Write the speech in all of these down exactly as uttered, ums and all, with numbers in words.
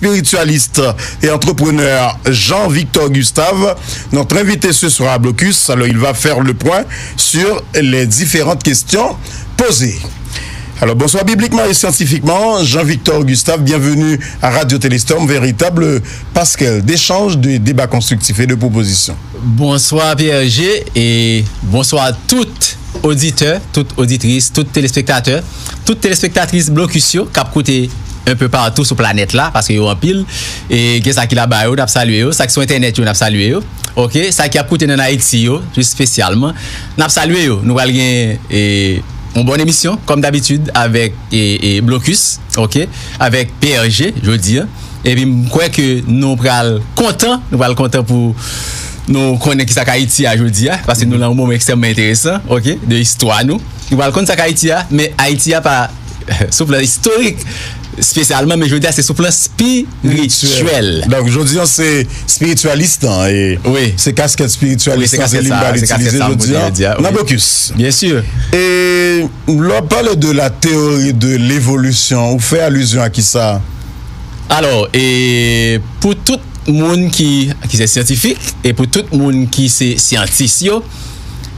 spiritualiste et entrepreneur Jean-Victor Gustave, notre invité ce soir à Blocus. Alors, il va faire le point sur les différentes questions posées. Alors, bonsoir bibliquement et scientifiquement, Jean-Victor Gustave, bienvenue à Radio Téléstorm, véritable passerelle d'échange, de débat constructif et de propositions. Bonswa P R G e bonswa tout oditè, tout oditris, tout telespektatè, tout telespektatris Blocus yo k ap koute enpe patou sou planèt la, paske yo anpil. E gen sa ki laba yo, n ap salye yo. Sa ki sou entènèt yo, n ap salye yo. Oke, sa ki ap koute n ann Ayiti yo, espesyalman, n ap salye yo. Nou pral gen e, yon bòn emisyon, kòm dabitid, avèk e, e, Blocus, oke, avèk P R G, jodi a. Epi m kwè ke nou pral kontan, nou pral kontan pou nou konnen kisa k Ayiti a jodi a, paske nou nan yon moman ekstrèmman enteresan, oke, de istwa nou. Nou pral konn sa k Ayiti a, men Ayiti a pa sou plan istorik espesyalman, men jodi a se sou plan spirityèl. Donk, jodi a se spiritualiste, hein, e Wi. Se kasket spiritualiste, Wi, se kasket li m sa, pral se kasket itilize sa, m jodi pote a. Jodi a, Nan wi. Blocus. Bien sûr. E lè w pale de la théorie de l'évolution, ou fè alizyon a kisa? Alò, e pou tout moun ki, ki se syantifik, e pou tout moun ki se syantis yo,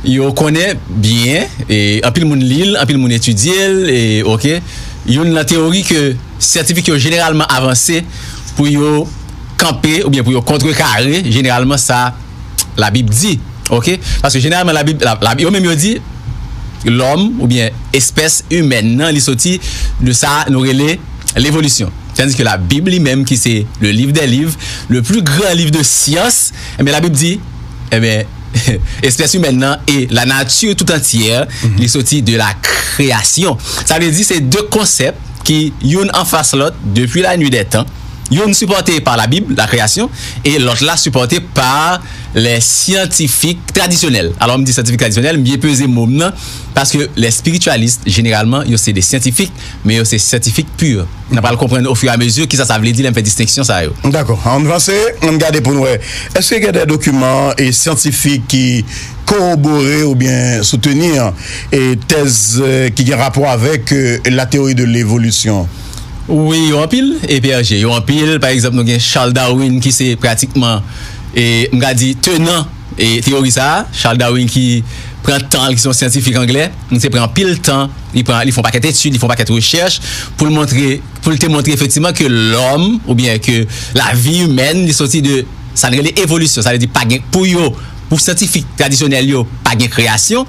yo konnen byen, e anpil moun li l, anpil moun etidye l, e oke, youn nan teyori ke syantifik yo jeneralman avanse pou yo kanpe oubyen pou yo kontrekare, jeneralman sa Labib di, oke? Paske jeneralman Labib, la, la, yo menm yo di lòm oubyen espès imèn nan, li soti de sa nou rele levolisyon. Tandis que la Bible li menm, ki se le livre des livres, le plus grand livre de science, enben Labib di, enben espès imèn nan e la nature tout entière, li soti de la création. Sa vle di se de konsèp ki youn anfas lòt depi la nuit des temps. Youn sipòte pa Labib, la création, e lòt la sipòte pa les scientifiques traditionnels. Alò, m di syantifik tradisyonèl, m byen peze mo m nan, paske les spiritualistes, jeneralman, yo se de syantifik, men yo se syantifik pur. N a pral konprann au fur et à mesure kisa sa vle di lè m fè distenksyon sa yo. Dakò, ann vanse, ann gade pou n wè. Èske gen de dokiman e syantifik ki kowobore oubyen soutenir e tèz e, ki gen rapò avèk e, la théorie de l'évolution? Wi, yo anpil, e P R G, yo anpil. Pa egzanp, nou gen Charles Darwin ki se pratikman, e, m ka di, tenan e, teyori sa a. Charles Darwin ki pran tan l, ki se yon syantifik anglè, li te pran anpil tan, li pran, li fè yon pakèt etid, li fè yon pakèt rechèch pou l montre, pou l te montre efektivman ke lòm, oubyen ke lavi imèn, li soti de sa n rele evolisyon. Sa vle di pa gen, pou yo, pou syantifik tradisyonèl yo, pa gen kreyasyon,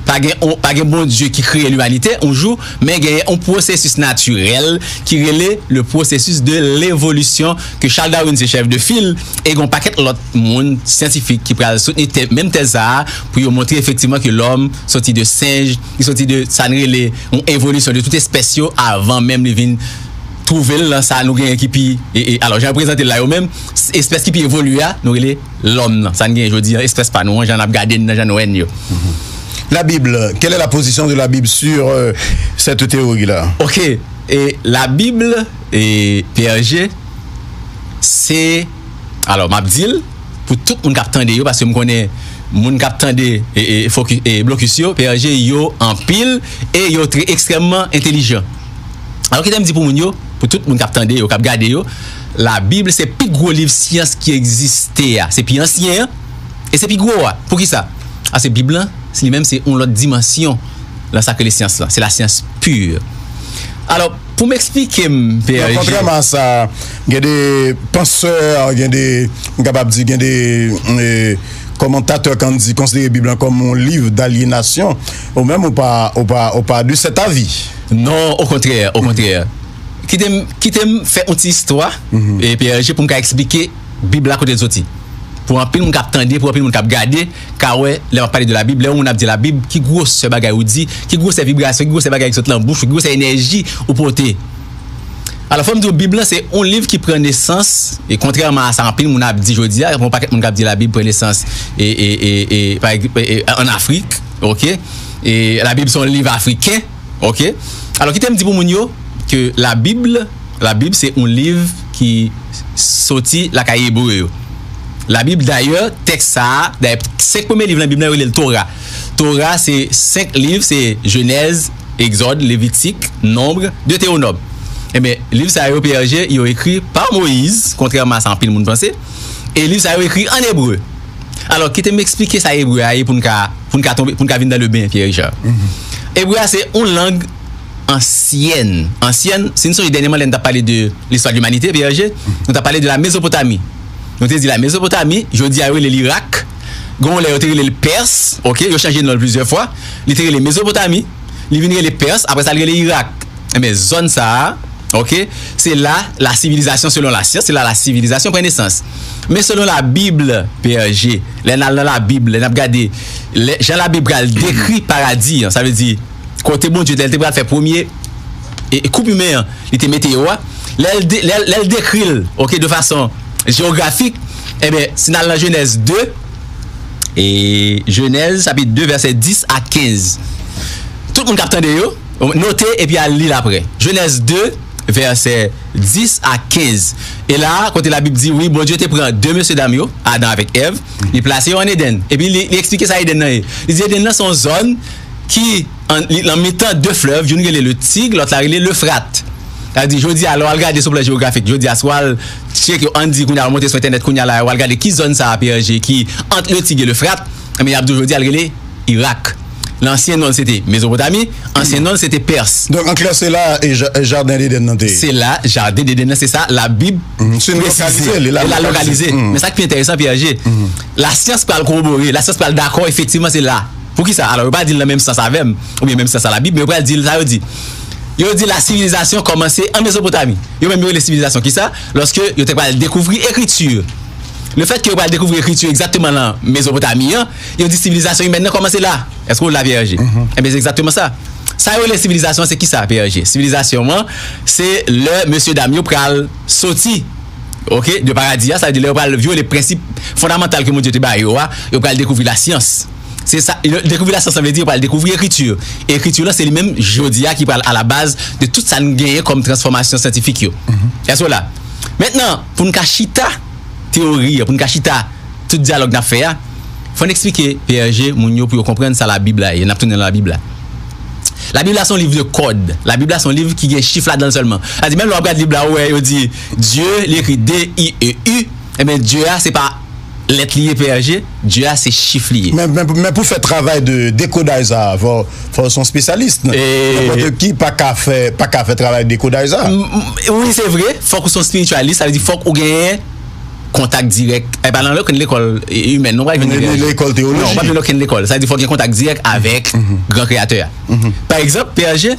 pa gen, on, pa gen Bondye ki kreye limanite yon jou, men genyen yon pwosesis natirèl ki rele le processus de l'évolution, ke Charles Darwin se chèf de fil, e gen yon pakèt lòt moun syantifik ki pral soutni tè, menm tèz sa a, pou yo montre efektivman ke lòm soti de senj, li soti de sa n rele yon evolisyon de tout espès yo avan menm li vin twouve l nan sa nou genyen ki pi, e, e, alò, jan yo prezante l la yo menm, s-, espès ki pi evolye a, nou rele lòm nan. Sa n genyen jodi a, espès pa nou an, jan n ap gade n nan, jan nou wè n yo. La Bible, quelle est la position de la Bible sur euh, cette théorie-là? Ok, e la Bib, e P R G, se, alò, m ap di l pou tout moun k ap tande yo, paske m konnen moun k ap tande e, e, foki-, e, blokis yo, P R G, yo anpil e yo tre ekstrèmman entelijan. Alò, kite m di pou moun yo, pou tout moun k ap tande yo, k ap gade yo, Labib se pi gwo liv syans ki egziste a. Se pi ansyen an, e se pi gwo a. Poukisa? Paske Bib lan, li menm, se yon lòt dimansyon nan sa k rele syans lan. Se la science pure. Alò, pou m eksplike m, P R G. Kontrèman a sa, gen de pansè, gen de, m kapab di, gen de e, kòmantatè k ann di, konsidere Bib lan kòm yon liv dalyenasyon, ou menm ou pa, ou pa, ou pa de cet avis. Non, okontrè, okontrè. Kite m, kite m fè yon ti istwa, e, P R G, pou m ka eksplike Bib la kote l soti. Pou anpil moun k ap tande, pou anpil moun k ap gade, ka wè, lè m ap pale de Labib, lè yon moun ap di Labib, ki gwosè bagay ou di, ki gwosè vibrasyon, ki gwosè bagay ki sot lan bouch ou, ki gwosè enèji ou pote. Alò, fò m di w, Bib lan se yon liv ki pran nesans, e kontrèman a sa anpil moun ap di jodi a, gen yon pakèt moun k ap di Labib pran nesans e, e, e, e, pa egz-, e, e, ann Afrik, oke? E Labib se yon liv afriken, oke? Alò, kite m di pou moun yo ke Labib, Labib se yon liv ki soti lakay Ebre yo. Labib, dayè, tèks sa a, dayè, senk premye liv nan Bib lan, yo rele l Tora. Tora, se senk liv, se Jenèz, Egzòd, Levitik, Nonb, Detewonòm. Ebyen, liv sa yo, P R G, yo ekri pa Moyiz, kontrèman a sa anpil moun panse. E liv sa yo ekri ann ebre. Alò, kite m eksplike sa ebre a ye pou n ka, pou n ka tonbe, pou n ka vin dans le bain, Pierre Richard. Ebre a se yon lang ansyèn. Ansyèn, si n sonje dènyèman lè n t ap pale de l'histoire de l'humanité, P R G, nou t ap pale de la Mezopotami. Nou te di la Mezopotami, jodi a yo rele l Irak. Gen yon lè yo te rele l Pès, ok, yo chanje non l plizyè fwa. Li te rele Mezopotami, li vin rele Pès, apre sa li rele Irak. Ebyen, zòn sa a, ok, se la la sivilizasyon, selon la syans, se la la sivilizasyon pran nesans. Men selon Labib, P R G, lè n al nan Labib, lè n ap gade, lè, jan Labib pral dekri paradi an, sa vle di, kote Bondye, lè l te pral fè premye e, e koup imen an, li te mete yo a, lè l de- lè l- lè l dekri l, ok, de fason jewografik, ebyen, si n al nan Jenèz de, e Jenèz chapit de, vèsè dis a kenz. Tout moun k ap tande yo, note epi al li l apre. Jenèz de, vèsè dis a kenz. E la, kote Labib di, wi, Bondye te pran de mesyedam yo, Adan avèk Èv, li plase yo ann Edenn. Epi li, li eksplike sa Edenn nan ye. Li di Edenn nan se yon zòn ki an, li, nan mitan de flèv, youn rele le Tig, lòt la rele Lefrat. Sa vle di, jodi a, lè w al gade sou plan jewografik, jodi a, si w al tcheke, ann di, kounye a, w monte sou entènèt, kounye a la, w al gade ki zòn sa a, P R G, ki ant le Tig e Lefrat, ebyen, y ap di w jodi a, l rele Irak. Lansyen non l se te Mezopotami, ansyen non l se te Pès. Donk, an klè, se la e ja- e jaden Edenn nan te ye. Se la, jaden Edenn nan, se sa Labib Mhm, se l presize. Lokalize, li la E la lokalize. lokalize. Mhm. Men sa k pi enteresan, P R G, lasyans pral kowobore, lasyans pral dakò, efektivman, se la. Poukisa? Alò, yo pa di l nan menm sans avè m, oubyen menm sans a Labib, men yo pral di l sa yo di. Yo di la sivilizasyon kòmanse an Mezopotami. Yo menm yo rele sivilizasyon kisa? Lòske yo te pral dekouvri ekriti. Lefètke yo pral dekouvri ekriti egzakteman nan Mezopotami an, yo di sivilizasyon imèn nan kòmanse la. Èske w la, P R G? Ebyen, se egzakteman sa. Sa yo rele sivilizasyon, se kisa, P R G? Sivilizasyon an, se lè mesye dam yo pral soti, ok, de paradi a, sa vle di lè yo pral vyole prensip fondamantal ke Bondye te ba yo a, yo pral dekouvri lasyans. Se sa, yo- dekouvri lasyans, sa vle di yo pral dekouvri ekriti. Ekriti lan, se li menm jodi a ki pral alabaz de tout sa n genyen kòm transfòmasyon syantifik yo. Èske w la? Mentnan, pou n ka chita teyori a, pou n ka chita tout dyalòg n ap fè a, fò n eksplike P R G, moun yo, pou yo konprann sa Labib la ye. N ap tounen nan Labib la. Labib la se yon liv de kòd. Labib la se yon liv ki gen chif ladan l sèlman. Sa di, menm lè w ap gade Bib la, ou wè yo di Dye, li ekri D I E U. Ebyen, Dye a, se pa lèt li ye, P R G. Dye a, se chif li ye. Men, men, men pou fè travay de dekodaj sa a, fò, fò w se yon espesyalis. E Nenpòt ki pa ka fè, pa ka fè travay dekodaj sa a. M- m- wi, se vre. Fòk ou se yon espiritualis, sa vle di fòk ou genyen kontak dirèk. E pa nan okenn lekòl imèn, non, pa jwenn Lè- lè- lekòl teyoloji. Non, pa jwenn okenn lekòl. Sa vle di fòk gen kontak dirèk avèk gran kreyatè a. Pa egzanp, P R G,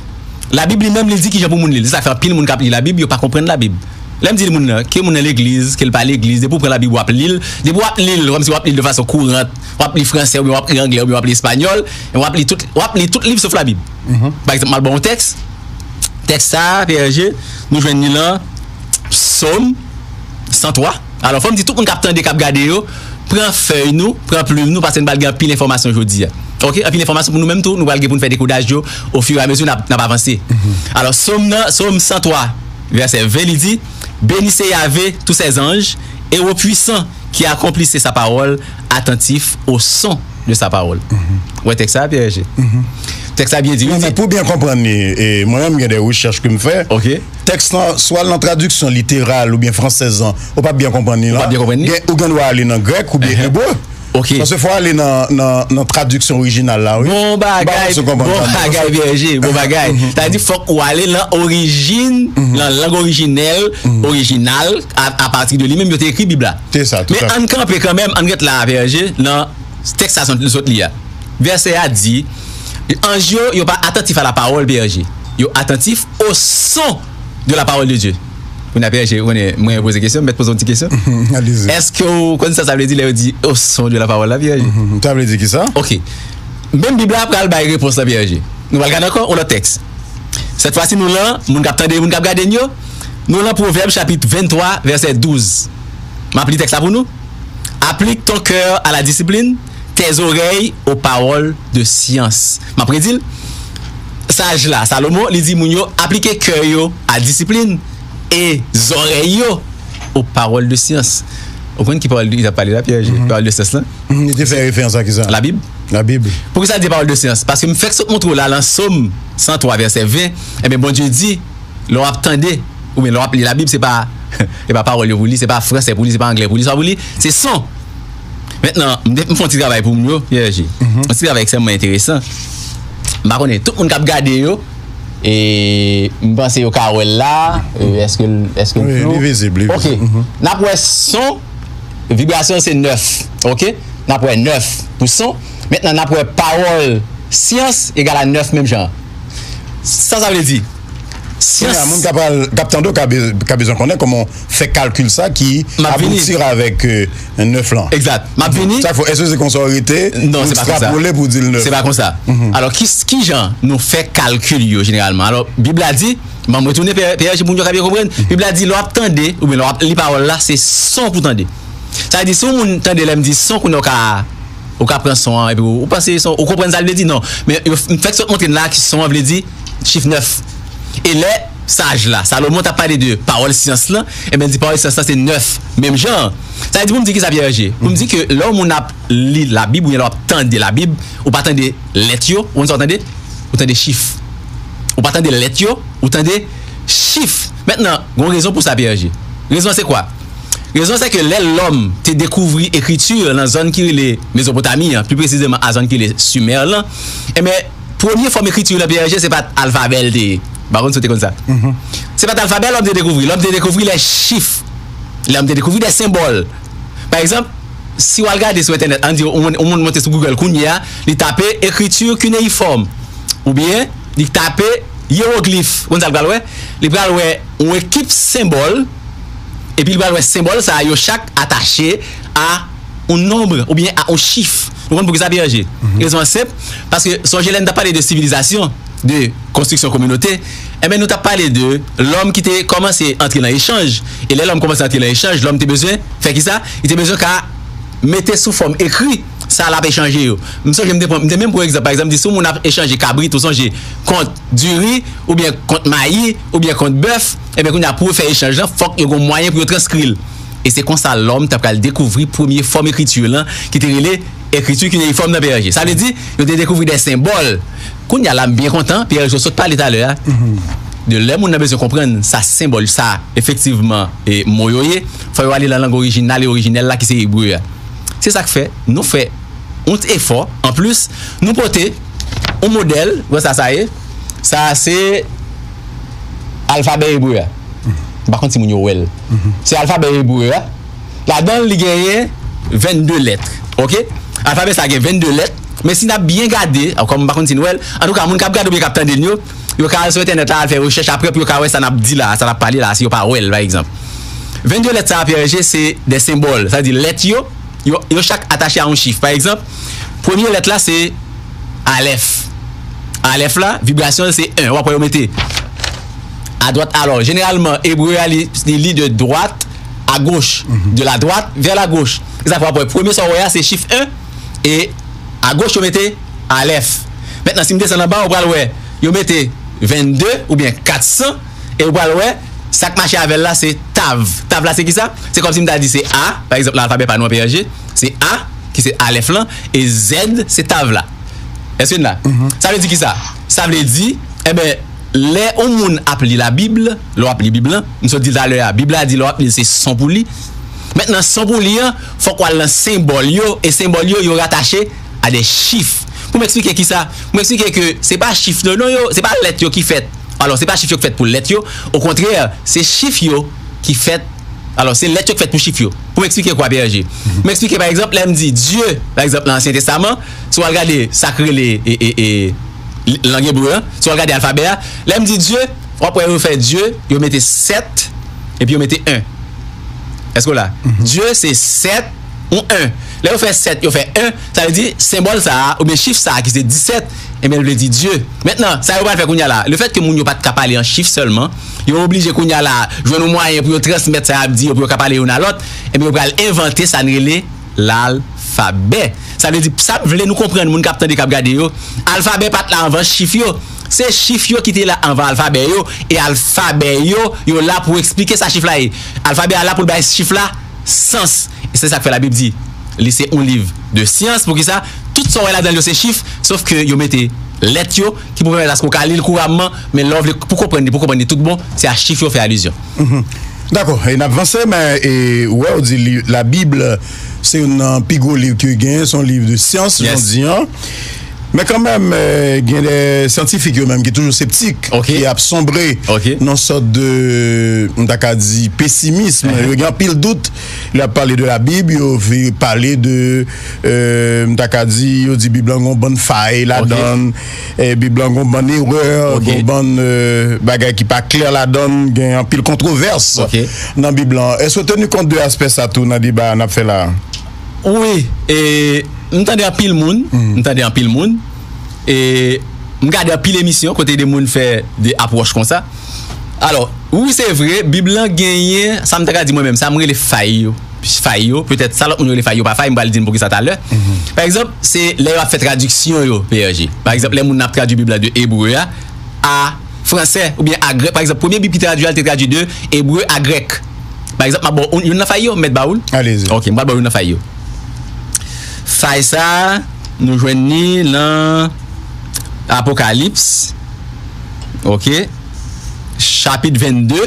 Labib li menm li di kijan pou moun li l. Se sa k fè anpil moun k ap li Labib, yo pa konprann Labib. Lè m di moun nan, ke moun nan legliz, ke l pa legliz, depi w pran Labib, w ap li l. Depi w ap li l, kòmsi w ap li l de fason kourant, w ap li fransè, oubyen w ap li anglè, oubyen w ap li espanyòl, w ap li tout, w ap li tout liv sof Labib. Pa egzanp, m al ba w yon tèks. Tèks sa a, P R G, nou jwenn li nan Sòm san twa. Alò, fò m di tout moun k ap tande, k ap gade yo, pran fèy nou, pran plim nou, paske n pral gen anpil enfòmasyon jodi a. Ok, anpil enfòmasyon pou nou menm tou, nou pral gen pou n fè dekodaj yo ofiramizi n ap, n ap avanse. Alò, Sòm nan, Sòm san twa, vèsè ven, li di, Bénissez Yahvé, tous ses anges, héros puissants, qui accomplissez sa parole, attentifs au son de sa parole. Ou wè tèks sa a, P R G? Tèks sa a byen di, wi. Non, men pou byen konprann li, e, mwen menm, gen de rechèch ke m fè. Ok. Tèks lan, swa nan tradiksyon literal oubyen fransèz lan, ou p ap byen konprann li. Ou p ap byen konprann li? Gen, ou gen dwa ale nan grèk oubyen ebre. Ok. Paske fò w ale nan, nan, nan tradiksyon orijinal la, wi. Bon bagay, bon bagay, P R G, bon bagay. Sa vle di fòk ou ale nan orijin, nan lang orijinèl, orijinal, a, apati de li menm yo te ekri Bib la. Se sa, tout à fait. Men ann kanpe kanmenm, ann ret la, P R G, nan tèks sa nou sot li a. Vèsè a di, anj yo, yo pa attentifs à la parole, P R G. Yo attentifs au son de la parole de Dieu. Kounye a, P R G, ou konnen, mwen poze kesyon, m mèt poze yon ti kesyon. Allez-y. Èske w konn sa sa vle di lè yo di au son de la parole la, P R G? Mhm. Sa vle di ki sa? Ok. Menm Bib la pral bay repons la, P R G. Nou pral gade ankò yon lòt tèks. Sèt fwa si nou lan, moun k ap tande, moun k ap gade n yo, nou lan Pwovèb chapit venntwa, vèsè douz. M ap li tèks la pou nou. Applique ton cœur à la discipline, tes oreilles aux paroles de science. M ap redi l. Saj la, Salomon, li di moun yo aplike kè yo a disiplin e zòrèy yo aux paroles de science. Ou konn ki pawòl li t ap pale la, P R G? Pawòl de syans lan? Mhm, li te fè referans a ki sa? Labib. Labib. Poukisa l di pawòl de syans? Paske m fèk sot montre w la, lan Sòm san twa, vèsè ven, ebyen, Bondye di, lè w ap tande, oubyen lè w ap li Labib, se pa, se pa pawòl yo pou li, se pa fransè pou li, se pa anglè pou li, sa pou li, se son. Mentnan, m te- m fè yon ti travay pou moun yo, P R G. Yon ti travay ekstrèmman enteresan. M pa konnen, tout moun k ap gade yo, e m panse yo ka wè l la, e, èske l- èske l Wi, flou? Li vizib, li Ok. vizib. N ap wè son, vibrasyon se nèf, ok? N ap wè nèf pou son. Mentnan, n ap wè pawòl syans egal a nèf menm jan. Sa sa vle di? Kounye a, moun k ap al- k ap tande w ka be- ka bezwen konnen kòman w fè kalkil sa ki M ap vini. Abouti avèk euh, nèf lan. Egzat. M ap vini. Sa fò, èske se konsa w rete? Non, Ou se pa konsa. Ekstrapole pou di l nèf. Se pa konsa. Alò, ki, ki jan nou fè kalkil yo jeneralman? Alò, Bib la di, m ap retounen P R G pou moun yo ka byen konprann. Bib la di, lè w ap tande, oubyen lè w ap li pawòl la, se son pou tande. Sa vle di, si yon moun tande lè m di son, kounye a w ka, ou ka pran son an, epi ou, ou panse son, ou konprann sa l vle di? Non. Men yo, m fèk sot montre n la ki son an vle di chif nèf. E lè saj la, Salomon t ap pale de pawòl syans lan, ebyen, di pawòl syans lan se nèf, menm jan. Sa vle di pou m di ki sa, P R G? Pou m di ke lè yon moun ap li Labib, oubyen lè w ap tande Labib, ou pa tande lèt yo, ou konn sa w tande? Ou tande chif. Ou pa tande lèt yo, ou tande chif. Mentnan, gen yon rezon pou sa, P R G. Rezon se kwa? Rezon se ke lè lòm te dekouvri ekriti nan zòn ki rele Mezopotami an, pli presizeman a zòn ki rele Simè lan, enben, premye fòm ekriti nan P R G se pa t alfabè l te ye. M pa konn si w te konn sa. Se pa t alfabè lòm te dekouvri. Lòm te dekouvri lè chif. Lòm te dekouvri de senbòl. Pa egzanp, si w al gade sou entènèt, ann di yon moun, yon moun monte sou Google kounye a, li tape ekriti kineifòm, oubyen li tape yewoglif, ou konn sa l pral wè? Li pral wè yon ekip senbòl, epi li pral wè senbòl sa yo chak atache a yon nonb oubyen a yon chif. Nou konn poukisa, P R G? Rezon an senp, paske sonje lè n t ap pale de sivilizasyon, de konstriksyon kominote, enben, nou t ap pale de lòm ki te kòmanse antre nan echanj. E lè lòm kòmanse antre nan echanj, lòm te bezwen fè kisa? Li te bezwen ka mete sou fòm ekri sa l ap echanje yo. M sonje m te pran, m te menm pran egzanp, pa egzanp, di si yon moun ap echanje kabrit, ou sonje, kont diri, oubyen kont mayi, oubyen kont bèf, enben, kounye a, pou yo fè echanj lan, fòk yo gen yon mwayen pou yo transkri l. E se konsa lòm t ap pral dekouvri premye fòm ekriti lan, ki te rele ekriti kineifòm nan, P R G. Sa vle di, yo te dekouvri de senbòl. Kounye a la, m byen kontan, P R G, w sot pale talè a, de lè moun nan bezwen konprann sa senbòl, sa efektivman e mo yo ye, fò yo ale nan lang orijinal e orijinèl la, ki se ebre a. Se sa k fè, nou fè yon ti efò. Anplis, nou pote yon modèl, bon, sa, sa ye, sa se alfabè ebre a. M pa konn si moun yo wè l. Se alfabè ebre a. Ladan l, li genyen vennde lèt. Ok? Alfabè sa gen vennde lèt. Men si n ap byen gade, kòm m pa konn si n wè l, antouka, moun k ap gade oubyen k ap tande n yo, yo ka al sou entènèt la, al fè rechèch apre pou yo ka wè sa n ap di la, sa n ap pale la, si yo pa wè l, pa egzanp. Vennde lèt sa a, P R G, se de senbòl. Sa vle di lèt yo, yo, yo chak atache a yon chif. Pa egzanp, premye lèt la se alèf. Alèf la, vibrasyon l se en. W ap wè yo mete adwat. Alò, jeneralman, ebre a, li, li li de dwat a goch, de la droite vers la gauche. Se sa fè w ap wè, premye sa w wè a, se chif en, e a goch, yo mete alèf. Mentnan, si m desann anba, ou pral wè, yo mete vennde oubyen kat san, e ou pral wè, sa k mache avè l la, se tav. Tav la, se ki sa? Se kòmsi m ta di se A, pa egzanp, nan alfabè pa nou an, P R G, se A, ki se alèf lan, e Z, se tav la. Èske n la? Sa vle di ki sa? Sa vle di, enben, lè yon moun ap li Labib, lè w ap li Bib lan, m sot di l talè a, Bib la di lè w ap li l, se son pou li. Mentnan, son pou li an, fòk w al nan senbòl yo, e senbòl yo, yo ratache a de chif. Pou m eksplike ki sa? Pou m eksplike ke se pa chif yo, non, yo, se pa lèt yo ki fèt. Alò, se pa chif yo ki fèt pou lèt yo. Okontrè, se chif yo ki fèt. Alò, se lèt yo ki fèt pou chif yo. Pou m eksplike kwa, P R G? M eksplike, pa egzanp, lè m di Dye, pa egzanp, nan Ansyen Testaman, si w al gade sa k rele e, e, e, lang ebre an, si w al gade alfabè a, lè m di Dye, w ap wè yo fè Dye, yo mete sèt, epi yo mete en. Èske w la? Dye se sèt, yon en. Lè yo fè sèt, yo fè en, sa vle di senbòl sa a, oubyen chif sa a ki se disèt, ebyen, l vle di Dye. Mentnan, sa yo pral fè kounye a la, lefètke moun yo pa t ka pale an chif sèlman, yo oblije kounye a la jwenn yon mwayen pou yo transmèt sa y ap di yo, pou yo ka pale youn a lòt, ebyen, yo pral envante sa n rele lalfabè. Sa vle di, sa m vle nou konprann, moun k ap tande, k ap gade yo, alfabè pa t la anvan chif yo. Se chif yo ki te la anvan alfabè yo, e alfabè yo, yo la pou eksplike sa chif la ye. Alfabè a la pou l bay chif la sans. E se sa k fè Labib di, li se yon liv de syans. Poukisa? Tout sa w wè ladan l yo se chif, sof ke yo mete lèt yo, ki pou pèmèt aske w ka li l kouramman, men lè w vle pou konprann li, pou konprann li tout bon, se a chif yo fè alizyon. Mhm. Dakò, e n ap vanse, men e, ou wè, ou di li, Labib, se youn nan pi gwo liv ke gen, se yon liv de syans, jan di an. Men kanmenm, eh, gen de syantifik yo menm ki toujou septik, ki ap sonbre nan sòt de, m ta ka di, pesimism. Yo gen anpil dout. Lè y ap pale de Labib, yo vi-, pale de, eh, m ta ka di, yo di Bib lan gon bann fay ladan l, eh, Bib lan gon bann erè, gon bann, eh, bagay ki pa klè ladan l, gen anpil kontwovès nan Bib lan. Èske w teni kont de aspè sa tou nan deba n ap fè la a? Wi, e, m tande anpil moun, m tande anpil moun, e, m gade anpil emisyon kote de moun fè de apwòch konsa. Alò, wi, se vre, Bib lan genyen, sa m ta ka di mwen menm, sa m rele fay yo. Fay yo, petèt sa lòt moun yo rele fay yo pa fay, m pral di n poukisa talè. Pa egzanp, se lè yo ap fè tradiksyon yo, P R G. Pa egzanp, lè moun nan ap tradui Bib la de ebre a, a fransè oubyen a grèk. Pa egzanp, premye Bib ki tradui a, li te tradui de ebre a grèk. Pa egzanp, m ap ba w youn nan fay yo, m mèt ba ou l? Alezi. Ok, m pral ba w youn nan fay yo. Fay sa a, nou jwenn li nan Apokalips. Ok. Chapit vennde.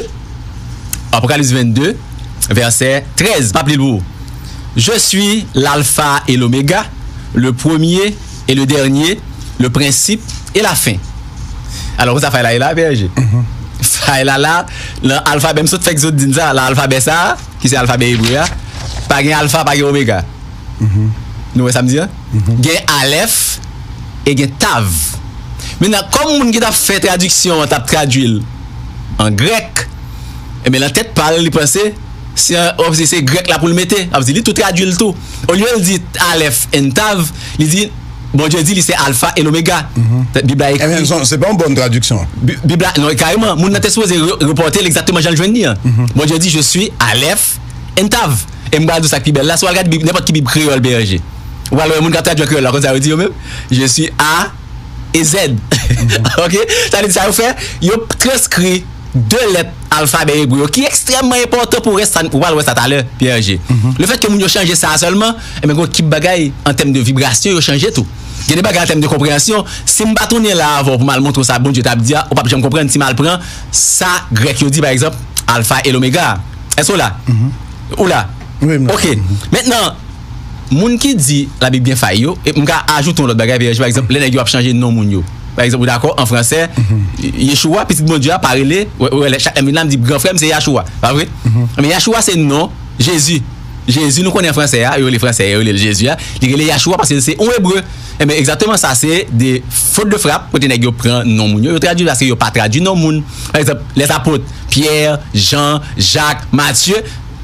Apokalips vennde, vèsè trèz. M ap li l pou ou. Je suis l'alpha et l'oméga, le premier et le dernier, le principe et la fin. Alò, konsa fay la ye la, P R G. Fay la la, nan alfabè, m sot fèk sot di n sa, nan alfabè sa a, ki se alfabè ebre a, pa gen alfa, pa gen omega. Nou wè sa m di a? Gen alèf e gen tav. Mentnan, kòm moun ki t ap fè tradiksyon an t ap tradui l an grèk, enben, nan tèt pa l, li panse se, se grèk la pou l mete. Sa vle di, li tou tradui l tou. Olye l di alèf and tav, li di, Bondye di li se alfa e lomega. Bib la ekri. Ebyen, se, se pa yon bòn tradiksyon. Bi-, Bib la, non, kareman, moun nan te sipoze re-, repòte l egzakteman jan l jwenn li an. Bondye di, je suis alèf and tav. E m pral di w sa k pi bèl la, si w al gade Bib, nenpòt ki Bib kreyòl, P R G, ou pral wè moun k ap tradui an kreyòl la, konn sa yo di yo menm? Je suis A et Z. Ok? Sa vle di sa yo fè, yo transkri de lèt alfabè ebre yo, ki ekstrèmman enpòtan pou rès sa, ou pral wè sa talè, P R G. Lefètke moun yo chanje sa a sèlman, enben, gon ekip bagay an tèm de vibrasyon, yo chanje tou. Gen de bagay an tèm de konpreyansyon, si m pa tounen la avè w pou m al montre w sa Bondye t ap di a, ou p ap janm konprann si m al pran sa grèk yo di, pa egzanp, alfa e lomega. Èske w la? Ou la? Wi, m la. Ok. Mentnan, moun ki di Labib gen fay yo, e m ka ajoute yon lòt bagay, P R G, pa egzanp, lè nèg yo ap chanje non moun yo. Pa egzanp, ou dakò, an fransè, Yeshua, pitit Bondye a, pa rele, wè, wè, lè chak lè m vin la, m di gran frè m se Yahshua, pa vre? Men Yahshua se non Jezi. Jezi, nou konnen an fransè a, yo rele fransè, yo rele l Jezi a, li rele Yahshua paske se yon ebre. Enben, egzakteman sa, se de fot de frap, kote nèg yo pran non moun yo, yo tradui paske yo pa tradui non moun. Pa egzanp, lèzapot, Pyè, Jan, Jak, Matye,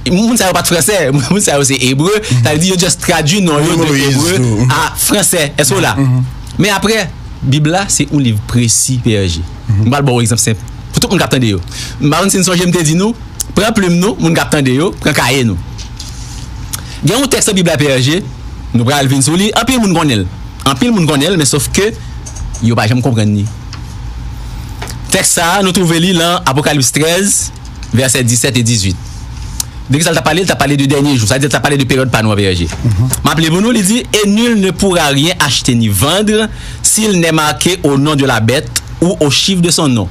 moun sa yo pa t fransè, moun sa yo se ebre, sa vle di yo just tradui non yo de ebre a fransè. Èske w la? Men apre, Bib la, se yon liv presi, P R G. M pral ba w egzanp senp. Pou tout moun k ap tande yo. M pa konn si n sonje m te di nou, pran plim nou, moun k ap tande yo, pran kaye nou. Gen yon tèks nan Bib la, P R G, nou pral vin sou li, anpil moun konnen l. Anpil moun konnen l, men sòf ke yo pa janm konprann li. Tèks sa a, nou twouve li lan Apokalips trèz, vèsè disèt e dizuit. De kisa l t ap pale? L t ap pale de dènye jou, sa vle di l t ap pale de peryòd pa nou an, P R G. M ap li pou nou, li di, et nul ne pourra rien acheter ni vendre s'il n'est marqué au nom de la bête ou au chiffre de son nom.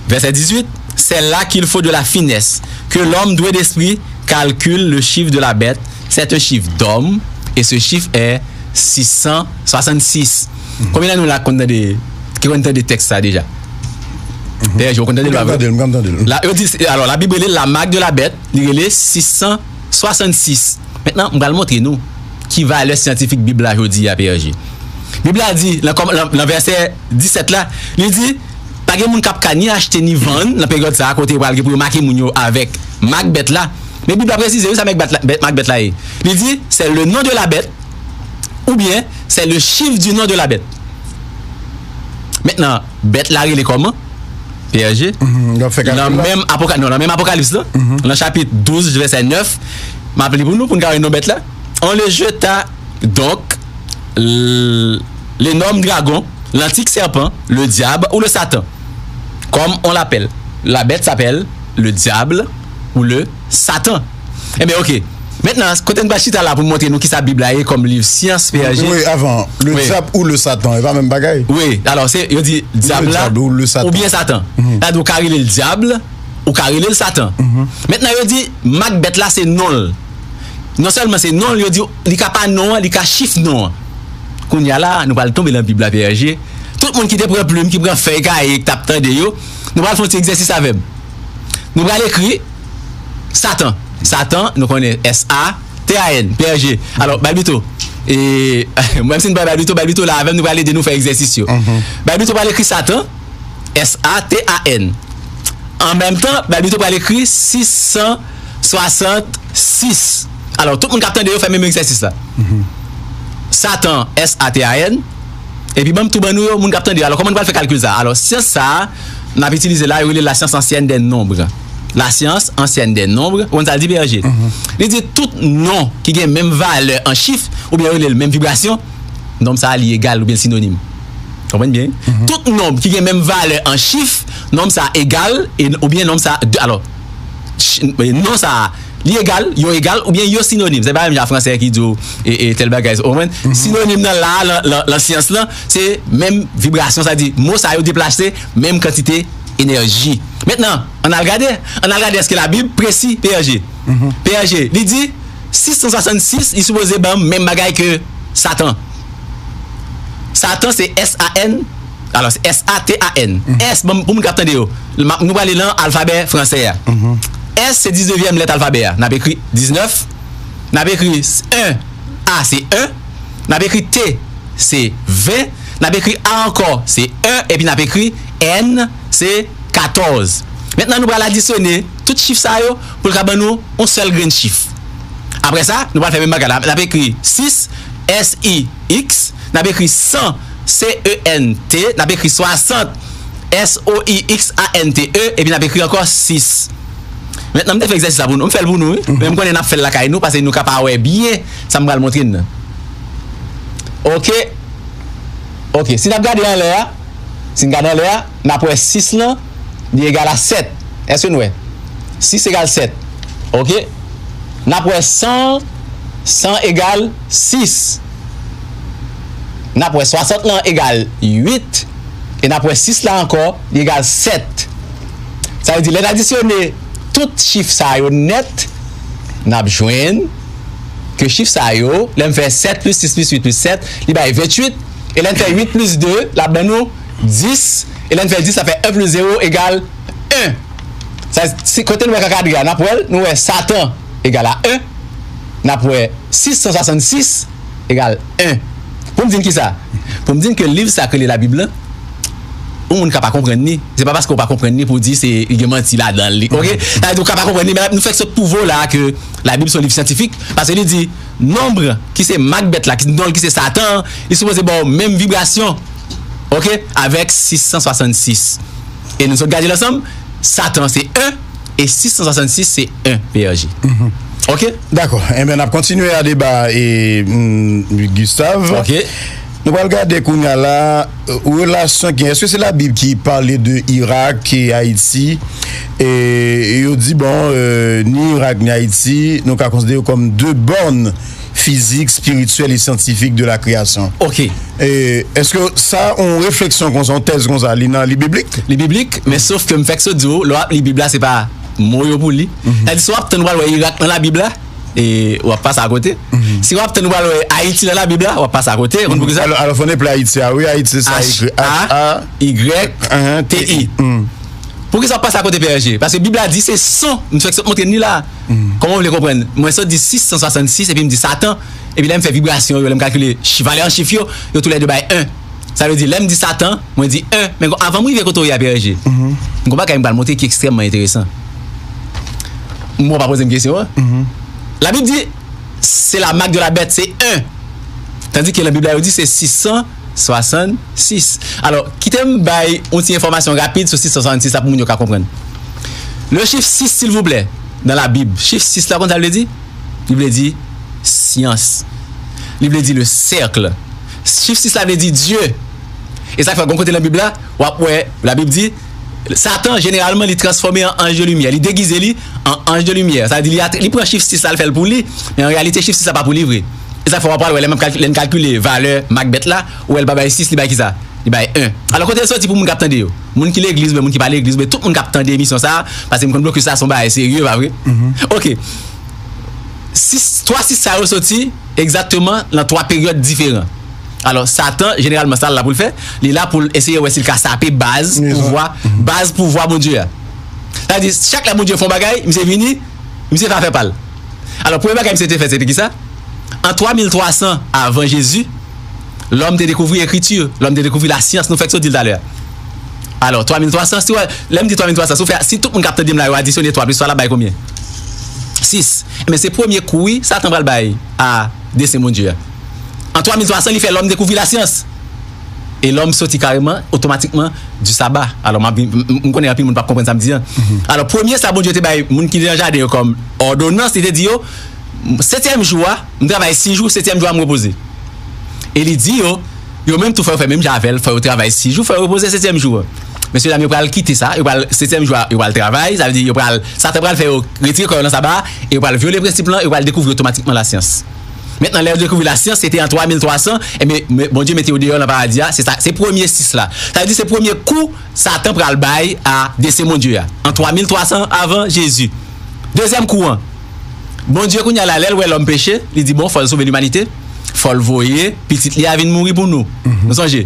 Verset dix-huit, c'est là qu'il faut de la finesse, que l'homme doué d'esprit calcule le chiffre de la bête, c'est un chiffre d'homme, et ce chiffre est six cent soixante-six. Konbyen nan nou la konn tande, ki konn tande tèks sa deja? P R G, ou konn tande l, pa vre? M konn tande l, m konn tande l. La, yo di, alò, Labib rele la marque de la bête, li rele six cent soixante-six. Mentnan, m pral montre nou ki valè syantifik Bib la jodi a, P R G. Bib la di, lan kòm-, lan, lan vèsè disèt la, li di, pa gen moun k ap ka ni achte ni vann nan peryòd sa a, kote yo pral gen pou yo make moun yo avèk mak bèt la. Men Bib la presize, wi, sa mak bèt la, bèt, mak bèt la ye. Li di, c'est le nom de la bête, oubyen, c'est le chiffre du nom de la bête. Mentnan, bèt la rele kòman? P R G. Nan menm Apoka-, non, nan menm Apokalips lan, nan chapit douz, vèsè nèf, m ap li pou nou, pou n ka wè non bèt la. On le jeta donc l-, l'énorme dragon, l'antique serpent, le diable ou le Satan, comme on l'appelle. La bête s'appelle le diable ou le Satan. Enben, ok. Mentnan, kote n pral chita la pou n montre nou kisa Bib la ye kòm liv syans, P R G. Wi, avan, le dyab ou le Satan, e pa menm bagay. Wi, alò, se, yo di dyab la oubyen Satan. Sa di ou ka rele l dyab, ou ka rele l Satan. Mentnan, yo di mak bèt la se non l. Non sèlman se non l, yo di li ka pa non an, li ka chif non an. Kounye a la, nou pral tonbe nan Bib la, P R G. Tout moun ki te pran plim, ki pran fèy kaye, ki t ap tande yo, nou pral fè yon ti egzèsis avè m. Nou pral ekri Satan. Satan, nou konnen S A T A N, P R G. Alò, Balbito, e, menm si n pa Balbito, Balbito la avè m, nou pral ede nou fè egzèsis yo. Balbito pral ekri Satan, S A T A N. An menm tan, Balbito pral ekri sis san swasannsis. Alò, tout moun k ap tande yo fè menm egzèsis la. Satan, S A T A N. Epi ban m tou ban nou yo, moun k ap tande yo. Alò, kòman n pral fè kalkil sa a? Alò, syans sa a, n ap itilize la, yo rele l la science ancienne des nombres. La science ancienne des nombres, ou konn sa l di, P R G? Li di tout non ki gen menm valè an chif, oubyen yo rele l menm vibrasyon, nonb sa a li egal oubyen l sinonim. Konprann byen? Tout nonb ki gen menm valè an chif, nonb sa a egal, e, oubyen nonb sa a, alò, ch-, non sa a, li egal, yo egal, oubyen yo sinonim. Se pa menm jan fransè ki di w, e, e, tèl bagay, ou konprann? Sinonim nan la, lan, lan, lan syans lan, se menm vibrasyon, sa di, mo sa yo deplase menm kantite enèji. Mentnan, ann al gade, ann al gade èske Labib presi, P R G. P R G, li di, sis san swasannsis, li sipoze ban m menm bagay ke Satan. Satan se S A N, alò, se S A T A N. S, ban m, pou moun k ap tande yo, m ap, nou prale nan alfabè fransè a. S se diznevyèm lèt alfabè a. N ap ekri diznèf, n ap ekri en, A se en, n ap ekri T se ven, n ap ekri A ankò se en, epi n ap ekri N se katòz. Mentnan, nou pral adisyone tout chif sa yo pou l ka ban nou yon sèl grenn chif. Apre sa, nou pral fè menm bagay la. N ap ekri sis, S I X, n ap ekri san, C E N T, n ap ekri swasant, S O I X A N T E, epi n ap ekri ankò sis. Mentnan, m te fè egzèsis la pou nou. M fè l pou nou, wi. Men m konnen n ap fè l lakay nou, paske nou ka pa wè byen sa m pral montre n nan. Oke. Oke. Si n ap gade anlè a, si n gade anlè a, n ap wè sis lan, li egal a sèt. Èske n wè? Sis egal sèt. Oke. N ap wè san, san egal sis. N ap wè swasant lan egal uit. E n ap wè sis la ankò, li egal sèt. Sa vle di, lè n adisyone tout chif sa yo nèt, n ap jwenn ke chif sa yo, lè m fè sèt plis sis plis uit plis sèt, li bay venntuit. E lè n fè uit plis de, l ap ban nou dis. E lè n fè dis, sa fè en plis zewo egal en. Sa, si kote nou wè kakadre a, n ap wè l, nou wè Satan egal a en, n ap wè sis san swasannsis egal en. Pou m di n kisa? Pou m di n ke liv sa k rele Labib lan, yon moun ka pa konprann li. Se pa paske w pa konprann li pou w di se, li gen manti ladan li. Oke? Sa vle di w ka pa konprann li, men nou fèk sot pwouve w la ke Labib se yon liv syantifik, paske li di nonb ki se mak bèt la, ki non l ki se Satan an, li sipoze ba w menm vibrasyon. Oke? Avèk sis san swasannsis. E nou sot gade l ansanm, Satan se en, e sis san swasannsis se en, P R G. Oke? Dakò. Enben, n ap kontinye a deba e, mm, Gustave. Oke. Nou pral gade kounye a la, euh, relasyon ki, èske se Labib ki pale de Irak e Ayiti? E yo di, bon, euh, ni Irak ni Ayiti, nou ka konsidere yo kòm de bòn fizik, espirityèl e syantifik de la kreyasyon. Oke. E èske sa, yon refleksyon konsa, yon tèz konsa, li nan, li biblik? Li biblik, men sof ke m fèk sot di w, lè w ap li Bib la, se pa mo yo pou li. Sa di, si w ap tann w al wè Irak nan Labib la, e w ap pase akote. Si w ap tann w al wè Ayiti nan Labib la, w ap pase akote. Ou konn poukisa? Alò, alò, fò n eple Ayiti a, wi, Ayiti, se sa, H A Y T I. Poukisa w ap pase akote, P R G? Paske Bib la di se son, m fèk sot montre n li la. Kòman w vle konprann? Mwen sot di sis san swasannsis, epi m di Satan, epi lè m fè vibrasyon yo, lè m kalkile chi-, valè an chif yo, yo toulède bay en. Sa vle di, lè m di Satan, mwen di en. Men avan m rive kote w ye a, P R G, m gon bagay m pral montre ki ekstrèmman enteresan. M wè w pa poze m kesyon an. Labib di, c'est la marque de la bête, se en. Tandis que nan Bib la, yo di se sis san swasannsis. Alò, kite m bay yon ti enfòmasyon rapid sou sis san swasannsis la pou moun yo ka konprann. Le chiffre six, s'il vous plaît, dans la Bible, chif sis la, konn sa l vle di? Li vle di syans. Li vle di le cercle. Chif sis la vle di Dye. E sa k fè, gon kote nan Bib la, w ap wè, Labib di, Satan, jeneralman, li transfòme an anj de limyè. Li degize li an anj de limyè. Sa vle di li, li pran chif sis la, li fè l pou li, men an reyalite chif sis la pa pou li vre. E sa fè w ap pral wè lè m ap kalki-, lè n kalkile valè mak bèt la, ou wè l pa bay sis, li bay kisa? Li bay en. Alò, kote l soti pou moun k ap tande yo? Moun ki legliz, oubyen moun ki pa legliz, oubyen tout moun k ap tande emisyon sa a, paske m konn blokis la se yon bagay serye, pa vre? Ok. Sis, twa sis sa yo soti egzakteman nan twa peryòd diferan. Alò, Satan, jeneralman, sa l la pou l fè, li la pou l eseye wè si l ka sape baz pouvwa, baz pouvwa Bondye a. Sa vle di, chak lè Bondye fè yon bagay, misye vini, misye pa fè pa l. Alò, premye bagay misye te fè, se te kisa? An twa mil twa san avan Jezi, lòm te dekouvri ekriti, lòm te dekouvri lasyans, nou fèk sot di l talè a. Alò, twa mil twa san, si w, lè m di twa mil twa san, si w fè, si tout moun k ap tande m la, yo adisyone twa plis twa la, bay konbyen? Sis. Men se premye kou, wi, Satan pral bay a desen Bondye a. An twa mil twa san, li fè lòm dekouvri lasyans. E lòm soti kareman, otomatikman, di saba. Alò, m ap vin, m, m, m konnen anpil moun p ap konprann sa m di an. Alò, premye sa Bondye te bay moun ki te nan jaden yo kòm òdonans, li te di yo, setyèm jou a, m travay sis jou, setyèm jou a, m repoze. E li di yo, yo menm tou fò yo fè menm jan avè l, fò yo travay sis jou, fò yo repoze setyèm jou an. Mesye dam yo pral kite sa, yo pral, setyèm jou a, yo pral travay, sa vle di yo pral, Satan pral fè yo retire kò yo nan saba a, e yo pral vyole prensip lan, yo pral dekouvri otomatikman lasyans. Mentnan, lè yo dekouvri lasyans, se te an twa mil twa san, ebyen, me-, Bondye mete yo deyò nan paradi a, se sa, se premye sis la. Sa vle di se premye kou Satan pral bay a desen Bondye a, an twa mil twa san avan Jezi. Dezyèm kou an, Bondye kounye a la, lè l wè lòm peche, li di, bon, fò l sove limanite, fò l voye pitit li a vin mouri pou nou. Nou sonje?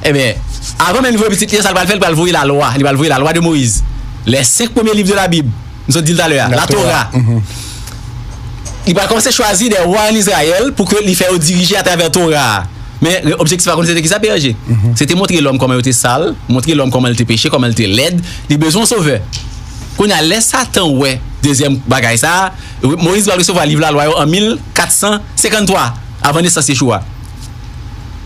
Ebyen, avan menm li voye pitit li a, sa l pral fè, l pral voye lalwa, li pral voye lalwa de Moyiz. Les cinq premiers livres de la Bible, m sot di l talè a, Latora. Li pral kòmanse chwazi de wa ann Izrayèl pou ke li fè yo dirije atravè Tora a. Men, objektif a konn se te kisa, P R G? Se te montre lòm kòman yo te sal, montre lòm kòman l te peche, kòman l te lèd, li bezwen yon sovè. Kounye a, lè Satan wè dezyèm bagay sa a, Moyiz pral resevwa liv lalwa yo an mil kat san senkann twa, avan nesans Yeshua.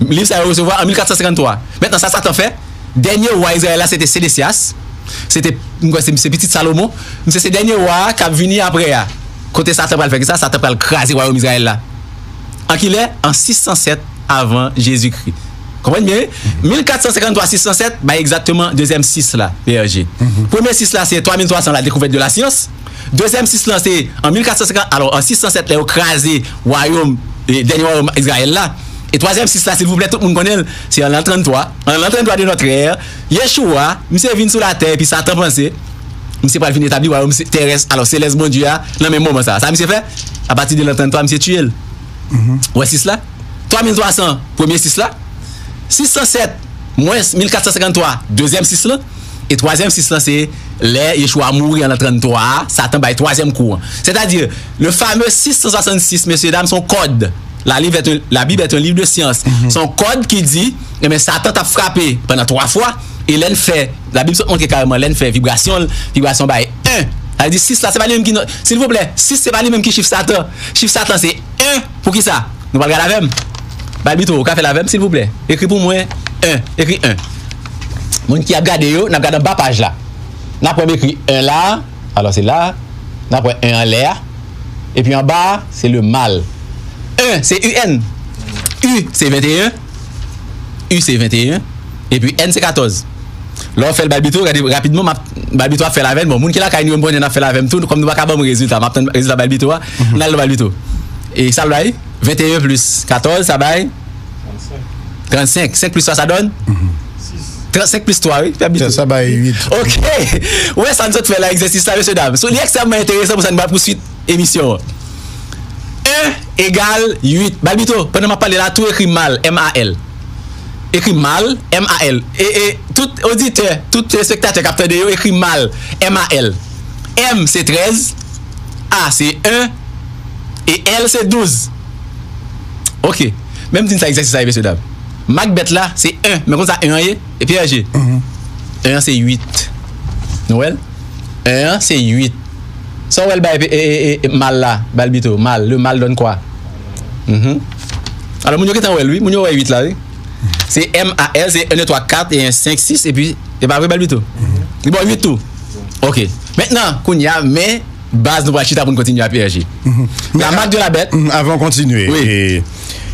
Liv sa yo resevwa an mil kat san senkann twa. Mentnan, sa Satan fè, dènye wa Izrayèl la, se te Sedesyas. Se te, m kwè se, se pitit Salomon. Misye se dènye wa a k ap vini apre a. Kote Satan pral fè kisa? Satan pral kraze wayòm Izrayèl la. An ki lè? An sis san sèt avan Jezikri. Konprann byen, wi? Mil kat san senkann twa, sis san sèt bay egzakteman dezyèm sis la, P R G. Premye sis la, se twa mil twa san, la découverte de la science. Dezyèm sis lan, se an mil kat san senkann, alò, an sis san sèt, lè yo kraze wayòm, e, dènye wayòm Izrayèl la. E twazyèm sis la, silvouplè, tout moun konnen l, se an l'an trannntwa. An l'an trannntwa de notre ère, Yeshua, misye vin sou latè, epi Satan panse, misye pral vin etabli wayòm se-, terès, alò, selès Bondye a, nan menm moman sa a. Sa misye fè? Apati de l'an trannntwa, misye tiye l. Ou wè sis la? Twa mil twa san, premye sis la. Sis san sèt mwens mil kat san senkann twa, dezyèm sis lan. E twazyèm sis lan, se lè Yeshua mouri an l'an trannntwa a, Satan bay twazyèm kou an. Sètadi, le fameux sis san swasannsis, mesye dam, se yon kòd. La Bible est un, la Bible est un livre de science. Se yon kòd ki di, ebyen, Satan t ap frape pandan twa fwa, e lè n fè, Labib sot montre kareman, lè n fè vibrasyon l, vibrasyon bay en. Sa vle di sis la, se pa li menm ki nan, silvouplè, sis se pa li menm ki chif Satan. Chif Satan se en. Poukisa? Nou pral gade avè m. Balbito, ou ka fè l avè m, silvouplè? Ekri pou mwen, en. Ekri en. Moun ki ap gade yo, n ap gade anba paj la. N ap wè m ekri en la. Alò, se la. N ap wè en anlè a. Epi anba a, se le mal. En, se U N. U, se venteyen. U, se venteyen. Epi N, se katòz. Lè w fè l Balbito, gade rapidman, m ap, Balbito ap fè l avè n. Bon, moun ki lakay nou yo, m konnen n ap fè l avè m tou. Kòm nou pa ka ban m rezilta, m ap tann rezilta Balbito a. N al nan Balbito. E sa l bay? Venteyen plis katòz, sa bay? Trannsenk. Senk plis twa, sa donn? Trannsenk plis twa, wi, Balbito. Sa bay uit. Ok. Ou wè sa n sot fè la, egzèsis la, mesye dam. So, li ekstrèmman enteresan pou sa n pral pouswit emisyon an. En egal uit. Balbito, pandan m ap pale la, tou ekri mal, M A L. Ekri mal, M A L. E, e tout oditè, tout telespektatè k ap tande yo, ekri mal, M A L. M se trèz, A se en, e L se douz. Ok. Men m di n sa egzèsis la ye, mesye dam. Mak bèt la, se en. Men konn sa en an ye? E P R G. En an se uit. Nou wè l? En an se uit. Sa w wè l bay e, e, e, e, mal la, Balbito, mal, le mal donne quoi? Mhm. Alò, moun yo gentan wè l, wi. Moun yo wè uit la, wi. Se M A L, se en, de, twa, kat, e en, senk, sis, epi, e pa vre, Balbito? Li ba w uit tou? Ok. Mentnan, kounye a, men baz nou pral chita pou n kontinye a P R G. La marque de la bête. Mhm, avan w kontinye, e,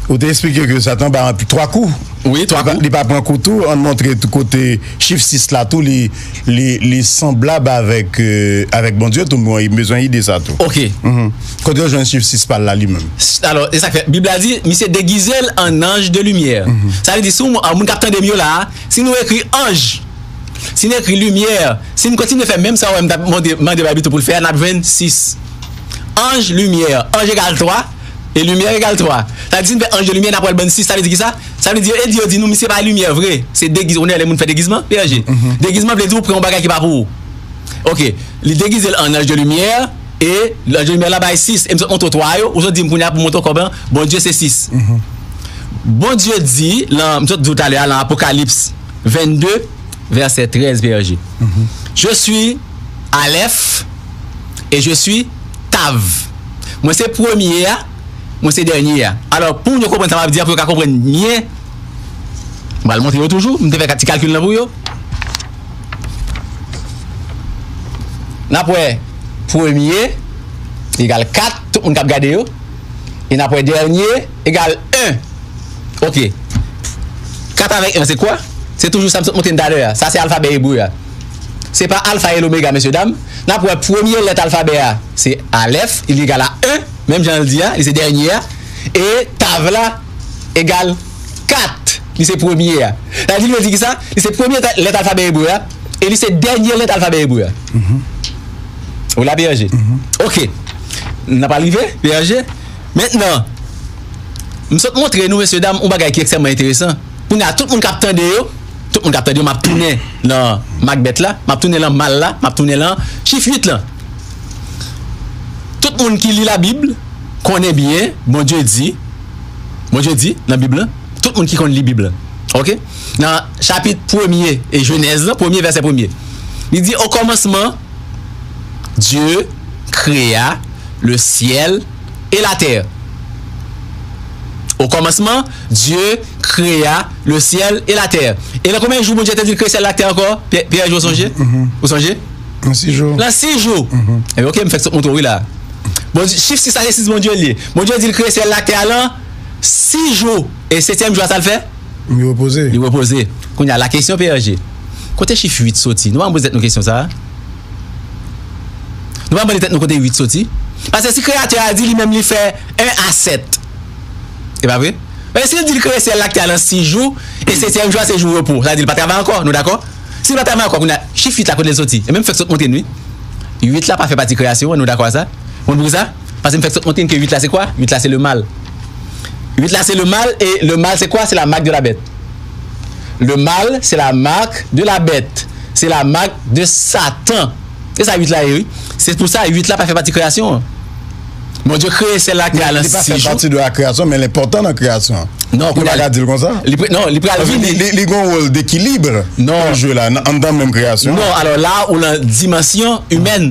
Ou te eksplike ke Satan bay anpil twa kou. Wi, twa kou. Li pa pran kou tou, ann montre tou kote chif sis la tou, li, li, li sanblab avèk, euh, avèk Bondye tou, mwen bezwen ide sa tou. Ok. Mhm. Kote yo jwenn chif sis pa l la li menm? Alò, e sa k fè, Bib la di, misye degize l an ange de lumière. Mhm. Sa vle di, si yon moun k ap tande m yo la a, si nou ekri ange, si n ekri limyè, si n kontinye fè menm sa w wè m t ap mande, mande Babito pou l fè a, n ap jwenn sis. Ange, limyè, ange egal twa, e limyè egal twa. Sa vle di, si n fè ange de limyè, n ap wè l ban n sis, sa vle di ki sa? Sa vle di, e di yo di nou, misye pa limyè vre. Se degiz, ou konnen lè moun fè degizman, P R G. Mhm. Degizman vle di ou pran yon bagay ki pa pou ou. Ok, li degize l an ange de lumière, e ange de lumière la bay sis, e m sot montre w twa yo, ou sot di m kounye a pou montre w kòman Bondye se sis. Mhm. Bondye di, lan, m sot di w talè a, lan Apokalips vennde, vèsè trèz, P R G. Mhm. Je suis Aleph et je suis Tav. Mwen se premye a, mwen se dènye a. Alò, pou moun yo konprann sa m ap di a, pou yo ka konprann byen, m pral montre yo toujou, m te fè ti kalkil lan pou yo. N ap wè premye egal kat, tout moun k ap gade yo. E n ap wè dènye egal en. Ok. Kat avèk en se kwa? Se toujou sa m sot montre n talè a. Sa se alfabè ebre a. Se pa alfa e lomega, mesye dam. N ap wè premye lèt alfabè a, se alèf, li egal a en, menm jan l di a, li se dènye a. E tav la egal kat, li se premye a. Sa vle di, li vle di ki sa? Li se premye ta-, lèt alfabè ebre a, e li se dènye lèt alfabè ebre a. Mhm. Ou la, P R G? Mhm. Ok. N ap rive, P R G. Mentnan, m sot montre nou, mesye dam, yon bagay ki ekstrèmman enteresan. Kounye a, tout moun k ap tande yo, tout moun k ap tande yo, m ap tounen lan mak bèt la, m ap tounen lan mal la, m ap tounen lan chif uit lan. Tout moun ki li Labib konnen byen, Bondye di, Bondye di nan Bib lan, tout moun ki konn li Bib lan, ok? Nan chapit premye e Jenèz lan, premye vèsè premye, li di, au commencement, Dieu créa le ciel et la terre. Au commencement, Dieu créa le ciel et la terre. E nan konbyen jou Bondye te di l kreye syèl la ak tè ankò? P R G, ou sonje? Mhm. Ou sonje? Nan sis jou. Nan sis jou. Mhm. Ebyen, ok, m fèk sot montre w, wi, la. Bondye, chif sis la, se sis Bondye l ye. Bondye di l kreye syèl la ak tè a lan sis jou. E setyèm jou a, sa l fè? Li repoze. Li repoze. Kounye a, la kesyon, P R G. Kote chif uit soti? Nou pa mande tèt nou kesyon sa a? Nou pa mande tèt nou kote uit soti? Paske si Kreyatè a di li menm li fè en a sèt, e pa vre? Men si l di l kreye syèl la ak tè a lan sis jou, e setyèm jou a se jou repo, sa vle di l pa travay ankò, nou dakò? Si l pa travay ankò, kounye a, chif uit la kote l soti? E menm fèk sot montre n, wi. Uit la pa fè pati kreyasyon an, nou dakò a sa? Konn poukisa? Paske m fèk sot montre n ke uit la se kwa? Uit la se le mal. Uit la se le mal, e le mal se kwa? Se la marque de la bête. Le mal, c'est la marque de la bête. C'est la marque de Satan. Se sa uit la ye, wi. Se pou sa uit la pa fè pati kreyasyon an. Bondye kreye syèl la ak tè a lan sis jou. Li pa fè pati de la création, men l enpòtan nan kreyasyon an. Non, kounye a, di l konsa. Li pre-, non, li pral vini. Li, li, li gen yon wòl dekilib pou l jwe la, nan, anndan menm kreyasyon an. Non, alò la, ou lan dimansyon imèn.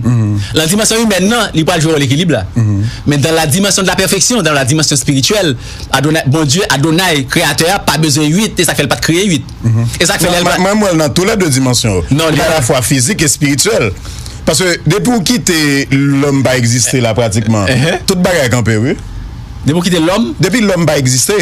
Lan dimansyon imèn nan, li pral jwe wòl ekilib la. Men dans la dimension de la perfection, dans la dimension spirituelle, Adonai, Bondye, Adonai, kreyatè a, pa bezwen uit, e sa k fè l pa t kreye uit. E sa k fè lè l pa... Mwen, mwen, mwen, nan tou lè de dimansyon yo. Non, li pa... Li alafwa fizik e espirityèl. Paske depi w kite lòm pa egziste la pratikman, tout bagay kanpe, wi. Depi w kite lòm? Depi lòm pa egziste.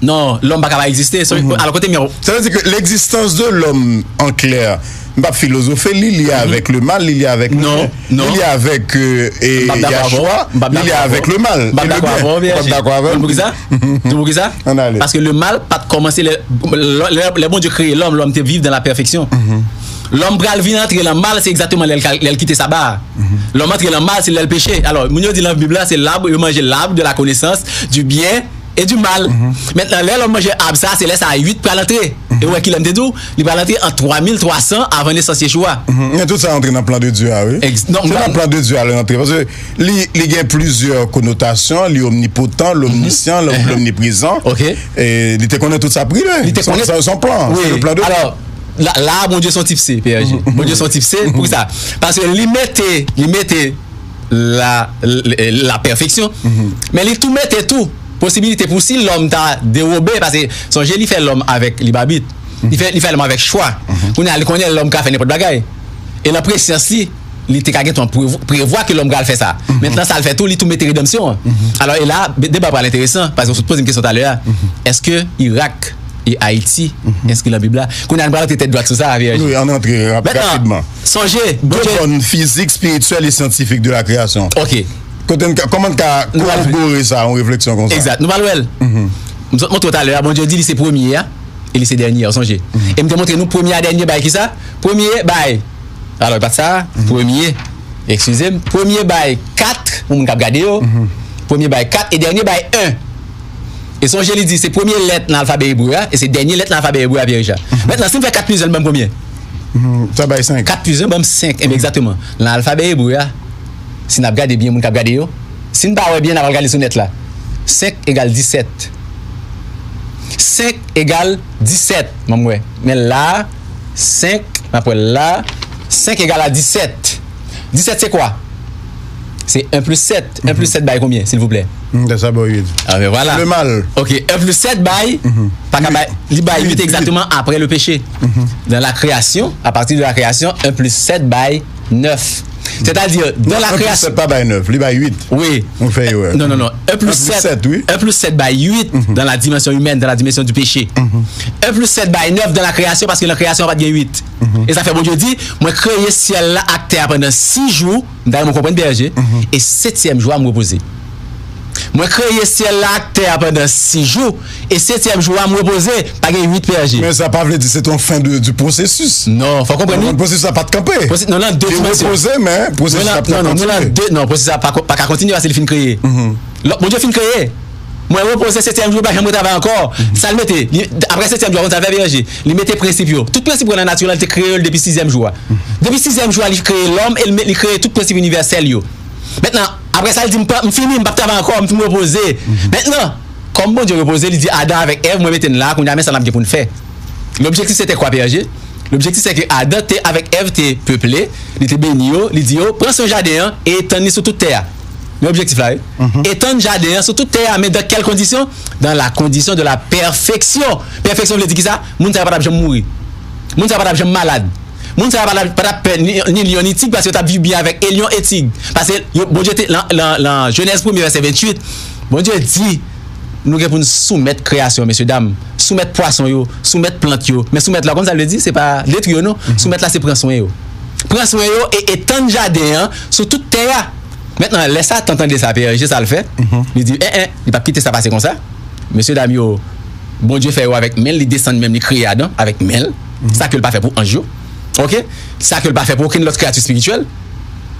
Non, lòm pa ka pa egziste. Alò, kote m ye? Sa vle di ke l'existence de l'homme en clair, m p ap filozofe, li lye avèk le mal, li lye avèk le bien, li lye avèk, euh, e, Yahshua, li lye avèk le mal e le bien. M p ap dakò avè w, P R G. Ou konn poukisa? Ou konn poukisa? Paske le mal pa t kòmanse lè, lè, lè Bondye kreye lòm, lòm te viv dans la perfection. Lòm pral vin antre lan mal, se egzakteman lè l ka, lè l kite saba a. Lòm antre lan mal, se lè l peche. Alò, moun yo di lan Bib la, se l'arbre, yo manje l'arbre de la connaissance du bien et du mal. Mentnan, lè lòm manje ab sa, se lè sa uit pral antre. E ou wè ki lè m te di w, li pral antre an twa mil twa san avan nesans Yeshua. Men tout sa antre nan plan de Dieu a, wi. Se nan plan de Dieu a li antre. Paske li, li gen plizyè konotasyon, li omnipotan, lomnisyan, lomniprezan. E li te konnen tout sa prive. Li te konnen. Se yon plan, se le plan de Dieu. Alò, la, la, Bondye se yon tip se, P R G. Bondye se yon tip se, poukisa? Paske li mete, li mete la, la, la pèfeksyon. Men li tou mete tou posibilite pou si lòm ta dewobe, paske sonje li fè lòm avèk libabit. Li fè, li fè lòm avèk chwa. Kounye a, li konnen lòm ka fè nenpòt bagay. E nan presyans li, li te ka gentan prevwa ke lòm pral fè sa. Mentnan, sa l fè tou, li tou mete redanmsyon an. Alò, e la, deba pral enteresan, paske w sot poze m kesyon talè a, èske Irak e Ayiti, èske nan Bib la? Kounye a, nou pral antre tèt dwat sou sa, Pierre. Wi, ann antre rapidman. Sonje, Bondye. De bòn fizik, espirityèl e syantifik de la kreyasyon. Ok. Kote n ka, kòman n ka kowabore sa, yon refleksyon konsa? Egzat, nou pral wè l. M sot montre w talè a, Bondye di li se premye a, e li se dènye a, w sonje. E m te montre nou premye a dènye bay kisa? Premye bay. Alò, e pa t sa, premye, eskize m, premye bay kat, pou moun k ap gade yo, premye bay kat, e dènye bay en. E sonje li di, se premye lèt nan alfabè ebre a, e se dènye lèt nan alfabè ebre a, Pierre Richard. Mentnan, si m fè kat plis en, l ban m konbyen? Sa bay senk. Kat plis en ban m senk, enben, egzakteman. Nan alfabè ebre a, si n ap gade byen, moun k ap gade yo, si n pa wè byen, n a pral gade sou nèt la. Senk egal disèt. Senk egal disèt, ban m wè. Men la, senk, n ap wè la, senk egal a disèt. Disèt se kwa? Se en plis sèt. En plis sèt bay konbyen, silvouplè? Sa bay uit. Ah, ben voilà. Le mal. Ok, en plis sèt bay, pa ka bay, li bay uit egzakteman apre le peche. Dans la création, à partir de la création, en plis sèt bay nèf. Sètadi, dans la création. En plis sèt pa bay nèf, li bay uit. Wi. Nou fè erè. Non, non, non. En plis sèt, wi. En plis sèt bay uit dans la dimension humaine, dans la dimension du péché. En plis sèt bay nèf dans la création, paske nan kreyasyon an pa t gen uit. E sa fè Bondye di, mwen kreye syèl la ak tè a pandan sis jou, m ta renmen w konprann, P R G, e setyèm jou a, m repoze. Mwen kreye syèl la ak tè a pandan sis jou, e setyèm jou a, m repoze, pa gen uit, P R G. Men sa pa vle di se te yon fen de, du processus. Non, fò w konprann li. Pwosesis la pa t kanpe. Pwose-, non, nan de dimansyon. Li repoze, men pwosesis la pa kontinye. Non, non, non, pwosesis la pa, pa ka kontinye paske li fin kreye. Bondye fin kreye. Mwen repoze setyèm jou, li pa janm retravay ankò. Sa l mete, li, apre setyèm jou a, konn sa l fè, P R G? Li mete prensip yo. Tout prensip ou wè nan nati la, li te kreye yo depi sizyèm jou a. Depi sizyèm jou a, li kreye lòm e li, li kreye tout prensip inivèsèl yo. Mentnan, apre sa, li di, m pa, m fini, m p ap travay ankò, m fin repoze. Mentnan, kòm Bondye repoze, li di Adan avèk Èv, mwen mete n la, kounye a, men sa n ap gen pou n fè. Lobjektif se te kwa, P R G? Lobjektif se ke Adan te avèk Èv te peple, li te beni yo, li di yo, pran swen jaden an e etann li sou tout tè a. Men objektif la, wi. Etann jaden an sou tout tè a, men dans quelle condition? Dans la condition de la perfection. Pèfeksyon vle di kisa? Moun sa yo pa t ap janm mouri. Moun sa yo pa t ap janm malad. Moun sa yo pa t ap, pa t ap pè ni, ni lyon ni tig paske yo t ap viv byen avèk e lyon e tig. Paske yo, Bondye te, lan, lan, lan Jenèz premye vèsè venntuit, Bondye di, nou gen pou n soumèt kreyasyon, mesye dam. Soumèt pwason yo, soumèt plant yo. Men soumèt la, w konn sa l vle di? Se pa detwi yo, non. Soumèt la, se pran swen yo. Pran swen yo e etann jaden an sou tout tè a. Mentnan, lè Satan tande sa, P R G, sa l fè? Li di, en, en, li p ap kite sa pase konsa. Mesye dam yo, Bondye fè yo avèk men l, li desann menm, li kreye Adan avèk men l. Sa ke l pa fè pou anj yo. Ok? Sa ke l pa fè pou okenn lòt kreyati espirityèl.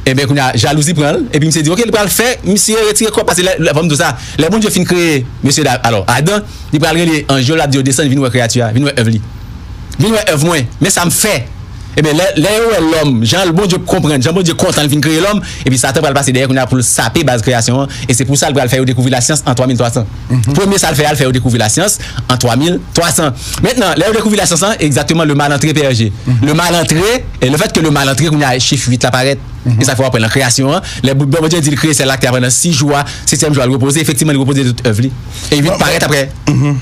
Enben, kounye a, jalouzi pran l, epi misye di, ok, li pral fè misye retire kò, paske lè, lè, fò m di w sa, lè Bondye fin kreye mesye dam, alò, Adan, li pral rele anj yo, l ap di yo, desann, vin wè kreyati a, vin wè èv li. Vin wè èv mwen, men sa m fè. Ebyen, lè, lè yo wè lòm, jan Bondye konprann, jan Bondye kontan l fin kreye lòm, epi Satan pral pase dèyè kounye a pou l sape baz kreyasyon an, e se pou sa l pral fè yo dekouvri lasyans an twa mil twa san. Premye sa l fè a, l fè yo dekouvri lasyans an twa mil twa san. Mentnan, lè yo dekouvri lasyans lan, egzakteman, le mal antre, P R G. Le mal antre, e le fèt ke le mal antre, kounye a, chif uit la parèt. E sa fè w ap wè nan kreyasyon an, lè Bondye di l kreye syèl la ak tè a pandan sis jou a, setyèm jou a, l repoze, efektivman, li repoze de tout èv li. E uit parèt apre,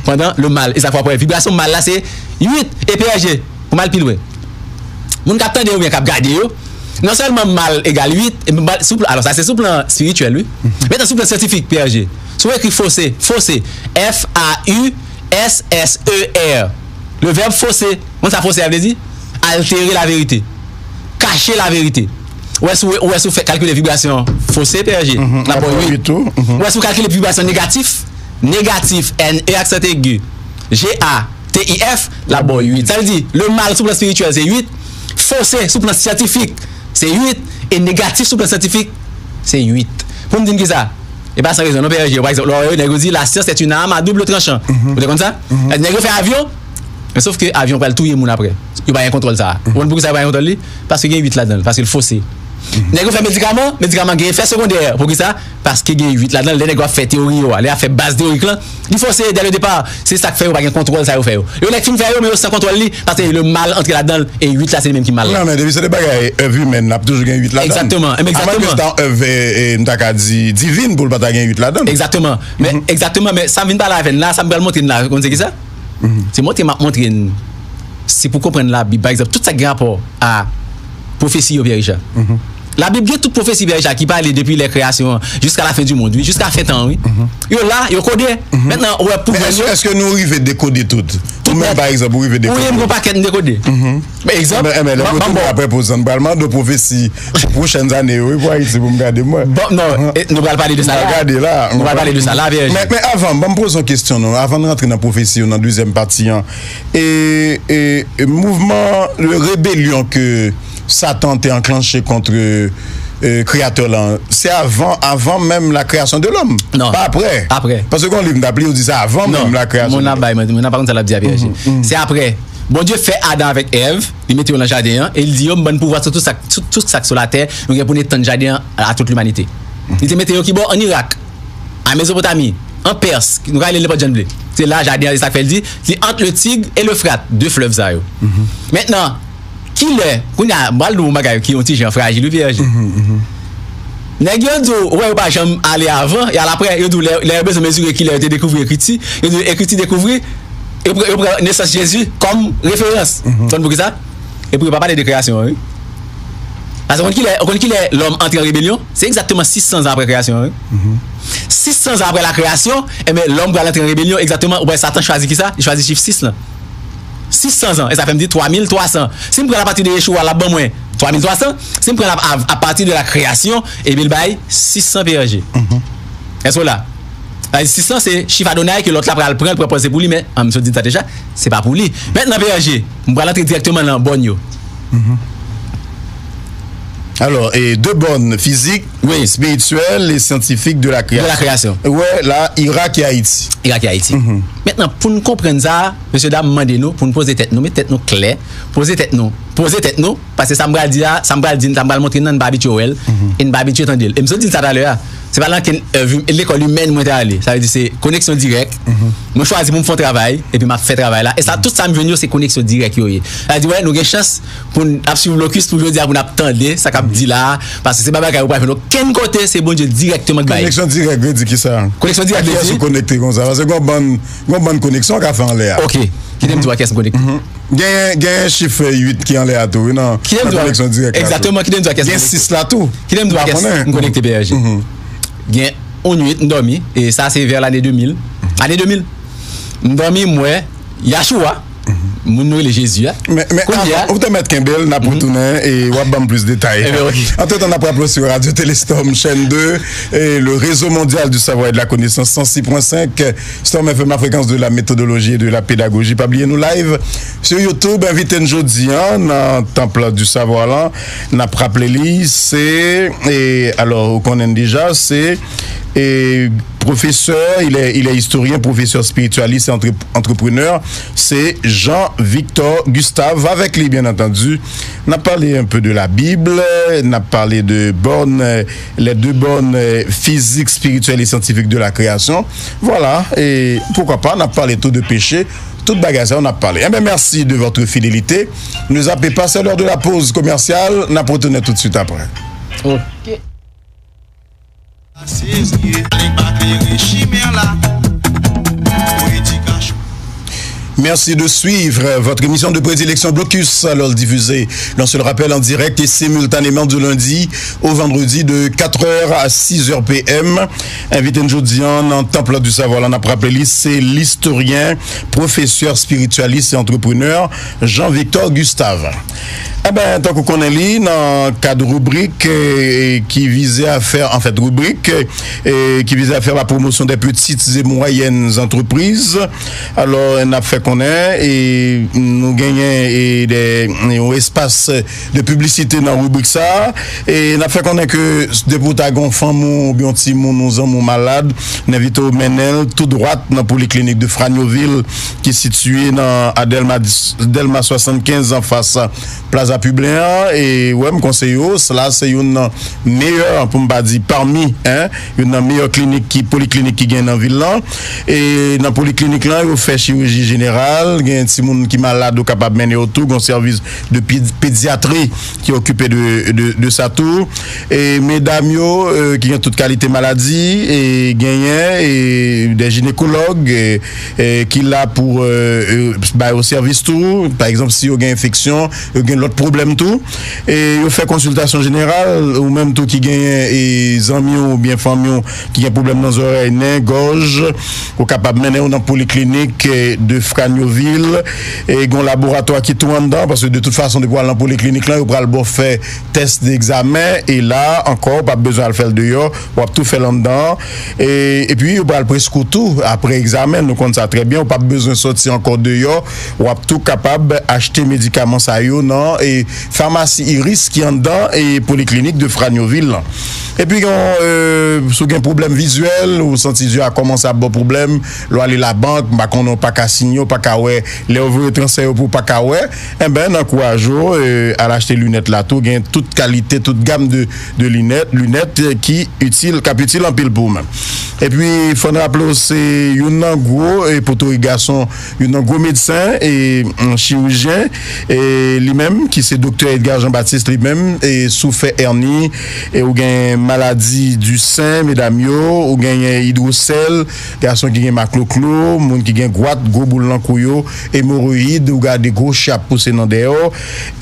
pandan le mal. E sa fè w ap wè vibrasyon mal la, se uit. E P R G, pou m al pi lwen. Moun k ap tande yo oubyen k ap gade yo, non sèlman mal egal uit, e mal, sou plan, alò, sa se sou plan espirityèl, wi. Mentnan, sou plan syantifik, P R G, si w ekri fose, fose, F A U S S E R, le verbe fausser, konn sa fausser a vle di? Altere laverite. Kache laverite. Ou wè si w, ou wè si w fè kalkile vibrasyon fose, P R G, l ap ba w uit. Ou wè si w kalkile vibrasyon negatif, negatif, N E aksan egi, G A T I F, l ap ba w uit. Sa vle di, le mal sou plan espirityèl, se uit, fose sou plan syantifik, se uit, e negatif sou plan syantifik, se uit. Pou m di n kisa? E pa san rezon, non, P R G, pa egzanp, lè w wè nèg yo di, la science est une arme à double tranchant. Ou te konn sa? Nèg yo fè avyon, men sof ke avyon pral touye moun apre. Yo pa gen kontwòl sa a. Ou konn poukisa yo pa gen kontwòl li? Paske gen uit ladan l, paske l fose. Nèg yo fè medikaman, medikaman gen efè segondè. Poukisa? Paske gen uit ladan l. Lè nèg yo ap fè teyori yo a, lè y ap fè baz teyorik lan, li fose dès le départ. Se sa k fè yo pa gen kontwòl sa yo fè yo. Yo nèk fin fè yo, men yo san kontwòl li, paske le mal antre ladan l, e uit la se li menm ki mal la. Non, men depi se de bagay èv imèn, n ap toujou gen uit ladan l. Egzakteman, egzakteman. Amwens ke se ta yon èv, e, e, m ta ka di, divin pou l pa ta gen uit ladan l. Egzakteman. Men, egzakteman, men sa m vin pale avè n la, sa m pral montre n la, ou konn se kisa? Se montre m ap montre n. Se pou konprann Labib, pa egzanp, tout sa k gen rapò a pwofesi yo, Pierre Richard. Labib gen tout pwofesi, P R G, ki pale depi lè kreyasyon an, jiska la fen di mond, wi, jiska fen tan an, wi. Yo la, yo kode. Mentnan, ou wè pou Men jwenn èske, yo. Èske nou rive dekode tout? Tout Ou menm, nèt. Pa egzanp, ou rive Ou ye, m dekode. Gon pakèt m dekode. Men egzanp, Enben, enben, lè ban- ban- bon. Apre poz, m pral mande w pwofesi pou pwochèn ane yo, wi, pou Ayiti, pou m gade, mwen. Bon, non, e, nou pral pale de sa la. Gade la. Nou pral pale de sa la, P R G. Men, men avan, ban m poze yon kesyon, non, avan n rantre nan pwofesi yo, nan dezyèm pati an. E, e, e mouvman, le rebelyon ke Satan te anklanche kont, e, Kreyatè lan, se avan, avan menm la création de l'homme. Non. Pa apre. Apre. Paske gon liv m t ap li, yo di se avan Non. Menm la création Moun de ap bay manti, moun ap pa konn sa l ap di a, P R G. Se apre. Bondye fè Adan avèk Èv, li mete yo nan jaden an, e li di yo, "M ban n pouvwa sou tout sa, tout, tout sa k sou latè, nou gen pou n etann jaden an a tout limanite." Li te mete yo kibò? An Irak, an Mezopotami, an Pès, nou ka rele l nenpòt jan n vle. Se la jaden an, se sa k fè l di, li ant le Tig e Lefrat, de flèv sa yo. Mentnan, kilè, kounye a, m pral di w yon bagay ki yon ti jan frajil, wi, P R G. Nèg yo di w, wè, yo pa janm ale avan, y al apre, yo di w, lè, lè yo bezwen mezire kilè yo te dekouvri ekriti, yo di w, ekriti dekouvri, yo pran, yo pran nesans Jezi kòm referans. Ou konn poukisa? Epi yo pa pale de kreyasyon an, wi. Paske ou konn kilè, ou konn kilè lòm antre an rebelyon? Se egzakteman sis san zan apre kreyasyon an, wi. Sis san zan apre la création, enben, lòm pral antre an rebelyon, egzakteman, ou wè Satan chwazi kisa? Li chwazi chif sis lan. Sis san zan, e sa fè m di twa mil twa san. Si m pran l apati de Yeshua, l ap ban mwen twa mil twa san. Si m pran l ap- a- apati de la création, ebyen, l bay sis san, P R G. Èske w la? Sa vle di sis san se chif Adonai ke lòt la pral pran, l pran panse pou li, men, an, m sot di sa deja, se pa pou li. Mentnan, P R G, m pral antre dirèkteman nan bòn yo. Alò, e de bòn fizik, Wi. Espirityèl e syantifik de la De la kreyasyon. Kreyasyon. Wè, la, Irak e Ayiti. Irak e Ayiti. Mentnan, pou n konprann sa, mesye dam, m mande nou pou n poze tèt nou, met tèt nou klè, poze tèt nou, poze tèt nou, paske sa m pral di a, sa m pral di, sa m pral montre n nan, n pa abitye wè l, e n pa abitye tande l. E m sot di l sa talè a. Se pa nan kenn, e, lekòl imèn mwen te ale. Sa vle di se koneksyon dirèk. Mwen chwazi pou m fè yon travay, epi m ap fè travay la. E sa, tout sa m jwenn yo, se koneksyon dirèk yo ye. Sa vle di, wè, nou gen chans pou n ap swiv blokis pou jodi a, pou n ap tande sa k ap di la a, paske se pa bagay ou pa jwenn okenn kote, se Bondye dirèkteman k bay. Koneksyon dirèk vle di kisa? Koneksyon dirèk vle di. A kiyès ou konekte konsa? Paske gon bann, gon bann koneksyon w ka fè anlè a. Ok. Kite m di w a kiyès m konekte. Gen, gen chif uit ki anlè a tou, wi, nan, Kite m nan di w a, koneksyon dirèk la tou. Egzakteman, kite m di w a kiyès m Gen konekte. Sis la tou. Kite m di w a kiyès m konekte, P R G. Gen yon nuit, m dòmi, e sa se vè lane de mil. Ane de mil. M dòmi, m wè Yahshua, moun nou rele Jezi a. Men, men Kounye a, avan, ou te mèt kenbe l, n ap retounen e w ap ban m plis detay. Ebyen, ok. Antretan, n ap raple w sou Radio Télé Storm, chaîne deux, et le réseau mondial du savoir et de la connaissance, cent six point cinq Storm F M, la fréquence de la méthodologie et de la pédagogie. Pa bliye nou live sur YouTube. Envite n jodi a nan Temple du Savoir lan, n ap raple li, se, e, alò, ou konnen deja, se, e, professeur, il est, il est historien, professeur spiritualiste et entre- entrepreneur, c'est Jean-Victor Gustave. Avec lui, bien entendu, n ap pale un peu de la Bible, n ap pale de bornes, euh, les deux bornes, euh, physique, spirituelle et scientifique de la création. Voilà, et pourquoi pas, n ap pale tou de péché, tout bagay sa yo n ap pale. Eh bien, merci de votre fidélité. Ne zappez pas, c'est l'heure de la pause commerciale. N ap retounen tout de suite après. Ok. Merci de suivre votre émission de prédilection Blocus, alors diffusée, l'on se le rappelle, en direct et simultanément du lundi au vendredi de quatre heures à six heures P M. Envite n jodi a nan Temple du Savoir la, n ap raple li, se listoryen, pwofesè, espirityalist e antreprenè Jean Victor Gustave. Eben, tankou konnen li, nan kad ribrik, eh, ki vize a fè, an fèt, ribrik, eh, ki vize a fè la promotion des petites et moyennes entreprises. Alò, n ap fè konnen, eh, nou genyen, eh, de, yon espas de piblisite nan ribrik sa a. E n ap fè konnen ke depi w ta gen yon fanm ou, oubyen yon timoun ou zanmi w malad, n envite w mennen l tou dwat nan poliklinik de Franyovil ki sitiye nan, a Dèlma, Dèlma swasannkenz, anfas Plaza Piblen an. E wè, m konseye w, sila se youn nan meyè, pou m pa di parmi, en, youn nan meyè klinik ki, poliklinik ki gen nan vil lan. E nan poliklinik lan, yo fè chiriji jeneral, Gen timoun ki malad, ou kapab mennen yo tou. Gen sèvis de ped- pedyatri ki okipe de, de, de sa tou. E medam yo, euh, ki gen tout kalite maladi, e genyen e de jinekològ e, e ki la pou euh, euh, bay yo sèvis tou. Pa egzanp, si yo gen enfeksyon, yo gen lòt pwoblèm tou. E yo fè konsiltasyon jeneral, ou menm tou ki genyen e zanmi w oubyen fanmi w ki gen pwoblèm nan zòrèy, nen, gòj, ou kapab mennen yo nan poliklinik eh, de Franyovil. E gen yon laboratwa ki tou anndan, paske de tout fason, depi w al nan poliklinik lan, yo pral ba w fè tès de egzamen. E la ankò, ou p ap bezwen al fè l deyò, w ap tou fè l anndan. E, epi, yo pral preskri w tou, apre egzamen, nou konn sa trè byen, ou p ap bezwen sòti ankò deyò, w ap tou kapab achte medikaman sa yo nan e famasi Iris ki anndan e poliklinik de Franyovil lan. Epi gen, euh, si w gen pwoblèm vizyèl, ou santi zye a kòmanse ap ba w pwoblèm, lè w ale labank, m pa konnen w pa ka siyen, w pa ka wè, lè yo voye transfè yo pou w pa ka wè, enben, n ankouraje w euh, al achte linèt la tou. Gen tout kalite, tout gam de, de linèt, linèt euh, ki itil, k ap itil anpil pou w menm. Epi, fò n raple w, se youn nan gwo e poto e gason, youn nan gwo medsen e mm, chirijyen, e li menm ki se doktè Edgar Jean Baptiste, li menm e soufè èni, e ou gen maladi di sen, medam yo, ou genyen idwosèl, gason ki gen makloklo, moun ki gen gwat, gwo boul nan kou yo, emoroyid, ou gade gwo chap pouse nan dèyè w,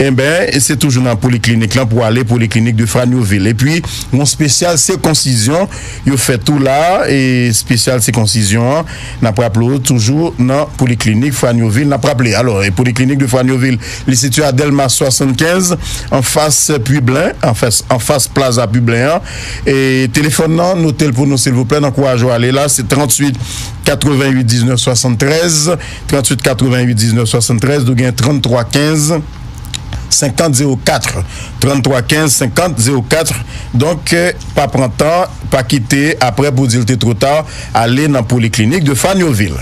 enben, se toujou nan poliklinik lan pou ale, poliklinik de Franyovil. Epi, yon espesyal sikonsizyon, yo fè tou la, e espesyal sikonsizyon an, n ap raple w toujou nan poliklinik Franyovil, n ap raple. Alò, e poliklinik de Franyovil, li sitiye a Dèlma swasannkenz, anfas Piblen, anfas, anfas Plaza Piblen an. E telefòn nan, note l pou nou, silvouplè, n ankouraje w ale la, se tranntuit katreventuit diznèf swasanntrèz, tranntuit katreventuit diznèf swasanntrèz, nou gen tranntwa kenz senkant zewo kat, tranntwa kenz senkant zewo kat. Donk, eh, pa pran tan, pa kite apre pou di l te twò ta, ale nan poliklinik de Franyovil.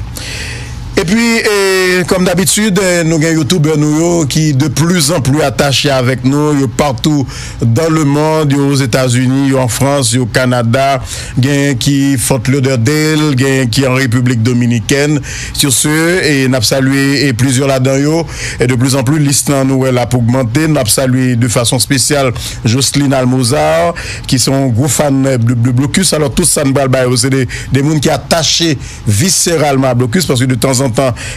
Epi, eh, kòm dabitid, eh, nou gen youtubè nou yo ki de plus en plus atache avèk nou, yo partout dans le monde, yo Ozetazini, yo an Frans, yo Kanada, genyen ki Fort Lauderdale, genyen ki an Repiblik Dominikèn. Sur ce, e n ap salye e plizyè ladan yo, e de plus en plus, lis lan nou wè l ap ogmante. N ap salye de fason espesyal Jocelyne Almozar, ki se yon gwo fan de, de Blocus. Alò, tout sa n pral ba yo, se de, de moun ki atache viscéralement à Blocus, paske de tanzantan,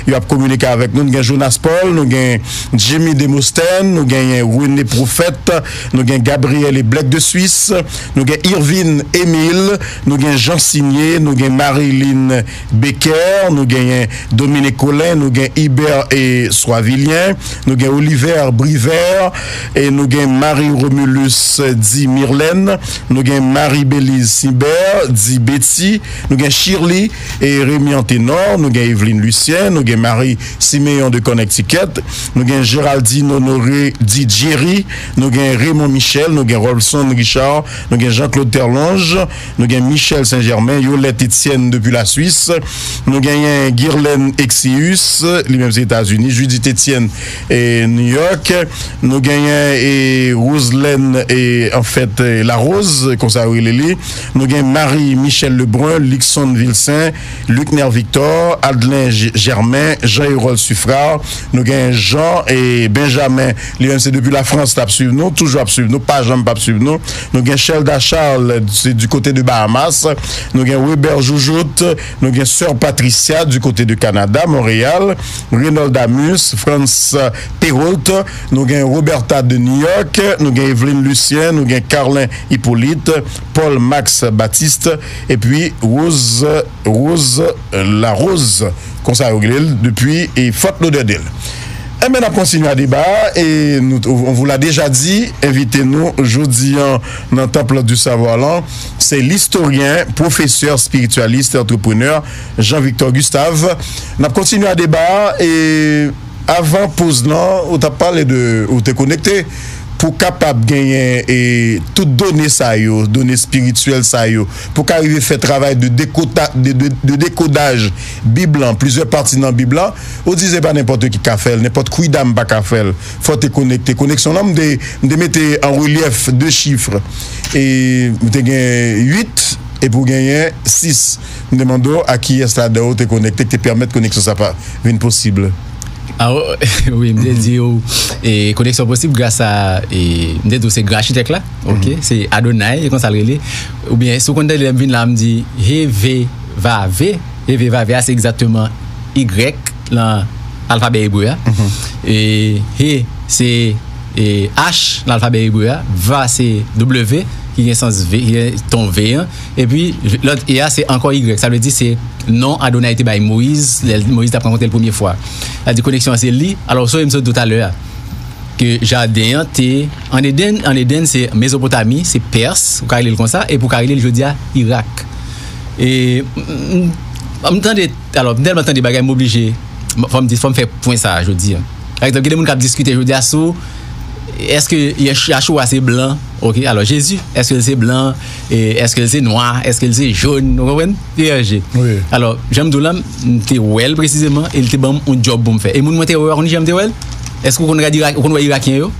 yo ap kominike avèk nou. Nou gen Jonas Paul, nou gen Jimmy Demosthène, nou genyen René Prophète, nou gen Gabriel et Black de Suisse, nou gen Irvine Émile, nou gen Jean Signé, nou gen Marilyn Becker, nou genyen Dominique Colin, nou gen Hubert et Soivilien, nou gen Oliver Briver, e nou gen Marie Romulus di Mirlène, nou gen Marie Belize Sibert di Betty, nou gen Shirley e Remy Anténor, nou gen Eveline Lucien, nou gen Marie Siméon de Connecticut, nou gen Géraldine Honoré di Jerry, nou gen Raymond Michel, nou gen Rolson Richard, nou gen Jean-Claude Terlonge, nou gen Michel Saint-Germain, Yolette Etienne depi la Swis, nou genyen Guirlaine Exius, li menm se Etazini, Judith Etienne e New York, nou genyen e Roselène e anfèt e Larose, konsa yo rele li, nou gen Marie Michel Lebrun, Luckson Vilcin, Lucner Victor, Adlin G- Germain, Jean Hérol Suffrard, nou gen Jean e Benjamin, li menm se depi Lafrans l ap swiv nou, toujou ap swiv nou, pa janm p ap swiv nou. Nou gen Shelda Charles, se du côté de Bahamas, nou gen Weber Joujout, nou gen Sœur Patricia du côté de Canada, Montréal, Reynold Amus, Franz Perrault, nou gen Roberta de New York, nou gen Eveline Lucien, nou gen Carlin Hippolyte, Paul Max Baptiste, epi Rose, Rose Larose, konsa yo rele l, depi e Fort Lauderdale. Enben, n ap kontinye a deba, e nou, on vous l'a déjà dit, envite nou jodi an nan Temple du Savoir lan, se listoryen, pwofesè, espirityalist e antreprenè Jean Victor Gustave. N ap kontinye a deba, e avan poz lan, ou t ap pale de, ou te konekte, pou kapab genyen e tout done sa yo, done espirityèl sa yo, pou ka rive fè travay de dekota, de, de, de dekodaj Bib lan, plizyè pati nan Bib lan, ou di se pa nenpòt ki ka fè l, nenpòt kwidam pa ka fè l. Fò te konekte. Koneksyon lan, m te, m te mete an relyèf de chif. E m te gen uit, epi w genyen sis. M te mande w a kiyès ladan yo te konekte ki te pèmèt koneksyon sa pa vin posib. Ah, wi, m te di w, e, koneksyon posib gras a, e, m te di w se gran achitèk la, ok, se Adonai, e konsa l rele. Oubyen, si w konn tande lè m vin la, m di, He, Ve, Va, Ve. He, Ve, Va, Ve a, se egzakteman Y nan alfabè ebre a. E, He, se, e, H nan alfabè ebre a. Va, se W, ki gen sans V, ki gen ton V an. Epi, lòt E a, se ankò Y. Sa vle di, se non Adonai te bay Moyiz, lè Moyiz t ap rankontre l premye fwa. Sa di koneksyon an se li. Alò, sonje m sot di w talè a, ke jaden an te an Eden. An Eden, se Mezopotami, se Pès, ou ka rele l konsa, epi ou ka rele l jodi a Irak. E, m, m, m tande, alò, m tèlman tande bagay, m oblije, fò m di, fò m fè pwen sa a jodi a. Pa egzanp, gen de moun k ap diskite jodi a sou, èske Yach-, Yachoua se blan, ok, alò, Jezi, èske l se blan, e, èske l se nwa, èske l se jòn, ou konprann? P R G. Alò, jan m di w la, m te wè l presizeman, e l te ban m yon djòb pou m fè. E moun mwen te wè a, ou konn jan m te wè l? Èske ou konn gade Irak, ou konn wè Irakyen yo?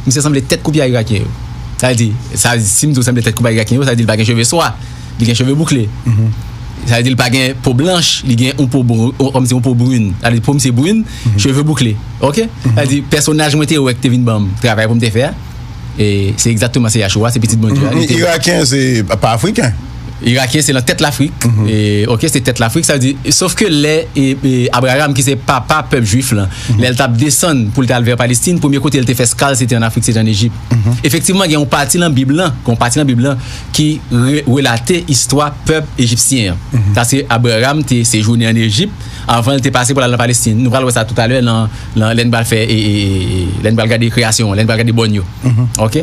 Misye sanble tèt koupe a Irakyen yo. Sa vle di, sa, si m di w sanble tèt koupe a Irakyen yo, sa vle di l pa gen cheve swa, li gen cheve boukle. Sa vle di l pa gen po blanch, li gen yon po brun, kòmsi yon po brun. Sa vle di po misye brun, cheve boukle. Ok? Sa vle di pèsonaj mwen te wè ki te vin ban m travay pou m te fè a, e se egzakteman se Yachoua, se pitit Bondye a. Li te Irakyen, se pa Afriken. Irakyen se nan tèt Lafrik. E, ok, se tèt Lafrik, sa vle di, sof ke lè, e, e, Abraham, ki se papa pèp jwif lan, lè l t ap desann pou l te al vè Palestin, premye kote l te fè eskal, se te ann Afrik, se te ann Ejip. Efektivman, gen yon pati nan Bib lan, gen yon pati nan Bib lan ki re-, relate istwa pèp ejipsyen an. Sa se Abraham te sejounen ann Ejip, anvan l te pase pou l al nan Palestin. Nou pral wè sa toutalè nan, nan, lè n pral fè, e, e, e, lè n pral gade kreyasyon an, lè n pral gade bòn yo. Ok?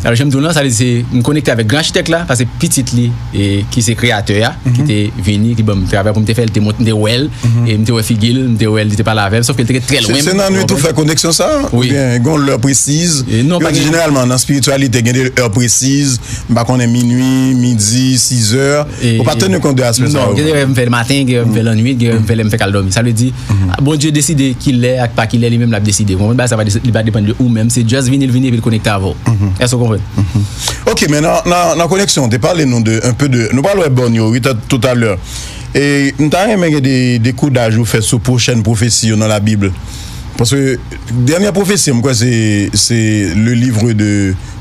Alò, jan m di w lan, sa vle di se, m konekte avèk gran achitèk la, paske pitit li, e, ki se kreyatè a, ki te vini, ki ban m travay pou m te fè, l te mont-, m te wè l, e m te wè figi l, m te wè l, li te pale avè m, sof ke l te ret trè lwen. Se nan nwit ou fè koneksyon sa a? Oubyen gen yon lè presiz? Yo di jeneralman, nan espirityalite, gen de lè presiz, m pa konnen, minui, midi, sizè. Ou pa tenu kont de aspè sa yo? Non, gen de rèv m fè lematen, gen rèv m fè lannwit, gen rèv m fè lè m fè k al dòmi. Sa vle di, Bondye deside ki lè ak pa ki lè, li menm l ap deside. Ou konprann? Bagay sa pa, li pa depann de ou menm, se just vini, l vini epi l konekte avè w. Èske w konprann? Ok, men nan, nan, nan koneksyon, te pale nou de, un peu de, nou pral wè bòn yo, wi, toutalè. E m ta renmen gen de dekodaj ou fè sou pwochèn pwofesi yo nan Labib. Paske dènyè pwofesi, m kwè se, se le livre de,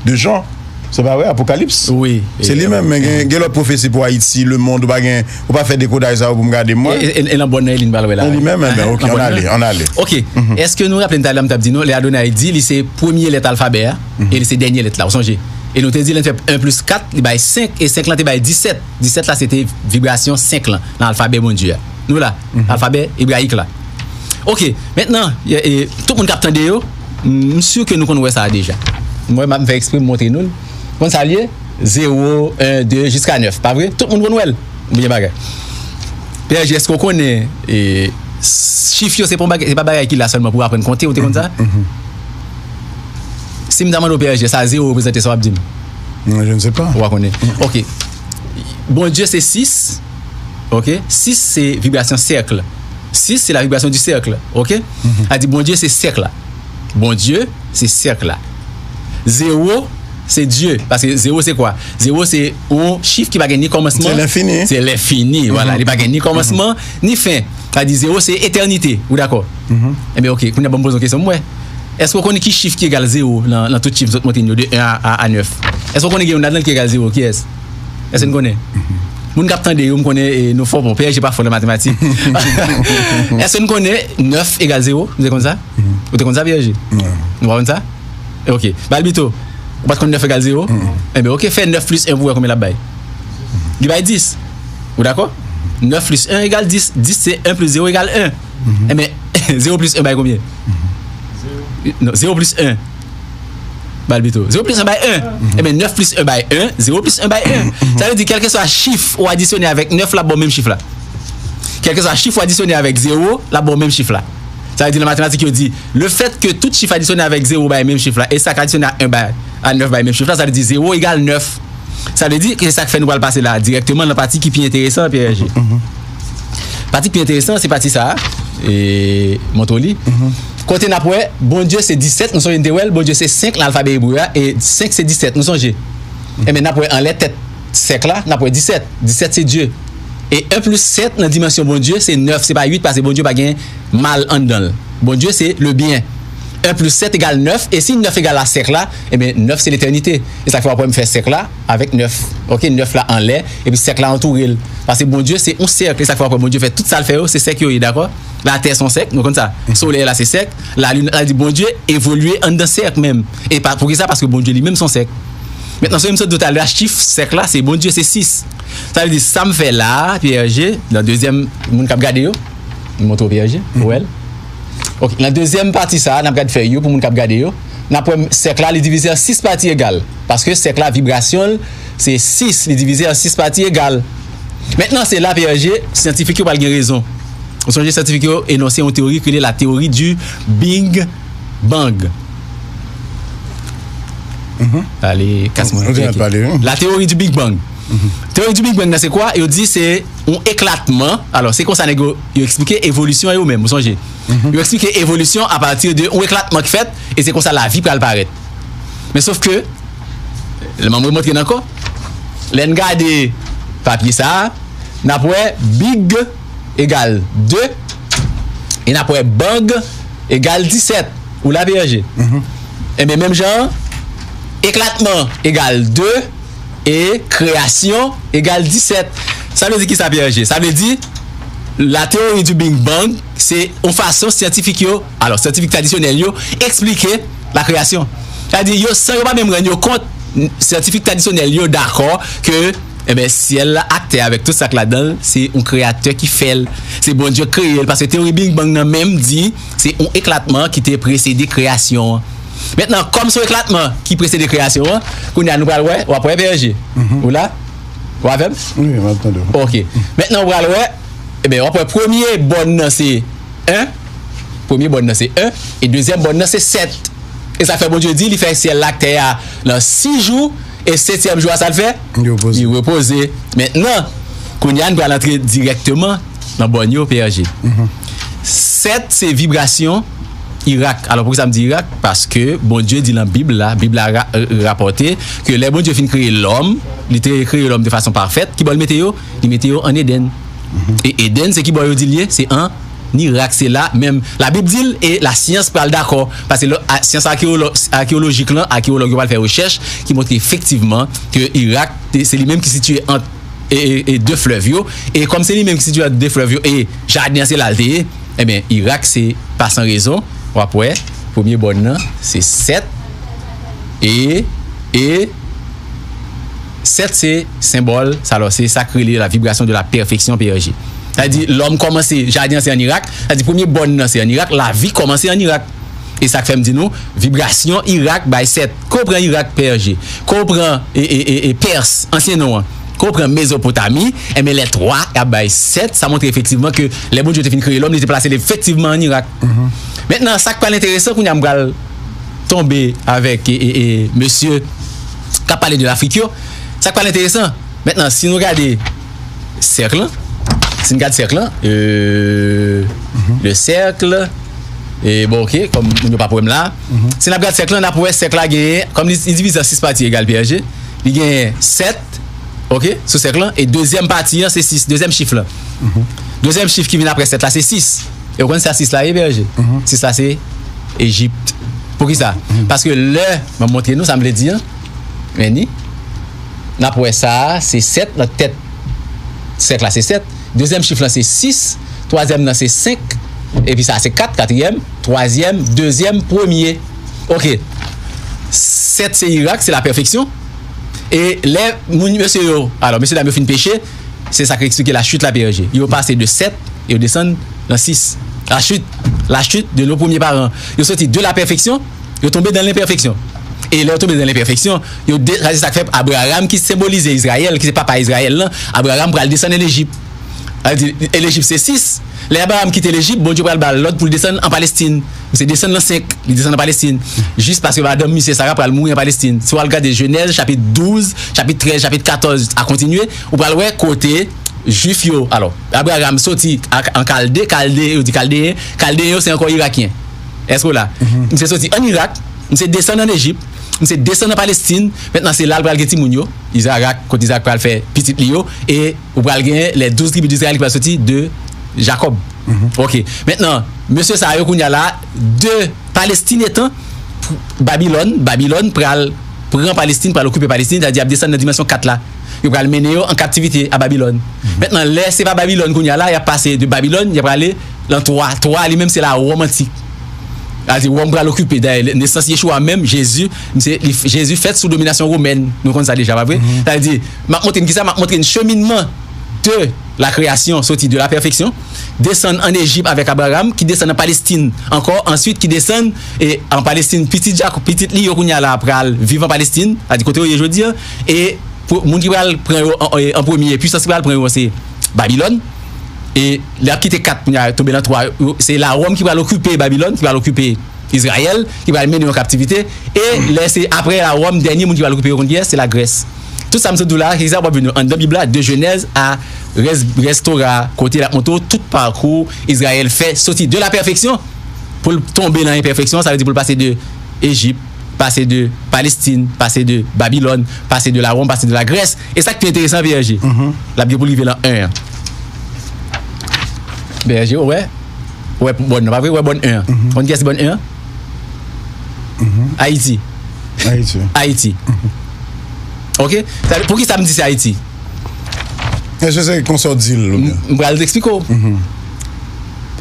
de Jean. Se pa vre, Apokalips? Wi. Se li menm, men gen, gen lòt pwofesi pou Ayiti, lemonn, ou pa gen, ou pa fè dekodaj sa yo pou m gade mwen. E, e, e nan bòn nan, e li n pral wè la. E li menm, enben, ok, ann ale, ann ale. Ok. Èske nou raple n talè a m t ap di nou, lè Adonai di, li se premye lèt alfabè a, e li se dènye lèt la, ou sonje? E nou te di, lè n fè en plis kat, li bay senk, e senk lan te bay disèt. Disèt la, se te vibrasyon senk lan, nan alfabè Bondye a. Nou la, alfabè ebrayik la. Ok, mentnan, e, e, tout moun k ap tande yo, m, m si ke nou konn wè sa a deja. Mwen, m ap fè ekspre m montre nou l. Konn sa l ye? Zewo, en, de, jiska nèf, pa vre? Tout moun konn wè l. Oubyen bagay. P R G, èske w konnen, e, chif yo, se pa bagay, se pa bagay ki la sèlman pou aprann konte, ou te konn sa? Si m ta mande w, P R G, sa zewo reprezante, sa w ap di m? Non, je ne sais pas. Ou pa konnen. Ok. Bondye se sis. Ok? Sis se vibrasyon sèk. Sis se la vibration du cercle. Ok? A di Bondye se sèk la. Bondye se sèk la. Zewo se Dye. Paske zewo se kwa? Zewo se yon chif ki pa gen ni kòmansman. Se lenfini. Se lenfini, vwala. Li pa gen ni kòmansman, ni fen. Sa di zewo se etènite. Ou dakò? Enben, ok. Kounye a ban m poze yon kesyon, m wè. Èske w konnen ki chif ki egal zewo nan, nan tout chif zòt montre n yo de en a, a, a nèf? Èske w konnen gen youn ladan l ki egal zewo? Kiyès? Èske n konnen? Moun k ap tande yo, m konnen, e, nou fò, bon, P R G pa fò nan matematik. Èske n konnen nèf egal zewo? Nou te konn sa? Ou te konn sa, P R G? Ou pa konn sa? Ok. Balbito, ou pa t konn nèf egal zewo? Enben, ok, fè nèf plis en pou wè konbyen l ap bay. Li bay dis. Ou dakò? Nèf plis en egal dis. Dis se en plis zewo egal en. Enben, zewo plis en bay konbyen? Non, zewo plis en. Balbito. Zewo plis en bay en. Enben, nèf plis en bay en, zewo plis en bay en. Sa vle di, kèlkeswa chif ou adisyone avèk nèf la, ap ba w menm chif la. Kèlkeswa chif ou adisyone avèk zewo, l ap ba w menm chif la. Sa vle di, nan matematik, yo di, lefètke tout chif adisyone avèk zewo bay menm chif la, e sa k adisyone a en bay, a nèf bay menm chif la, sa vle di zewo egal nèf. Sa vle di, se sa k fè nou pral pase la, dirèkteman nan pati ki pi enteresan, P R G. Pati ki pi enteresan, se pati sa a, e, montre w li. Kote n ap wè, Bondye se disèt, nou sonje n te wè l, Bondye se senk nan alfabè ebre a, e senk se disèt, nou sonje. Enben, n ap wè anlè tèt sèk la, n ap wè disèt. Disèt se Dye. E en plis sèt nan dimansyon Bondye se nèf, se pa uit, paske Bondye pa gen mal anndan l. Bondye se le byen. En plis sèt egal nèf, e si nèf egal a sèk la, ebyen nèf se letènite. E sa k fè w ap wè m fè sèk la avèk nèf. Oke, nèf la anlè, epi sèk la antoure l. Paske Bondye se yon sèk, e sa k fè w ap wè Bondye fè tout sa l fè yo, se sèk yo ye, dakò? Latè se yon sèk, nou konn sa. Solèy la se sèk, lalin, sa vle di Bondye evolye anndan sèk menm. E pa, poukisa? Paske Bondye li menm se yon sèk. Mentnan, sa m sot di w talè a, chif sèk la, se Bondye, se sis. Sa vle di, sa m fè la a, P R G, nan dezyèm, moun k ap gade yo, m montre w P R G, ou wè l? Oke, nan dezyèm pati sa a, n ap gade fèy yo pou moun k ap gade yo. N ap wè sèk la, li divize an sis pati egal. Paske sèk la, vibrasyon l, se sis, li divize an sis pati egal. Mentnan, se la, P R G, syantifik yo pral gen rezon. Ou sonje syantifik yo enonse yon teyori ki rele la théorie du Big Bang. Ale, kas mwen. Ok. La théorie du Big Bang. Théorie du Big Bang nan se kwa? Yo di se yon eklatman. Alò, se konsa nèg yo, yo eksplike evolisyon yo menm, ou sonje. Yo eksplike evolisyon apati de yon eklatman ki fèt, e se konsa lavi pral parèt. Men sof ke, lè m remontre l ankò, lè n gade papye sa a, n ap wè big egal de, e n ap wè bang egal disèt. Ou la, P R G? Enben, menm jan an, eklatman egal de, e kreyasyon egal disèt. Sa vle di ki sa, P R G? Sa vle di, la théorie du Big Bang, se yon fason syantifik yo, alò, syantifik tradisyonèl yo, eksplike la kreyasyon. Sa vle di, yo, san yo pa menm rann yo kont, syantifik tradisyonèl yo dakò ke, enben, syèl la ak tè avèk tout sa k ladan l, se yon kreyatè ki fè l. Se Bondye k kreye l, paske teyori Big Bang nan menm di, se yon eklatman ki te presede kreyasyon an. Mentnan, kòm se yon eklatman ki presede kreyasyon an, kounye a nou pral wè, w ap wè, P R G. Ou la? Ou avè m? Wi, m ap tande w. Ok. Mentnan, w pral wè, ebyen, w ap wè premye bòn nan se en, premye bòn nan se en, e dezyèm bòn nan se sèt. E sa fè Bondye di, li fè syèl la ak tè a nan sis jou, e setyèm jou a, sa l fè? Li repoze. Li repoze. Mentnan, kounye a, n pral antre dirèkteman nan bòn yo, P R G. Sèt se vibrasyon Irak. Alò, poukisa m di Irak? Paske Bondye di nan Bib la, Bib la ra- rapòte ke lè Bondye fin kreye lòm, li te kreye lòm de fason pafèt, ki bò l mete yo? Li mete yo ann Edenn. E Edenn, se ki bò yo di l ye? Se ann Irak, se la menm. Labib di l, e lasyans pral dakò. Paske lo- a- syans akeyolo- akeyolojik lan, akeyològ yo pral fè rechèch ki montre efektivman ke Irak, te- se li menm ki sitiye ant e, e, e de flèv yo. E kòm se li menm ki sitiye ant de flèv yo, e jaden an se la l te ye, enben, Irak se pa san rezon. W ap wè, premye bòn nan, se sèt. E, e sèt se senbòl, sa, alò, se sa k rele la vibration de la perfection, P R G. Sa vle di, lòm kòmanse, jaden an se ann Irak, sa vle di, premye bòn nan se ann Irak, lavi kòmanse ann Irak. E sa k fè m di nou, vibrasyon Irak bay sèt. Ke w pran Irak, P R G, ke w pran, e, e, e, e, Pès, ansyen non an, ke w pran Mezopotami, enben, lè twa ap bay sèt, sa montre efektivman ke lè Bondye te fin kreye lòm, li te plase l efektivman ann Irak. Mentnan, sa k pral enteresan, kounye a m pral tonbe avèk, e, e, e, mesye k ap pale de Lafrik yo. Sa k pral enteresan, mentnan, si nou gade sèk lan, si n gade sèk lan, euh, le cercle, e bon, ok, kòm moun yo pa pou wè m la, si n ap gade sèk lan, n ap wè sèk la genyen, kòm li, li divize an sis pati egal, P R G, li genyen sèt, ok, sou sèk lan, e dezyèm pati an, se sis, dezyèm chif lan. Dezyèm chif ki vin apre sèt la, se sis. E w konn sa sis la ye, P R G? Sis la se Ejip. Poukisa? Paske lè, m ap montre nou sa m vle di an, men ni, n ap wè sa a, se sèt nan tèt sèk la, se sèt. Dezyèm chif lan se sis, twazyèm nan se senk, epi sa a se kat, katriyèm, twazyèm, dezyèm, premye. Ok. Sèt se Irak, se la pèfeksyon. E lè moun, mesye yo, alò, mesye dam yo fin peche, se sa k eksplike la chute la, P R G. Yo pase de sèt, yo desann nan sis. La chute, la chute de nos premiers parents. Yo soti de la perfection, yo tonbe dans l'imperfection. E lè yo tonbe dans l'imperfection, yo de, sa se sa k fè Abraram ki senbolize Izrayèl, ki se papa Izrayèl lan, Abraram pral desann an Ejip. Sa vle di, e Lejip se sis. Lè Abraram kite Lejip, Bondye pral ba l lòd pou l desann an Palestin. Misye desann nan senk, li desann an Palestin. Jis paske madanm misye Sara pral mouri an Palestin. Si w al gade Jenèz, chapit douz, chapit trèz, chapit katòz, a kontinye, ou pral wè kote Jwif yo. Alò, Abraram soti a- an Kalde, Kalde, yo di Kaldeyen, Kaldeyen yo se ankò Irakyen. Èske w la? Misye soti ann Irak, misye desann ann Ejip, Misye desann nan Palestin. Mentnan, se la l pral gen timoun yo. Izarak, kote Izarak pral fè pitit li yo. E ou pral gen les douze tribus d'Israël ki pral soti de Jakòb. Ok. Mentnan, mesye sa yo kounye a la, de Palestin etan, Babilòn, Babilòn pral pran Palestin, pral okipe Palestin, sètadi y ap desann nan dimansyon kat la. Yo pral mennen yo an kaptivite a Babilòn. Mentnan, lè se pa Babilòn kounye a la, y ap pase de Babilòn, y ap prale nan twa. Twa li menm se la Wòm antik. Sa vle di Wòm pral okipe. Dayè, nesans Yeshua menm, Jezi, misye, li, Jezi fèt sou dominasyon womèn. Nou konn sa deja, pa vre? Sa vle di, m ap montre n kisa, m ap montre n cheminman de la création, soti de la perfection, desann an Ejip avèk Abraram, ki desann an Palestin ankò, answit ki desann, e, an Palestin, pitit Jakòb, pitit li yo kounye a la pral viv an Palestin, sa vle di kote yo ye jodi a, e pou, moun ki pral pran yo an, an premye, pwisans ki pral pran yo se Babilòn, e lè y ap kite kat kounye a tonbe nan twa, yo, se la Wòm ki pral okipe Babilòn, ki pral okipe Izrayèl, ki pral mennen yo an kaptivite, e lè se apre la Wòm, dènye moun ki pral okipe yo konn kiyès? Se la Grès. Tout sa m sot di w la, se sa w ap vin anndan Bib la, de Jenèz a rès, rès Tora, kote l ap montre w tout pakou Izrayèl fè soti de la pèfeksyon pou l tonbe nan enpèfeksyon, sa vle di pou l pase de Ejip, pase de Palestin, pase de Babilòn, pase de la Wòm, pase de la Grès. E sa k pi enteresan, P R G, l ap gen pou l rive nan en an. P R G, ou wè? Ou wè bòn nan, pa vre? Ou wè bòn en an. Ou konn kiyès bòn en an? Ayiti. Ayiti. Ayiti. Ok? Sa, poukisa m di se Ayiti? Èske se konsa w di l, oubyen? M, m pral eksplike w.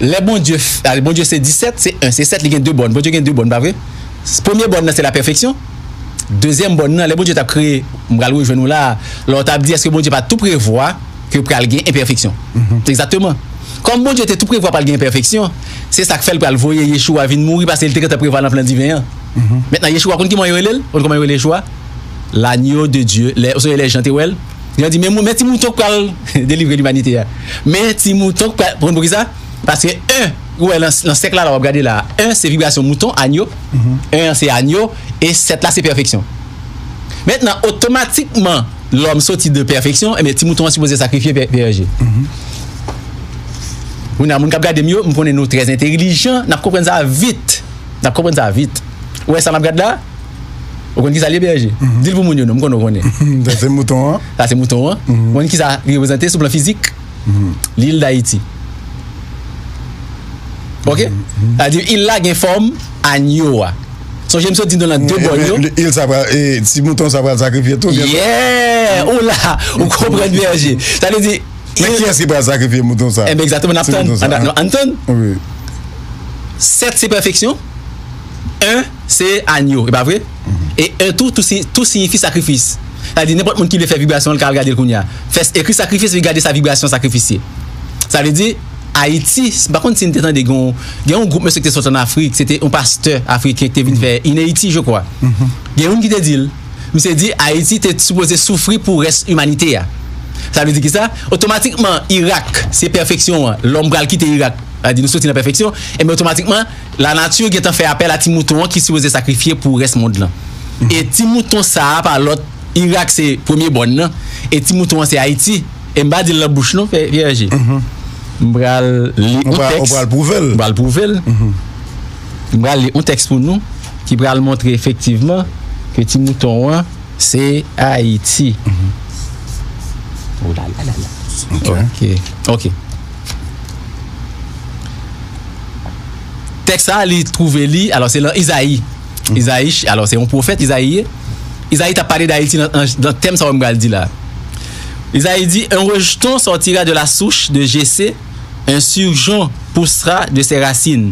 Lè Bondye, f-, ale, Bondye se disèt, se en, se sèt, li gen de bòn. Bondye gen de bòn, pa vre? Premye bòn nan, se la pèfeksyon. Dezyèm bòn nan, lè Bondye t ap kreye, m pral rejwenn ou la, lè w t ap di, èske Bondye pa t tou prevwa ke pral gen enpèfeksyon? Egzakteman. Kòm Bondye te tou prevwa pral gen enpèfeksyon, se sa k fè l pral voye Yeshua vin mouri, paske l te gentan prevwa nan plan diven an. Mentnan, Yeshua, konn ki man yo rele l? Konn kòman yo rele Yeshua? L'agneau de Dieu. Lè, osnon lè Jan te wè l, Jan di, men, men ti mouton k pral delivre limanite a. Men ti mouton k pral, konn poukisa? Paske en, ou wè nan, nan sèk la, la w ap gade la, en se vibrasyon mouton, anyo. En an se anyo, e sèt la se pèfeksyon. Mentnan, otomatikman, lòm soti de pèfeksyon, ebyen, ti mouton an sipoze sakrifye, P R G. Kounye a, moun k ap gade m yo, m konnen nou trè entelijan, n ap konprann sa vit. N ap konprann sa vit. Ou wè sa n ap gade la? Ou konn ki sa l ye, P R G? Di l pou moun yo non, m konnen ou konnen. Sa se mouton an. Sa se mouton an. Ou konn ki sa li reprezante sou plan fizik? Lil Dayiti. Ok? Sa vle di, il la gen fòm anyo a. Sonje m sot di nou nan de bòn yo. Men, men, il sa pral, e, ti mouton sa pral sakrifye tou, byen. Yeah! Ou la, ou konprann, P R G. Sa vle di, Men kiyès ki pral sakrifye mouton sa? Enben, egzakteman, n ap tann. Ann tann. Wi. Sèt se pèfeksyon, en se anyo, e pa vre? E en tou, tou si-, tou siyifi sakrifis. Sa vle di, nenpòt moun ki vle fè vibrasyon, l ka al gade l kounye a. Fè, ekri sakrifis, epi gade sa vibrasyon sakrifis ye. Sa vle di, Ayiti, m pa konn si n te tande gen yon, gen yon gwoup mesye ki te sot ann Afrik, se te yon pastè afriken ki te vin fè Ineyiti, je crois. Gen youn ki te di l, Misye di Ayiti te sipoze soufri pou rès imanite a. Sa vle di kisa? Otomatikman, Irak, se pèfeksyon an. Lòm pral kite Irak. Sa vle di nou soti nan pèfeksyon. Ebyen, otomatikman, lanati gentan fè apèl a ti mouton an ki sipoze sakrifye pou rès mond lan. E ti mouton sa a, pa lòt, Irak se premye bòn nan. E ti mouton an se Ayiti. E m pa di l nan bouch non, P R G. M pral li yon tèks. Ou pral pwouve l. M pral pwouve l. M pral li yon tèks pou nou ki pral montre efektivman ke ti mouton an se Ayiti. Oh la la la la. Ok. Ok. Ok. Tèks sa, li twouve li, alò, se nan Izayi. Izayi, alò, se yon pwofèt, Izayi ye. Izayi t ap pale d Ayiti nan, nan, nan tèm sa yo m pral di la. Izayi di, un rejeton sortira de la souche de Jessé, un surgeon poussera de ses racines.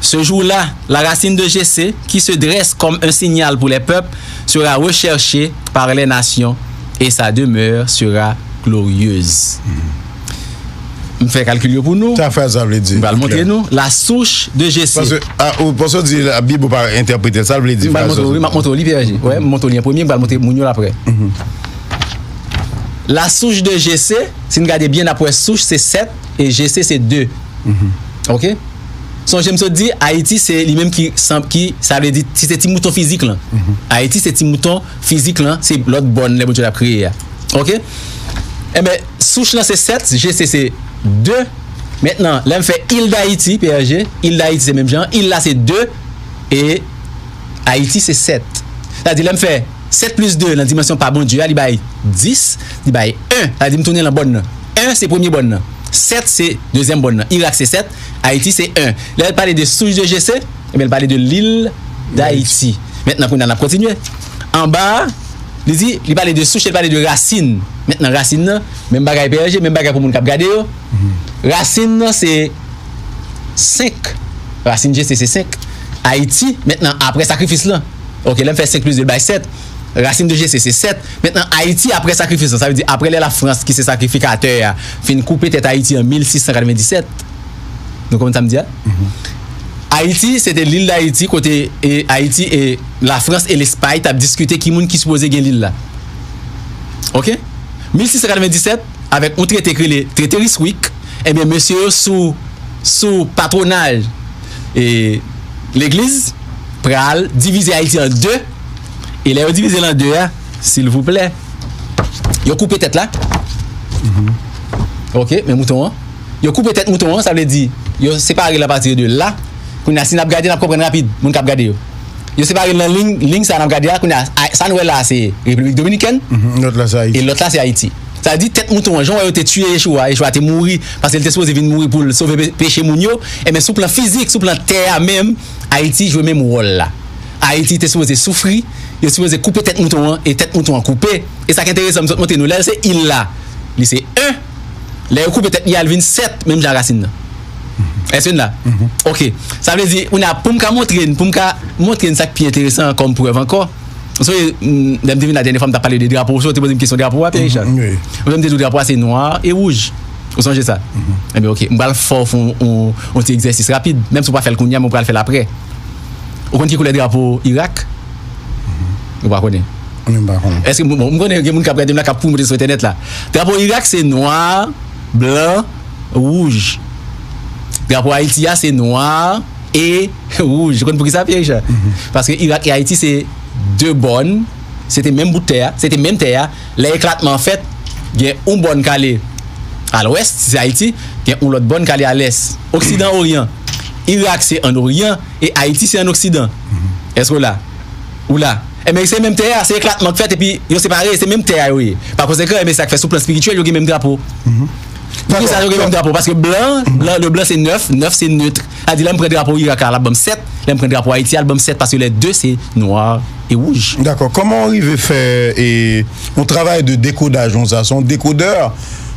Ce jour-là, la racine de Jessé, qui se dresse comme un signal pour les peuples, sera recherchée par les nations, et sa demeure sera glorieuse. M fè kalkil yo pou nou. Sa fraz sa vle di? M pral montre nou. La souche de Jessé. Paske, a, ou, paske w di la Bib ou pa entèprete l, sa l vle di fraz sa? M pral montre w, wi, m ap montre w li, P R G. Wè, m montre w li an premye, m pral montre moun yo l apre. La souche de Jessé, si n gade byen, n ap wè souche se sèt e Jessé se de. Ok? Sonje m sot di, Ayiti se li menm ki sanm, ki, sa vle di, si se ti mouton fizik lan. Ayiti se ti mouton fizik lan, se lòt bòn lè Bondye t ap kreye a. Ok? Enben, souch lan se sèt, Jessé se de. Mentnan, lè m fè il Dayiti, P R G, il Dayiti se menm jan, il la se de, e Ayiti se sèt. Sa di, lè m fè sèt plis de nan dimansyon pa Bondye a, li bay dis, li bay en. Sa di, m tounen nan bòn nan. En se premye bòn nan. Sèt se dezyèm bòn nan. Irak se sèt, Ayiti se en. Lè l pale de souche de Jese, ebyen, l pale de lil Dayiti. Mentnan, kounye a, n ap kontinye. Anba a, li di, li pale de souche, li pale de rasin. Mentnan, rasin nan, menm bagay P R G, menm bagay pou moun k ap gade yo. Rasin nan se senk. Rasin Jese se senk. Ayiti, mentnan, apre sakrifis lan. Ok, lè m fè senk plis de l bay sèt. Rasin de Jese se sèt. Mentnan, Ayiti, apre sakrifis lan, sa vle di apre lè Lafrans, ki se sakrifikatè a, fin koupe tèt Ayiti an mil sis san katrevenndisèt. Nou konprann sa m di a? Ayiti, se te lil Dayiti, kote e, Ayiti e Lafrans e Lespay t ap diskite ki moun ki sipoze gen lil la. Ok? Mil sis san katrevenndisèt, avèk yon trete k rele Trete Ryswick, ebyen, mesye yo sou, sou patwonaj e legliz pral divize Ayiti an de. E lè yo divize l an de a, silvouplè, yo koupe tèt la. Ok, men mouton an. Yo koupe tèt mouton an, sa vle di, yo separe l apati de la. Kounye a, si n ap gade, n ap konprann rapid, moun k ap gade yo. Yo separe l nan liy, liy sa a n ap gade a, kounye a, a, sa nou wè la a se Repiblik Dominikèn, Mhm, lòt la se e Ayiti. Lòt la se Ayiti. Sa vle di, tèt mouton an, jan w wè yo te tiye Yeshua, Yeshua te mouri, paske l te sipoze vin mouri pou l sove pe-, peche moun yo, enben, sou plan fizik, sou plan tè a menm, Ayiti jwe menm wòl la. Ayiti te sipoze soufri, yo sipoze koupe tèt mouton an, e tèt mouton an koupe. E sa k enteresan, m sot montre nou, lè l se il la, li se en. Lè yo koupe tèt li a, l vin sèt, menm jan rasin nan. Èske n la? Mhm. Ok. Sa vle di, kounye a, pou m ka montre n, pou m ka montre n sa k pi enteresan kòm prèv ankò, ou sonje, m, lè m te vin la dènyè fwa, m t ap pale de drapo, ou sonje, ou te poze m kesyon drapo a, Pierre Richard? Mhm, wi. Ou te di w drapo a se nwa e wouj. Ou sonje sa? Mhm. Ebyen, ok. M pral fè w fè yon, yon, yon ti egzèsis rapid. Menm si w pa fè l kounye a, men w pral fè l aprè. Ou konn ki koulè drapo Irak? Ou pa konnen? Mwen pa konnen. Èske, bon, m konnen gen moun k ap gade m la, k ap kouri monte sou entènèt la. Drapo Irak se nwa, blan, wouj. Drapo Ayiti a se nwa e wouj. Ou konn poukisa, Pierre Richard? Mhm. Paske Irak e Ayiti se de bòn, se te menm bout tè a, se te menm tè a. Lè eklatman an fèt, gen yon bòn k ale a lwès, se Ayiti, gen yon lòt bòn k ale a lès. Oksidan, Oryan. Irak se an Oryan e Ayiti se an Oksidan. Èske w la? Ou la? Enben, se menm tè a, se eklatman k fèt epi yo separe, se menm tè a yo ye. Pa konsekan, enben, sa k fè sou plan espirityèl, yo gen menm drapo. Mhm. Poukisa yo gen menm drapo? Paske blan, blan, le blan se nèf, nèf se neutre. Sa di, lè m pran drapo Irak la, l ap ban m sèt, lè m pran drapo Ayiti a, l ban m sèt, paske lè de se nwa e wouj. Dakò. Kòman w rive fè e, yon travay de dekodaj konsa? Se yon dekodè,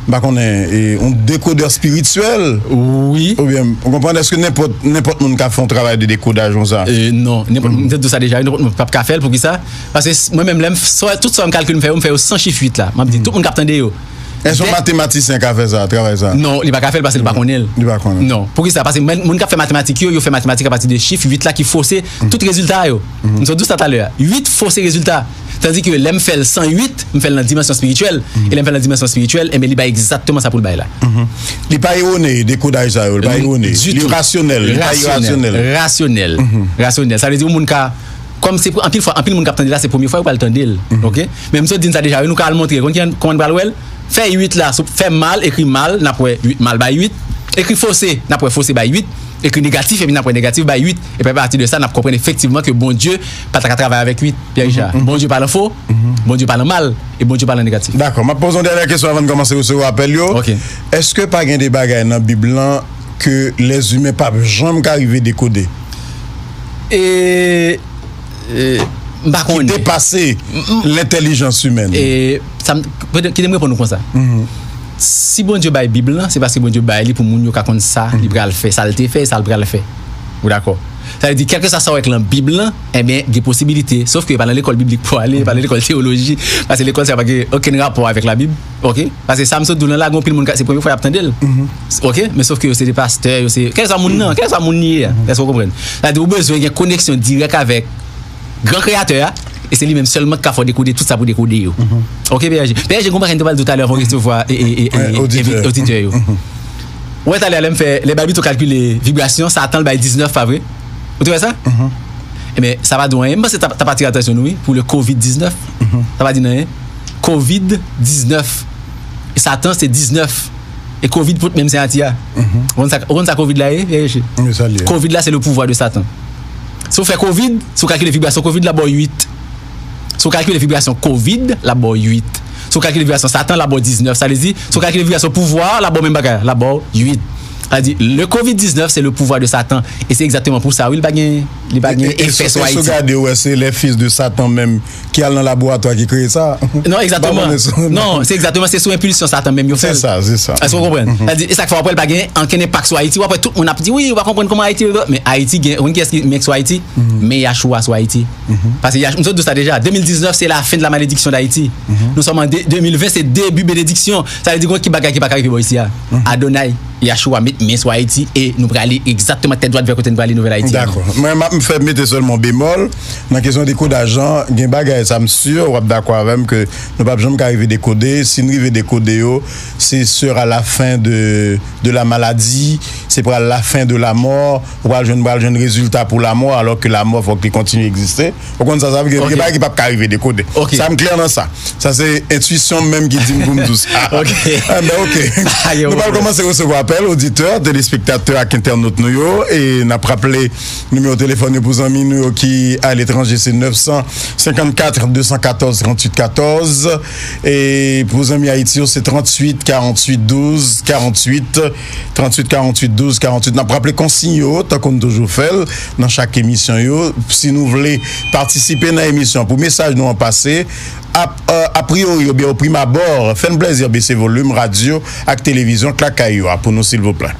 m pa konnen, e, yon dekodè espirityèl? Wi. Oubyen, ou konprann, èske nenpòt, nenpòt moun ka fè yon travay de dekodaj konsa? E, non, nenpòt, m te di w sa deja, nenpòt moun p ap ka fè l, poukisa? Paske s-, mwen menm, lè m, sa, tout sa m kalkil m fè yo, m fè yo san chif uit la. M ap di, tout moun k ap tande yo. Èske yon matematisyen ka fè sa, travay sa? Non, li pa ka fè l paske li pa konnen l. Li pa konnen. Non. Poukisa? Paske moun, moun k ap fè matematik yo, yo fè matematik apati de chif uit la ki fose tout rezilta yo. M sot di w sa talè a. Uit fose rezilta. Tandike lè m fè l san uit, m fè l nan dimansyon espirityèl. E lè m fè l nan dimansyon espirityèl, enben, li bay egzakteman sa pou l bay la. Li pa erone, dekodaj sa yo. Li pa erone. Li rasyonèl. Li pa irasyonèl. Rasyonèl. Rasyonèl. Sa vle di, yon moun ka Kòm se pou, anpil fwa, anpil moun k ap tande la, se premye fwa yo pral tande l. Ok? Men m sot di n sa deja, wi, nou ka al montre. Konn ki, kòman n pral wè l? Fè uit la, sou, fè mal, ekri mal, n ap wè uit, mal bay uit. Ekri fose, n ap wè fose bay uit. Ekri negatif, epi n ap wè negatif bay uit. Epi apati de sa, n ap konprann efektivman ke Bondye pa ta ka travay avèk uit, Pierre Richard. Bondye pa nan fo, Bondye pa nan mal, e Bondye pa nan negatif. Dakò, m ap poze yon dènyè kesyon avan n kòmanse resevwa apèl yo. Ok. Èske pa gen de bagay nan Bib lan ke lèzimen p ap janm ka rive dekode? E, e, m pa konnen. Ki depase lentèlijans imèn. E, sa m, kite m reponn ou konsa. Si Bondye bay Bib lan, se paske Bondye bay li pou moun yo ka konn sa li pral fè, sa l te fè e sa l pral fè. Ou dakò? Sa vle di, kèlkeswa sa w wè k lan Bib lan, enben, gen posibilite. Sòf ke e pa nan lekòl biblik pou ale, e pa nan lekòl teyoloji, paske lekòl sa yo pa gen okenn rapò avèk Labib. Ok? Paske sa m sot di w lan la, gen anpil moun ka, se premye fwa y ap tande l. Ok? Men sòf ke yo se de pastè, yo se, kèlkeswa moun nan, kèlkeswa moun li ye a. Èske w konprann? Sa vle di, ou bezwen gen koneksyon dirèk avèk gran kreyatè a, e se li menm sèlman ki ka fè w dekode tout sa pou dekode yo. Ok, P R G? P R G, gen yon bagay m te pral di w talè avan w resevwa, e, e, e, e, oditè yo. Ou wè talè a lè m fè, lè Babito kalkile vibrasyon, Satan bay diznèf, pa vre? Ou te wè sa? Ebyen, sa pa di w anyen. M panse ta, ta pa atire atansyon nou, wi, pou le kovid diznèf. Sa pa di n anyen. Kovid diznèf. E Satan se diznèf. E kovid pot menm siyati a. Ou konn sa, ou konn sa kovid la ye? Kovid la, se le pouvwa de Satan. Si w fè kovid, si w kalkile vibrasyon kovid la, ba w uit. Si w kalkile vibrasyon kovid, l ap ba w uit. Si w kalkile vibrasyon Satan, l ap ba w diznèf. Sa vle di, si w kalkile vibrasyon pouvwa, l ap ba w menm bagay, l ap ba w uit. Sa vle di, le kovid diznèf, se le pouvwa de Satan. E se egzakteman pou sa, wi, li pa gen, li pa gen efè sou Ayiti. E si w gade, w wè, se les fils de Satan menm ki al nan laboratwa ki kreye sa. Non, egzakteman. Non, se egzakteman, se sou enpilsyon Satan menm yo fè l. Se sa, se sa. Èske w konprann? Sa vle di, e sa k fè w ap wè l pa gen ankenn enpak sou Ayiti. W ap wè tout moun ap di, wi, w pa konprann kòman Ayiti, men Ayiti gen, ou konn kiyès ki menm sou Ayiti? Men Yahshua sou Ayiti. Paske Yash-, m sot di w sa deja, de mil diznèf se la fen de la malediksyon d Ayiti. Nou sòm an de, de mil ven se debi benediksyon. Sa vle di gon ki bagay ki pa ka rive bò isi a. Adonai, Yahshua met men sou Ayiti e nou prale egzakteman tèt dwat vè kote n prale Nouvèl Ayiti a. Dakò. Mwen, m ap fè mete sèlman bemòl nan kesyon dekodaj lan. Gen bagay, sa m si w ap dakò avè m ke nou p ap janm ka rive dekode. Si n rive dekode yo, se sera la fin de, de la maladie, se pral la fin de la mort. Ou pral jwenn, pral jwenn rezilta pou lamò, alò ke lamò fòk li kontinye egziste. Ou konn sa, sa vle di gen bagay ki p ap ka rive dekode. Sa m klè nan sa. Sa se entwisyon m menm ki di m pou m di w sa. Enben, oke. Nou pral kòmanse resevwa apèl oditè, telespektatè ak entènot nou yo, e n ap raple nimewo telefòn yo pou zanmi nou yo ki aletranje, se nèf san senkannkat de san katòz tranntuit katòz. E pou zanmi Ayiti yo, se tranntuit karanntuit douz karanntuit. Tranntuit karanntuit douz karanntuit. N ap raple konsiy yo, tankou n toujou fè l nan chak emisyon yo. Si nou vle patisipe nan emisyon, pou mesaj nou an pase, ap, euh, a priori, oubyen o prim abò, fè n plèzi bese volim radyo ak televizyon k lakay yo a pou nou, silvouplè.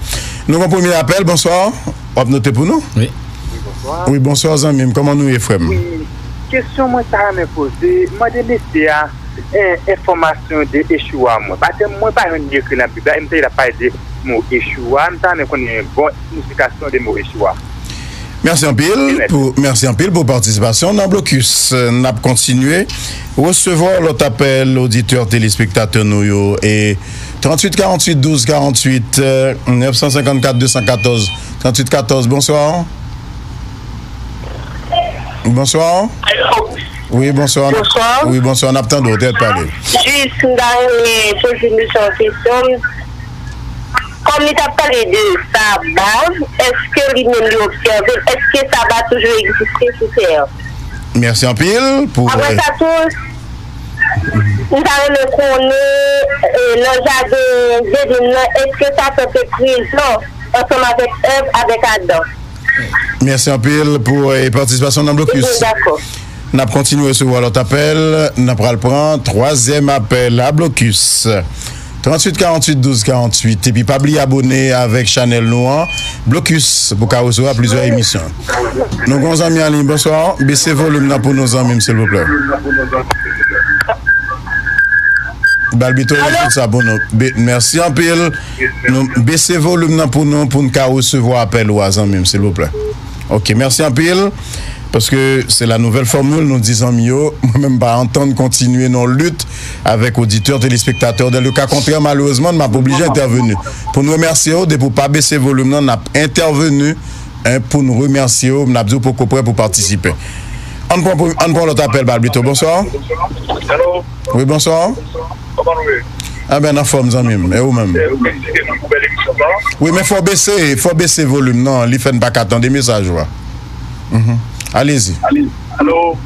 Nou gon premye apèl, bonswa. W ap note pou nou? Wi. Wi, bonswa, zanmi m. Kòman nou ye, frè m? Wi, kesyon mwen ta renmen poze, mande mesye a, eh, enfòmasyon de Yeshua mwen. Paske mwen pa jwenn li ekri nan Bib la, e m tande l ap pale de mo Yeshua, m ta renmen konnen bon siyifikasyon de mo Yeshua. Mèsi anpil pou, mèsi anpil pou patisipasyon nan Blokis. N ap kontinye resevwa lòt apèl oditè, telespektatè nou yo. E tranntuit karanntuit douz karanntuit, euh, nèf san senkannkat de san katòz, tranntuit katòz, bonswa. Bonswa. Wi, bonswa. Bonswa. Wi, bonswa, n ap tande w, tèt pale. Jis, m ta renmen poze misye yon kesyon. Kòm li t ap pale de saba, èske li menm li obsève l? Èske saba toujou egziste sou tè a? Mèsi anpil pou, apre sa tou, m ta renmen konnen, eh, nan jaden Edenn nan, èske Satan te prezan ansanm avèk Èv, avèk Adan? Mèsi anpil pou, eh, patisipasyon nan Blokis. Dakò. N ap kontinye resevwa lòt apèl. N ap pral pran twazyèm apèl a Blokis. Tranntuit karanntuit douz karanntuit. Epi pa bliye abone avèk chanèl nou an, Blokis, pou ka resevwa plizyè emisyon. Nou gon zanmi an liy, bonswa. Bese volim nan pou nou, zanmi m, silvouplè. Balbito, rezoud sa pou nou. Be-, mèsi anpil. Nou bese volim nan pou nou, pou n ka resevwa apèl ou a, zanmi m, silvouplè. Oke, mèsi anpil. Paske se la nouvelle formule, nou di zanmi yo, mwen menm pa antann kontinye nan lit avèk oditè, telespektatè. Dans le cas contraire, malerezman, m ap oblije entèveni. Pou n remèsye w, depi w pa bese volim nan, n ap entèveni, en, pou n remèsye w, n ap di w poko prè pou patisipe. Ann pran, ann pran lòt apèl, Balbito. Bonswa. Hello. Wi, bonswa. Kòman nou ye? Enben, anfòm, zanmi m. E ou menm? Eh, wi, m felisite nou pou bèl emisyon sa. Wi, men fò bese, fò bese volim nan. Li fè n pa ka tande mesaj ou a. Mhm. Alezi. Alo?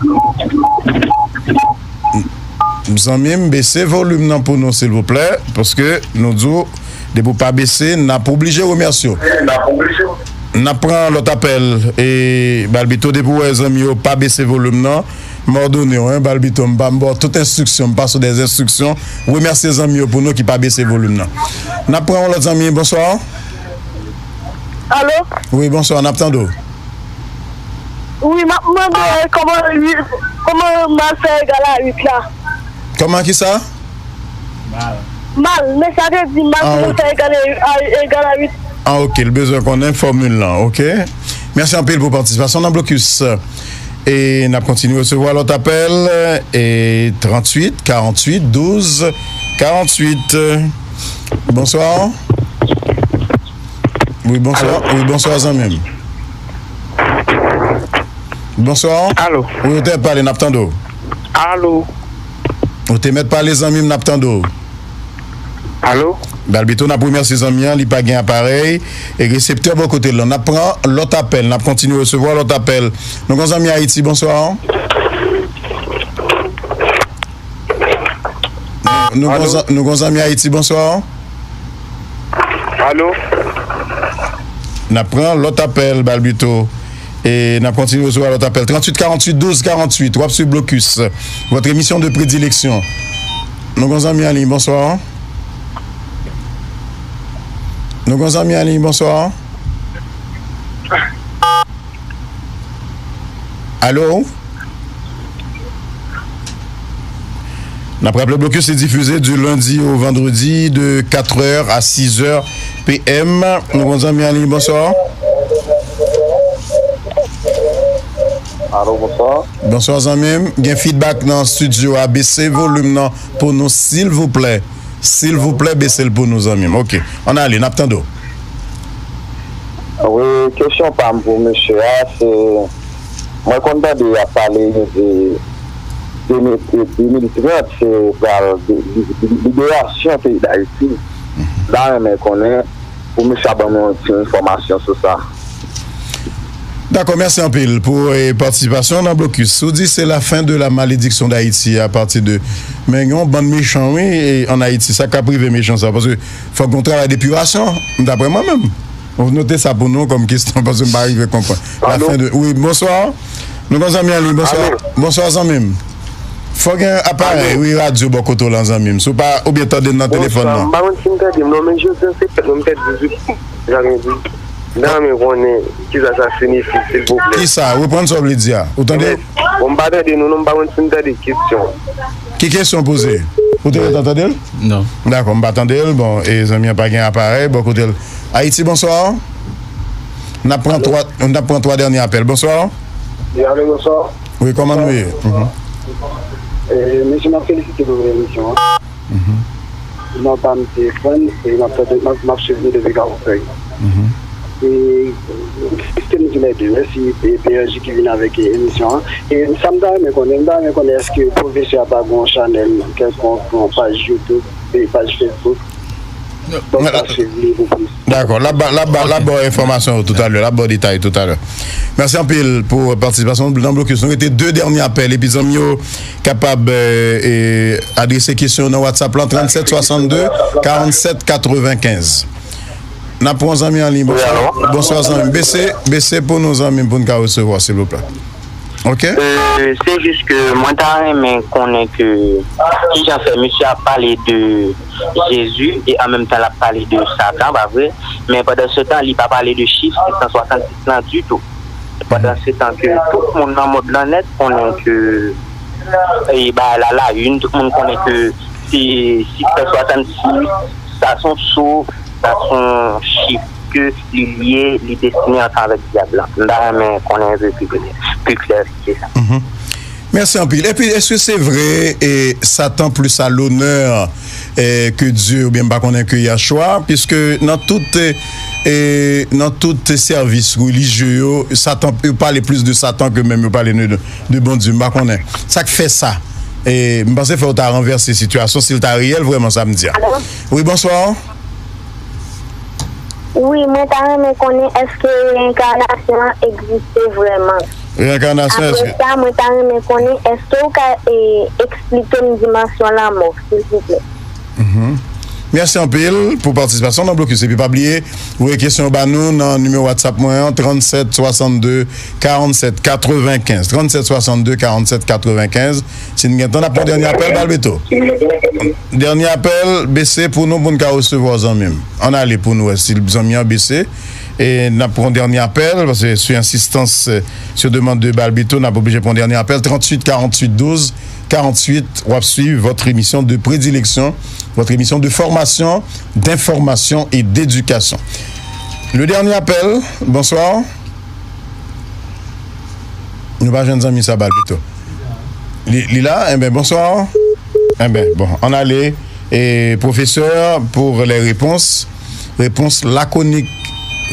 Zanmi m, bese volim nan pou nou, silvouplè, paske nou di w, depi w pa bese, n ap oblije remèsye w. N ap oblije. N ap pran lòt apèl. E, Balbito, depi w wè zanmi yo pa bese volim nan, m òdone w, en, Balbito, m pa, m ba w tout enstriksyon, m pase w dè enstriksyon. Remèsye zanmi yo pou nou ki pa bese volim nan. N ap pran yon lòt zanmi. Bonswa. Alo? Wi, bonswa, n ap tande w. Wi, m ap mande kòman uit, kòman mal fè egal a uit la. Kòman ki sa? Mal. Mal, men sa vle di mal, ah, kòman fè egal a, egal a uit. Ah, oke, l bezwen konnen fòmil lan, oke. Mèsi anpil pou patisipasyon nan Blokis. E n ap kontinye resevwa lòt apèl, e tranntuit, karanntuit, douz, karanntuit. Bonswa. Wi, bonswa. Alo? Wi, bonswa, zanmi m. Bonswa. Alo? Wi, ou te mèt pale, n ap tande w. Alo? Ou te mèt pale, zanmi m, n ap tande w. Alo? Balbito, n ap remèsye zanmi an, li pa gen aparèy e reseptè bò kote l lan. N ap pran lòt apèl, n ap kontinye resevwa lòt apèl. Nou gon zanmi Ayiti, bonswa. Nou gon Alo? Zan-, nou gon zanmi Ayiti, bonswa. Alo? N ap pran lòt apèl, Balbito. E n ap kontinye resevwa lòt apèl. Tranntuit karanntuit douz karanntuit, w ap swiv Blokis, votre émission de prédilection. Nou gon zanmi an liy, bonswa. Nou gon zanmi an liy, bonswa. Alo? N ap raple Blokis se difize di lendi o vandredi de katrè a sizè pm. Nou gon zanmi an liy, bonswa. Alo, bonswa. Bonswa, zanmi m. Gen feedback nan studio a. Bese volim nan pou nou, silvouplè. Silvouplè, bese l pou nou, zanmi m. Ok. Ann ale, n ap tande w. Wi, kesyon pa m pou mesye a, se, mwen konn tande y ap pale de de mil, de mil trant, se pral de, de, de, liberasyon peyi Dayiti. M ta renmen konnen, pou mesye a ban mwen yon ti enfòmasyon sou sa. Dakò, mèsi anpil pou, eh, patisipasyon nan Blokis. Ou di se la fin de la malédiction d'Haïti à partir de, men gen yon bann mechan, wi, eh, ann Ayiti. Sa k ap rive mechan sa? Paske fòk gen yon travay depirasyon, daprè mwen menm. Ou note sa pou nou kòm kesyon, paske m pa rive konprann. La Alo? Fin de, wi, bonswa. Nou gon zanmi an liy, bonswa. Alo? Bonswa, zanmi m. Fò gen aparèy, wi, radyo bò kote w lan, zanmi m. Si w pa, oubyen tande n nan telefòn nan. Bonswa, m pa konn si m tande m non, men jodi an se fèt mwen, m fè dizuit jan gen di. M ta renmen konnen kisa sa siyifi, silvouplè. Kisa? Reprann sa w vle di a. Ou tande? Bon, m pa tande nou non, m pa konn si m tande kesyon. Ki kesyon poze? Ou te gentan tande l? Non. Dakò, m pa tande l. Bon, e zanmi an pa gen aparèy bò kote l. Ayiti, bonswa. N ap pran twa, n ap pran twa dènye apèl. Bonswa. Wi, alo, bonswa. Wi, kòman nou ye? Mhm. Eh, mesye, m ap felisite nou pou emisyon an. Mhm. Non pa m se Fran, e m ap tande, m ap, m ap swiv nou depi Kafou Fèy. Mhm. E, felisite nou toulède, mèsi, e, P R J ki vin avèk, e, emisyon an. E sa m ta renmen konnen, m ta renmen konnen èske pwofesè a pa gen yon chanèl kèlkonk, yon paj YouTube, e paj Facebook? Donk, sa swiv li pou plis. Dakò, l ap ba, l ap ba, l ap ba w enfòmasyon yo toutalè, l ap ba w detay toutalè. Mèsi anpil pou patisipasyon w nan Blokis. Nou rete de dènye apèl, epi zanmi yo kapab, eh, eh, adrese kesyon yo nan WhatsApp lan, trannsèt swasannde, karannsèt katrevenkenz. N ap pran zanmi an liy. Bonswa. Wi, alo? Bonswa, zanmi. Bese, bese pou nou, zanmi m, pou n ka resevwa, silvouplè. Ok. Euh, se jis ke mwen ta renmen konnen ke kijan fè misye ap pale de Jezi e an menm tan l ap pale de Satan, pa vre? Men pandan se tan, li pa pale de chif sis san swasannsis lan ditou. Pandan se tan ke tout moun nan mond lan nèt konnen ke, e, bagay la la une, tout moun konnen ke se sis san swasannsis, sa se yon souf, sa se yon chif ke li lye, li destine ansanm avèk dyab la. M ta renmen konnen yon pe pi klè, pi klè ke sa. Mhm. Mèsi anpil. Epi, èske se vre, e, Satan plus à l'honneur, e, que Dieu, oubyen m pa konnen ke Yahshua, piske nan tout, e, e, nan tout sèvis relijye yo, Satan, yo pale plis de Satan ke menm yo pale de, de Bondye. M pa konnen. Sa k fè sa? E, m panse fò w ta ranvèse sitiyasyon, si l ta reyèl vrèman sa m di a. Alo? Wi, bonswa. Wi, mwen ta renmen konnen èske reyènkanasyon an egziste vrèman? Reyènkanasyon, èske... Apre sa, mwen ta renmen konnen èske w ka, e, eksplike m dimansyon lanmò, silvouplè? Mhm. Mèsi anpil pou patisipasyon w nan Blokis. Epi pa bliye, voye kesyon ba nou nan nimewo WhatsApp mwen an, trannsèt swasannde karannsèt katrevenkenz. Trannsèt swasannde karannsèt katrevenkenz. Si n gen tan, n ap pran dènye apèl, Balbito. Dènye apèl, bese pou nou, pou n ka resevwa zanmi m. Ann ale pou nou wè si zanmi an bese. E n ap pran dènye apèl, paske sou ensistans, euh, sur demande de Balbito, n ap oblije pran dènye apèl. Trannntuit karanntuit douz karanntuit, w ap swiv votre émission de prédilection, votre émission de formation, d'information et d'éducation. Le dernier appel, bonsoir. Nou pa jwenn zanmi sa, Balbito. Li, li la? Enben, bonswa. Enben, bon, ann ale. E, professeur, pour les réponses. Réponse laconique.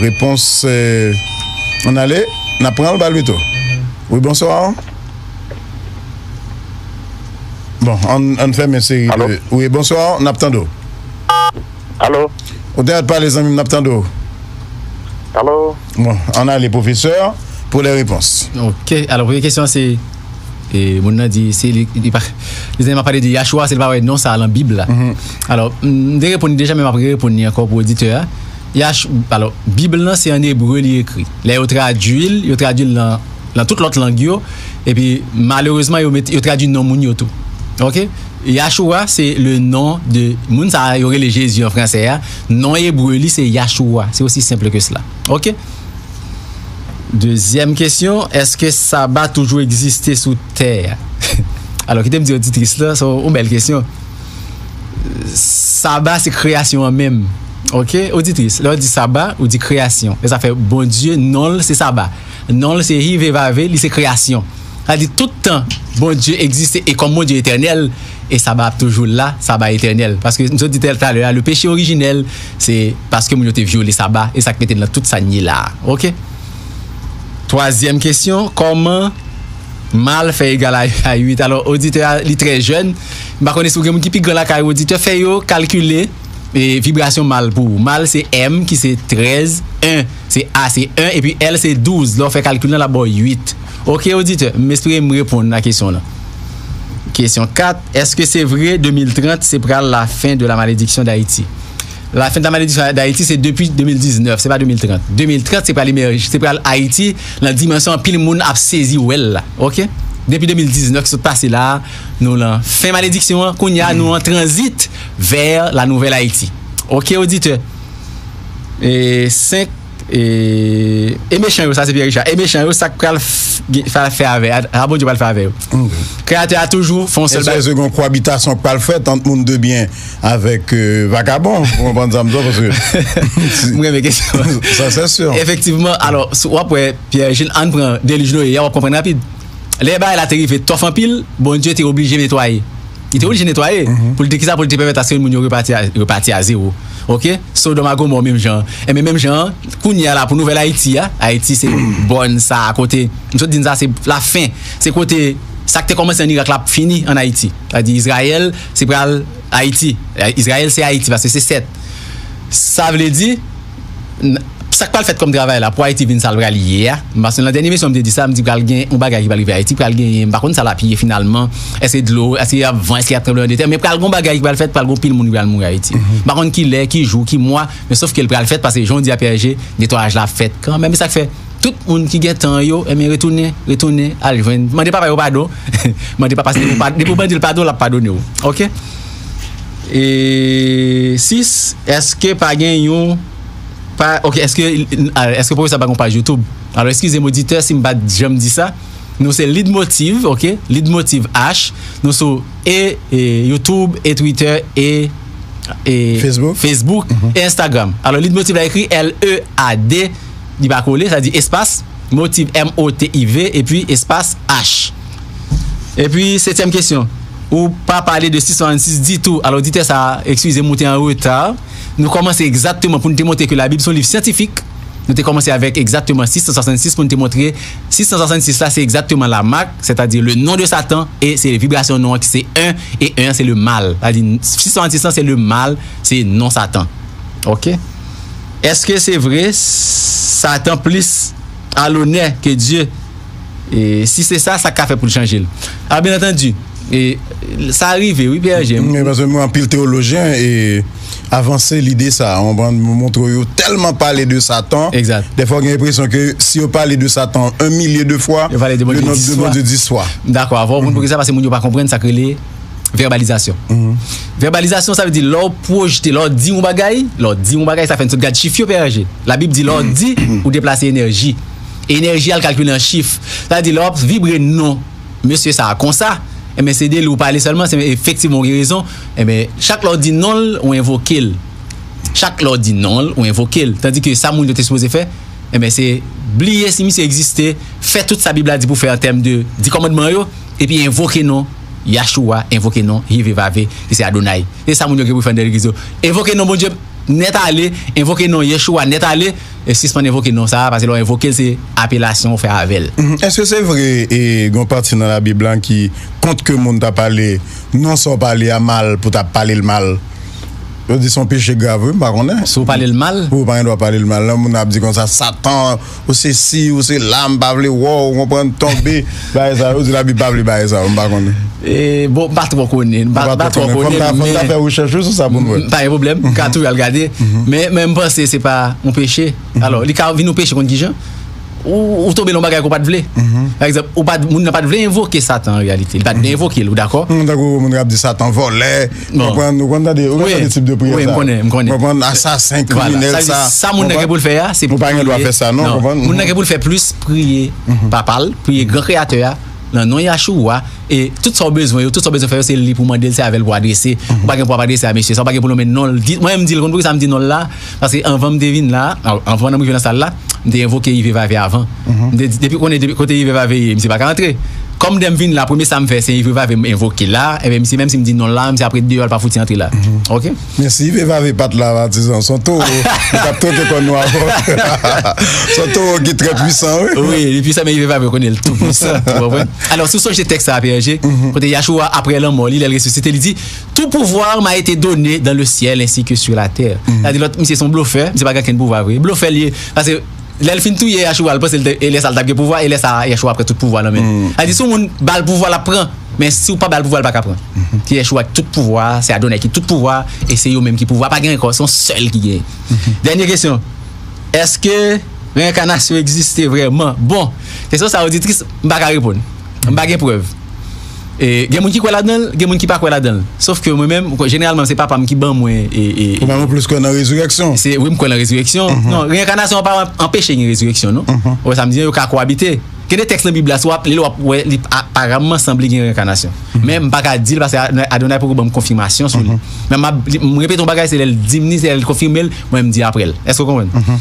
Réponse, euh, ann ale. N ap pran l, Balbito. Wi, bonswa. Bon, ann, ann fèmen seri de... Alo? Wi, bonswa, n ap tande w. Alo? Ou te ret pale, zanmi m, n ap tande w. Alo? Bon, ann ale, professeur, pour les réponses. Ok, alò, premye kesyon se, E moun nan di, se li, li pa, li pa pale de Yahshua, se li pa wè non sa a nan Bib la. Alò, m te reponn li deja, men m ap reponn li ankò pou oditè a. Yash, alò, Bib lan se an ebre li ekri. Lè yo tradui l, yo tradui l nan, nan tout lòt lang yo. Epi, malerezman, yo met, yo tradui non moun yo tou. Oke? Yahshua, se le nom de moun sa a, yo rele Jezi an fransè a. Non ebre li, se Yahshua. Se osi senp ke sela. Oke? Dezyèm kesyon, èske Saba toujou egziste sou tè a? Alò, kite m di oditris la, se yon bèl kesyon. Saba se kreyasyon an menm. Oke? Oditris, lè w di Saba, ou di kreyasyon. E sa fè Bondye, non l se Saba. Non l se Hi Ve Va Ve, li se kreyasyon. Sa di tout tan Bondye egziste e kòm Bondye etènèl, e Saba ap toujou la, Saba etènèl. Paske, m sot di talè a, le péché originel, se paske moun yo te vyole Saba, e sa k mete n nan tout sa n ye la a. Oke? Twazyèm kesyon, kòman mal fè egal a, a uit? Alò, oditè a, li trè jèn. M pa konnen si w gen moun ki pi gran lakay ou, oditè, fè yo kalkile e vibrasyon mal pou ou. Mal se M ki se trèz, en se A se en, epi L se douz. Lè w fè kalkil lan, l ap ba w uit. Oke, oditè, m espere m reponn a kesyon w lan. Kesyon kat, èske se vre de mil trant se pral la fin de la malédiction d'Haïti? La fin de la malédiction d'Haïti, se depi de mil diznèf, se pa de mil trant. De mil trant, se pral emèje, se pral Ayiti nan dimansyon anpil moun ap sezi wè l la. Oke? Depi de mil diznèf ki sot pase la, nou lan fen malediksyon an, kounye a nou an tranzit vers la nouvelle Haïti. Oke, oditè. E senk, e, e mechan yo, sa se Pierre Richard. E mechan yo, sa k pral f-, gen-, fè, fè avè, a, a Bondye pral fè avè yo. Kreyatè a toujou fè yon sèl Èske, bagay. Èske gen yon kwabitasyon k pral fèt ant moun de byen avèk, euh, vakabon? Ou konprann sa m di w, paske Mwen renmen kesyon. Sa, se sè. Efektivman, alò, si w ap wè, Pierre Gilles, ann pran Delij Noye a, w ap konprann rapid. Lè bagay la te rive tòf anpil, Bondye te oblije netwaye. Li te oblije netwaye. Pou l te, kisa, pou l te pèmèt aske moun yo repati a, repati a zewo. Oke? Sodòm ak Gomò menm jan. Enben, menm jan, kounye a la, pou nouvèl Ayiti a, Ayiti se bòn sa a kote, m sot di n sa, se lafen. Se kote sa k te kòmanse ann Irak la ap fini ann Ayiti. Sa di Izrayèl, se pral Ayiti. Izrayèl se Ayiti, paske se sèt. Sa vle di, n-, sa k pral fèt kòm travay la pou Ayiti vin sa l pral ye a, paske nan dènye emisyon m te di sa, m di pral gen yon bagay ki pral rive Ayiti, pral genyen, m pa konn sa l ap ye finalman, èske dlo, èske y ap van, èske y ap tranblemanntè, men pral gen yon bagay ki pral fèt, pral gen pil moun ki pral mouri Ayiti. M pa konn ki lè, ki jou, ki mwa, men sòf ke l pral fèt, paske jan w di a P R G, netwayaj la ap fèt kanmenm, e sa k fè tout moun ki gen tan yo, enben retounen, retounen, al jwenn, mande papa yo padon, mande papa, depi w pa, depi w mande l padon, l ap padone w, oke? E sis, èske pa gen yon pa, oke, èske, èske pwofesè pa gen yon paj YouTube? Alò, eskize m, oditè, si m pa t janm di sa. Nou se Lead Motive, oke? Lead Motive H. Nou sou e, e YouTube, e Twitter, e, e Facebook. Facebook, e Instagram. Alò, Lead Motive la ekri L E A D, li pa kole, sa di espas, Motive, M O T I V, epi espas H. Epi, setyèm kesyon. Ou pa pale de sis san swasannsis ditou. Alò, oditè sa a, eskize m, ou te an reta. Nou kòmanse egzakteman pou n te montre ke Labib se yon liv syantifik. Nou te kòmanse avèk egzakteman sis san swasannsis pou n te montre sis san swasannsis la, se egzakteman la mak, sètadi le non de Satan, e se vibrasyon non an ki se en, e en an se le mal. Sa di, sis san swasannsis lan se le mal, se non Satan. Oke? Èske se vre, Satan plis a lonè ke Dye? E si se sa, sa k ka fè pou l chanje l? A, byen antandi, e, sa rive, wi, P R G. Men paske mwen, anpil teyolojyen e avanse lide sa a. Ou konprann? Montre yo tèlman pale de Satan. Egzat. Dèfwa, w gen enpresyon ke si yo pale de Satan un millier de fois, yo pale de Bondye dis fwa. Dakò, avan w konn poukisa, paske moun yo pa konprann sa k rele vèbalizasyon. Vèbalizasyon, sa vle di lè w pwojte, lè w di yon bagay, lè w di yon bagay, sa fè n sot gad chif yo, P R G. Labib di lè w di, ou deplase enèji. Enèji a l kalkile an chif. Sa vle di lè w ap vibre non mesye sa a konsa, enben, se de li w pale sèlman, se efektivman w gen rezon. Enben, chak lè w di non l, ou envoke l. Chak lè w di non l, ou envoke l. Tandike sa moun yo te sipoze fè, enben, se bliye si misye egziste, fè tout sa Bib la di pou fè an tèm de di kòmandman yo, epi envoke non Yahshua, envoke non Hi Ve Va Ve, ki se Adonai. Se sa moun yo gen pou fè anndan legliz yo. Envoke non Bondye nèt ale, envoke non Yeshua nèt ale, e sispann envoke non sa a, paske lè w envoke l, se apelasyon w fè avè l. Mhm. Èske se vre, e, gen yon pati nan Labib la ki kont ke moun ta pale non sa w pale a mal pou ta pale l mal? Yo di se yon peche grav, wi, m pa konnen. Si w pale l mal. Ou pa gen dwa pale l mal. Lè moun ap di konsa, Satan, ou se si, ou se la, m pa vle wè w, ou konprann, tonbe. Bagay sa, yo di Labib pa vle bagay sa, m pa konnen. E, bon, m pa twò konnen. M pa, m pa twò konnen, fò m ta, fò m ta fè rechèch sou sa pou n wè. Pa gen pwoblèm, m ka toujou al gade. Men, men m panse se pa yon peche. Alò, li ka vin yon peche konn ki jan? Ou, ou tonbe nan yon bagay ke w pa t vle. Pa egzanp, ou pa t, moun nan pa t vle envoke Satan an reyalite. Li pa t vle envoke l, ou dakò? Tankou moun k ap di Satan vòlè, ou konprann, ou konn tande, ou konn tande tip de priyè sa. Wi, m konnen, m konnen. Konprann, asasen, kriminèl sa. Sa moun nan gen pou l fè a, se priye. Nou pa gen dwa fè sa, non, konprann? Moun nan gen pou l fè plis priye papa l, priye gran kreyatè a, nan non Yachoua, e tout sa w bezwen yo, tout sa w bezwen fè yo, se li pou mande l, se avè l pou adrese. Ou pa gen pou ap adrese a mesye sa, ou pa gen pou nonmen non l. Mwen menm m di l, konn poukisa m di non l la? Paske anvan m te vin la, anvan m rive nan sal la, m te envoke Yve Vave avan. M te di, depi konnen depi kote Yve Vave ye, misye pa ka antre. Kòm dè m vin la, premye sa m fè, se Yve Vave m envoke la, ebyen misye menm si m di non l la, misye apre deyò l pa fouti antre la. Oke? Men si Yve Vave pa t la, patizan, se yon towo, nou t ap twoke kò nou avè w. Se yon towo ki trè pwisan, wi. Wi, li pwisan, men Yve Vave konnen l tou pwisan, ou konprann? Alò, si w sonje tèks sa a, P R G, kote Yachoua, apre lanmò li, lè l resisite, li di, Tout pouvoir m'a été donné dans le ciel ainsi que sur la terre. Sa di lòt, misye se yon blofè, misye pa gen okenn pouvwa vre. Blofè l ye. Paske lè l fin touye Yachoua, l panse l te, e lè sa l t ap gen pouvwa, e lè sa Yachoua pran tout pouvwa nan men l. Sa di si yon moun ba l pouvwa, l ap pran. Men si w pa ba l pouvwa, l pa ka pran. Se Yachoua ki tout pouvwa, se Adonay ki tout pouvwa, e se yo menm ki pouvwa. Pa gen ankò, se yon sèl ki genyen. Dènye kesyon. Èske reyenkanasyon egziste vrèman? Bon, kesyon sa oditris, m pa ka reponn. M pa gen prèv. E, gen moun ki kwè ladan l, gen moun ki pa kwè ladan l. Sòf ke mwen menm, jeneralman, se papa m ki ban mwen. E, e, ou menm ou plis kwè nan rezirèksyon? Se, wi, m kwè nan rezirèksyon. Non, reyenkanasyon an pa anpeche gen rezirèksyon, non. Ou wè sa m di an, yo ka kowabite. Gen de tèks nan Bib la, si w ap li l, w ap wè, li aparamman sanble gen reyenkanasyon. Men m pa ka di l, paske Adonay poko ban m konfimasyon sou li. Men m ap, m repete yon bagay, se lè l di m li, se lè l konfime l, mwen m di apre l. Èske w konprann?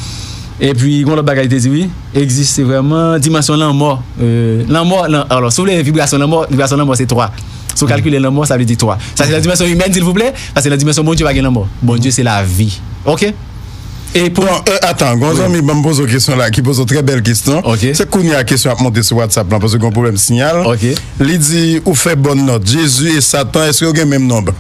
Epi, gen yon lòt bagay li te di, wi. Egziste vrèman, dimansyon lanmò. Euh, lanmò, lan, alò, si w vle vibrasyon lanmò, vibrasyon lanmò se twa. Si w kalkile lanmò, sa vle di twa. Sa se nan dimansyon imèn, silvouplè, paske nan dimansyon Bondye pa gen lanmò. Bondye se lavi. Oke? E pou... Bon, euh, atan, gen yon zanmi ban m poze w kesyon la, ki poze w trè bèl kesyon. Oke. Se kounye a kesyon ap monte sou WhatsApp lan, paske gen yon pwoblèm siyal. Oke. Li di, ou fè bòn nòt. Jezi e Satan, èske yo gen menm nonb?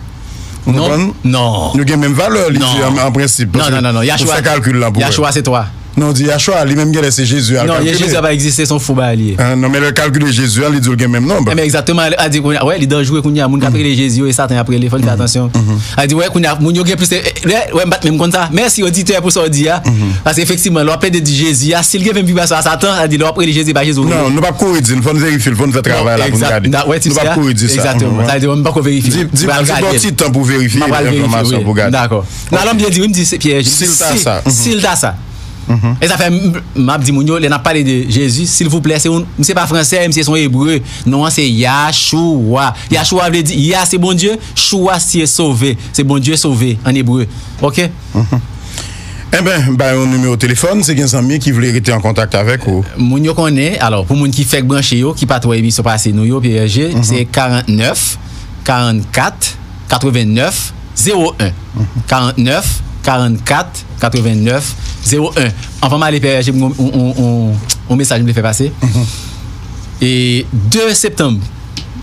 Non, non. Nou gen menm valè, li di, an, an prensip. Non, non, non, non. Ou fè kalkil lan pou wè. Yachoua se twa. Non, di Yachoua, li menm genlè se Jezi a l kalkile. Non, Jezi a pa egziste, se yon fo bagay li ye. Non, men lè l kalkile Jezi a, li di l gen menm nonb. Ebyen, egzakteman, a di kounye a, wè, li danjere kounye a, moun k ap rele Jezi yo, e Satan y ap rele, fò n fè atansyon. A di, wè, kounye a, moun yo gen plis, lè, wè, m pa t menm konn sa. Mèsi, oditè, pou sa w di a. Paske efektivman, lè w ap plede di Jezi a, si l gen menm vibrasyon a Satan, sa di lè w ap rele Jezi, e pa Jezi w rele. Non, nou p ap kouri di l, fò n verifye l, fò n fè travay la pou n gade. Nou p ap kouri di sa. Egzakteman, sa vle di, m pa ko verifye. Di, di, di bò ti tan pou verifye enfòmasyon, pou gade. Dakò. Nan, alò, m byen di, wi, m di se Pyè, si l ta sa. Si l ta sa. E sa fè m, m ap di moun yo, lè n ap pale de Jezi, silvouplè, se yon, misye pa fransè, misye se yon ebre. Non an se Yachoua. Yachoua vle di, Ya se Bondye, Choua se sove. Se Bondye sove an ebre. Oke? Enben, bay yon nimewo telefòn, si gen zanmi ki vle rete an kontak avèk ou. Moun yo konnen, alò, pou moun ki fèk branche yo, ki pa t wè emisyon pase nou yo, P R G, se karannèf, karannkat, katrevennèf, zewo en. Karannèf, karannkat, katrevennèf, zewo en. Anvan m ale, P R G, m gen yon, yon, yon, yon mesaj m vle fè pase. E de septanm,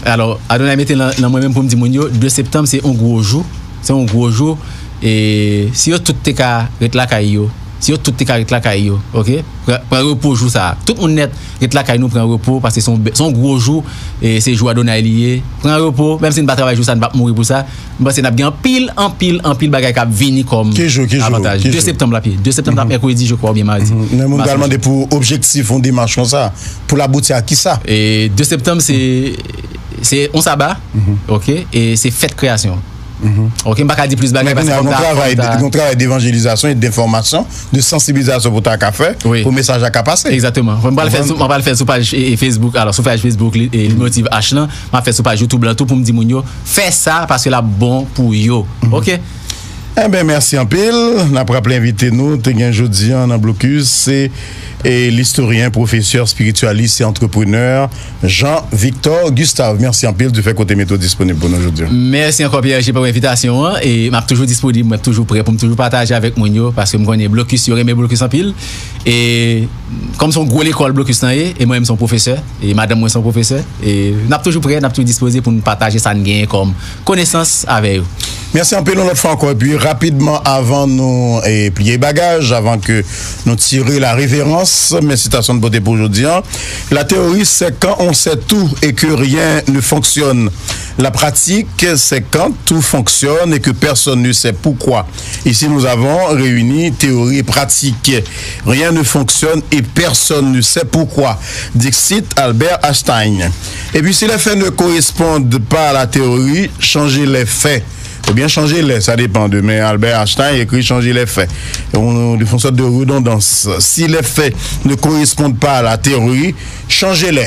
alò, Adonay mete nan, nan mwen menm pou m di moun yo, de septanm se yon gwo jou. Se yon gwo jou. E si yo tout te ka ret lakay yo, si yo tout te ka ret lakay yo, oke? Pran, pran repo jou sa a. Tout moun nèt, ret lakay nou, pran repo, paske se yon, se yon gwo jou, e se jou Adonay li ye. Pran repo, menm si n pa travay jou sa a, n p ap mouri pou sa. M panse n ap gen anpil, anpil, anpil bagay k ap vini kòm avantaj. Ki jou, ki jou, ki jou? De septanm la, Pyè. De septanm la, mèkredi, je crois, oubyen madi. Men moun pral mande pou objektif yon demach konsa, pou l abouti a kisa? E de septanm, se, se yon saba, oke? E se fèt kreyasyon. Oke, m pa ka di plis bagay paske fò m ta, fò m ta. Men kounye a, gon travay, gon travay devanjelizasyon e denfòmasyon, de sansibilizasyon pou ta ka fè, pou mesaj la ka pase. Egzakteman. M pral fè l sou, m pral fè l sou paj, e, e, Facebook, alò, sou paj Facebook, li, e, Li Motive H lan, m ap fè l sou paj YouTube lan tou pou m di moun yo, fè sa paske l ap bon pou yo. Oke? Enben, mèsi anpil. N ap raple envite nou te gen jodi a nan Blokis, se, e, listoryen, pwofesè, espirityalist e antreprenè, Jean Victor Gustave, mèsi anpil di fèt ke w te mete w disponib pou nou jodi a. Mèsi ankò, P R G, pou envitasyon an. E m ap toujou disponib, mwen toujou prè pou m toujou pataje avèk moun yo, paske m konnen blokis yo renmen blokis anpil. E kòm se yon gwo lekòl blokis lan ye, e mwen menm se yon pwofesè, e madanm mwen se yon pwofesè, e n ap toujou prè, n ap toujou dispoze pou n pataje sa n genyen kòm konesans avè yo. Mèsi anpil yon lòt fwa ankò. Epi rapidman, avan nou e, pliye bagaj, avan ke nou tire la révérence, men sitasyon n pote pou jodi an. La théorie, c'est quand on sait tout et que rien ne fonctionne. La pratique, c'est quand tout fonctionne et que personne ne sait pourquoi. Ici, nous avons réuni théorie et pratique. Rien ne fonctionne et personne ne sait pourquoi. Dixit Albert Einstein. Et puis, si les faits ne correspondent pas à la théorie, changez les faits. Oubyen chanje lè, sa depan de, men Albert Einstein écrit changer les faits. On, on fait une sorte de redondance. Si les faits ne correspondent pas à la théorie, changez-les.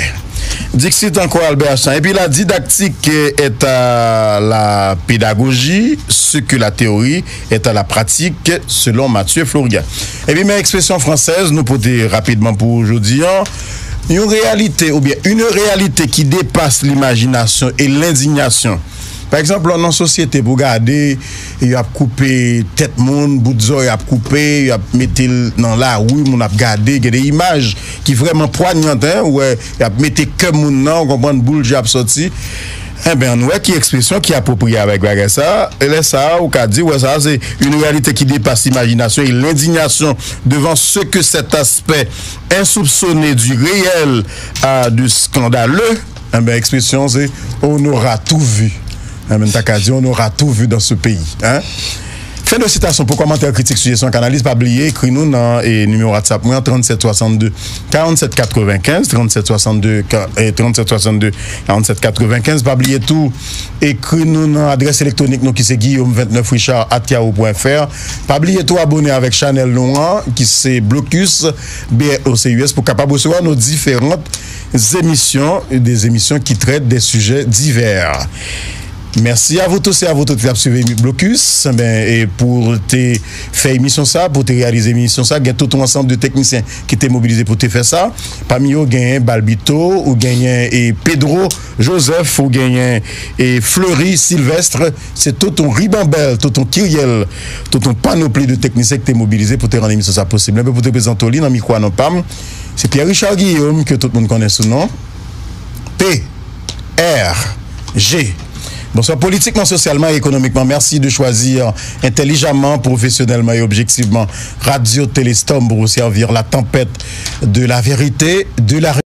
Dixit encore Albert Einstein. Et puis la didactique est à la pédagogie ce que la théorie est à la pratique, selon Mathieu Floria. Epi men ekspresyon fransèz nou pote rapidman pou jodi an. Yon réalité oubyen une réalité qui dépasse l'imagination et l'indignation. Pa egzanp, lè w nan sosyete pou gade, y ap koupe tèt moun, bout zòrèy y ap koupe, y ap mete l nan lari, moun ap gade, gen de imaj ki vrèman pwanyant, hein, ou wè, y ap mete kè moun nan, ou konprann, boul je ap sòti. Enben, ann wè ki ekspresyon ki apwopriye avèk bagay sa. E lè sa, ou ka di, wè, sa, c'est une réalité qui dépasse l'imagination et l'indignation devant ce que cet aspect insoupçonné du réel a de scandaleux. Enben, ekspresyon, c'est on aura tout vu. Enben, ta ka di, on aura tout vu dans ce pays. Hein? Fen de sitasyon. Pou kòmantè, kritik, sijesyon ak analiz, pa bliye ekri nou nan e, nimewo WhatsApp mwen, trannset swasannde, karannset katrevenkenz, trannset swasannde, ka- e, trannset swasannde, karannset katrevenkenz. Pa bliye tou, ekri nou nan adrès elektwonik nou ki se guillaume vingt-neuf richard at yahoo point fr. Pa bliye tou abone avèk chanèl nou an ki se Blocus, B L O C U S, pou kapab resevwa nos différentes émissions, des émissions qui traitent des sujets divers. Merci à vous tous et à vous toutes qui avez suivi Blocus. Ben, e pou te fè emisyon sa, pou te reyalize emisyon sa, gen tout yon ansanm de teknisyen ki te mobilize pou te fè sa. Pami yo, genyen Balbito, ou genyen e Pedro Joseph, ou genyen e Fleury Sylvestre. Se tout yon ribanbèl, tout yon kiryèl, tout yon panopli de teknisyen ki te mobilize pou te rann emisyon sa posib. Mwen pou te prezante li nan mikwo a non pa m, se Pierre Richard Guillaume, ke tout moun konnen sou non P R G. Bonsoir. Politiquement, socialement et économiquement, merci de choisir intelligemment, professionnellement et objectivement Radio Téléstorm pour vous servir la tempête de la vérité, de la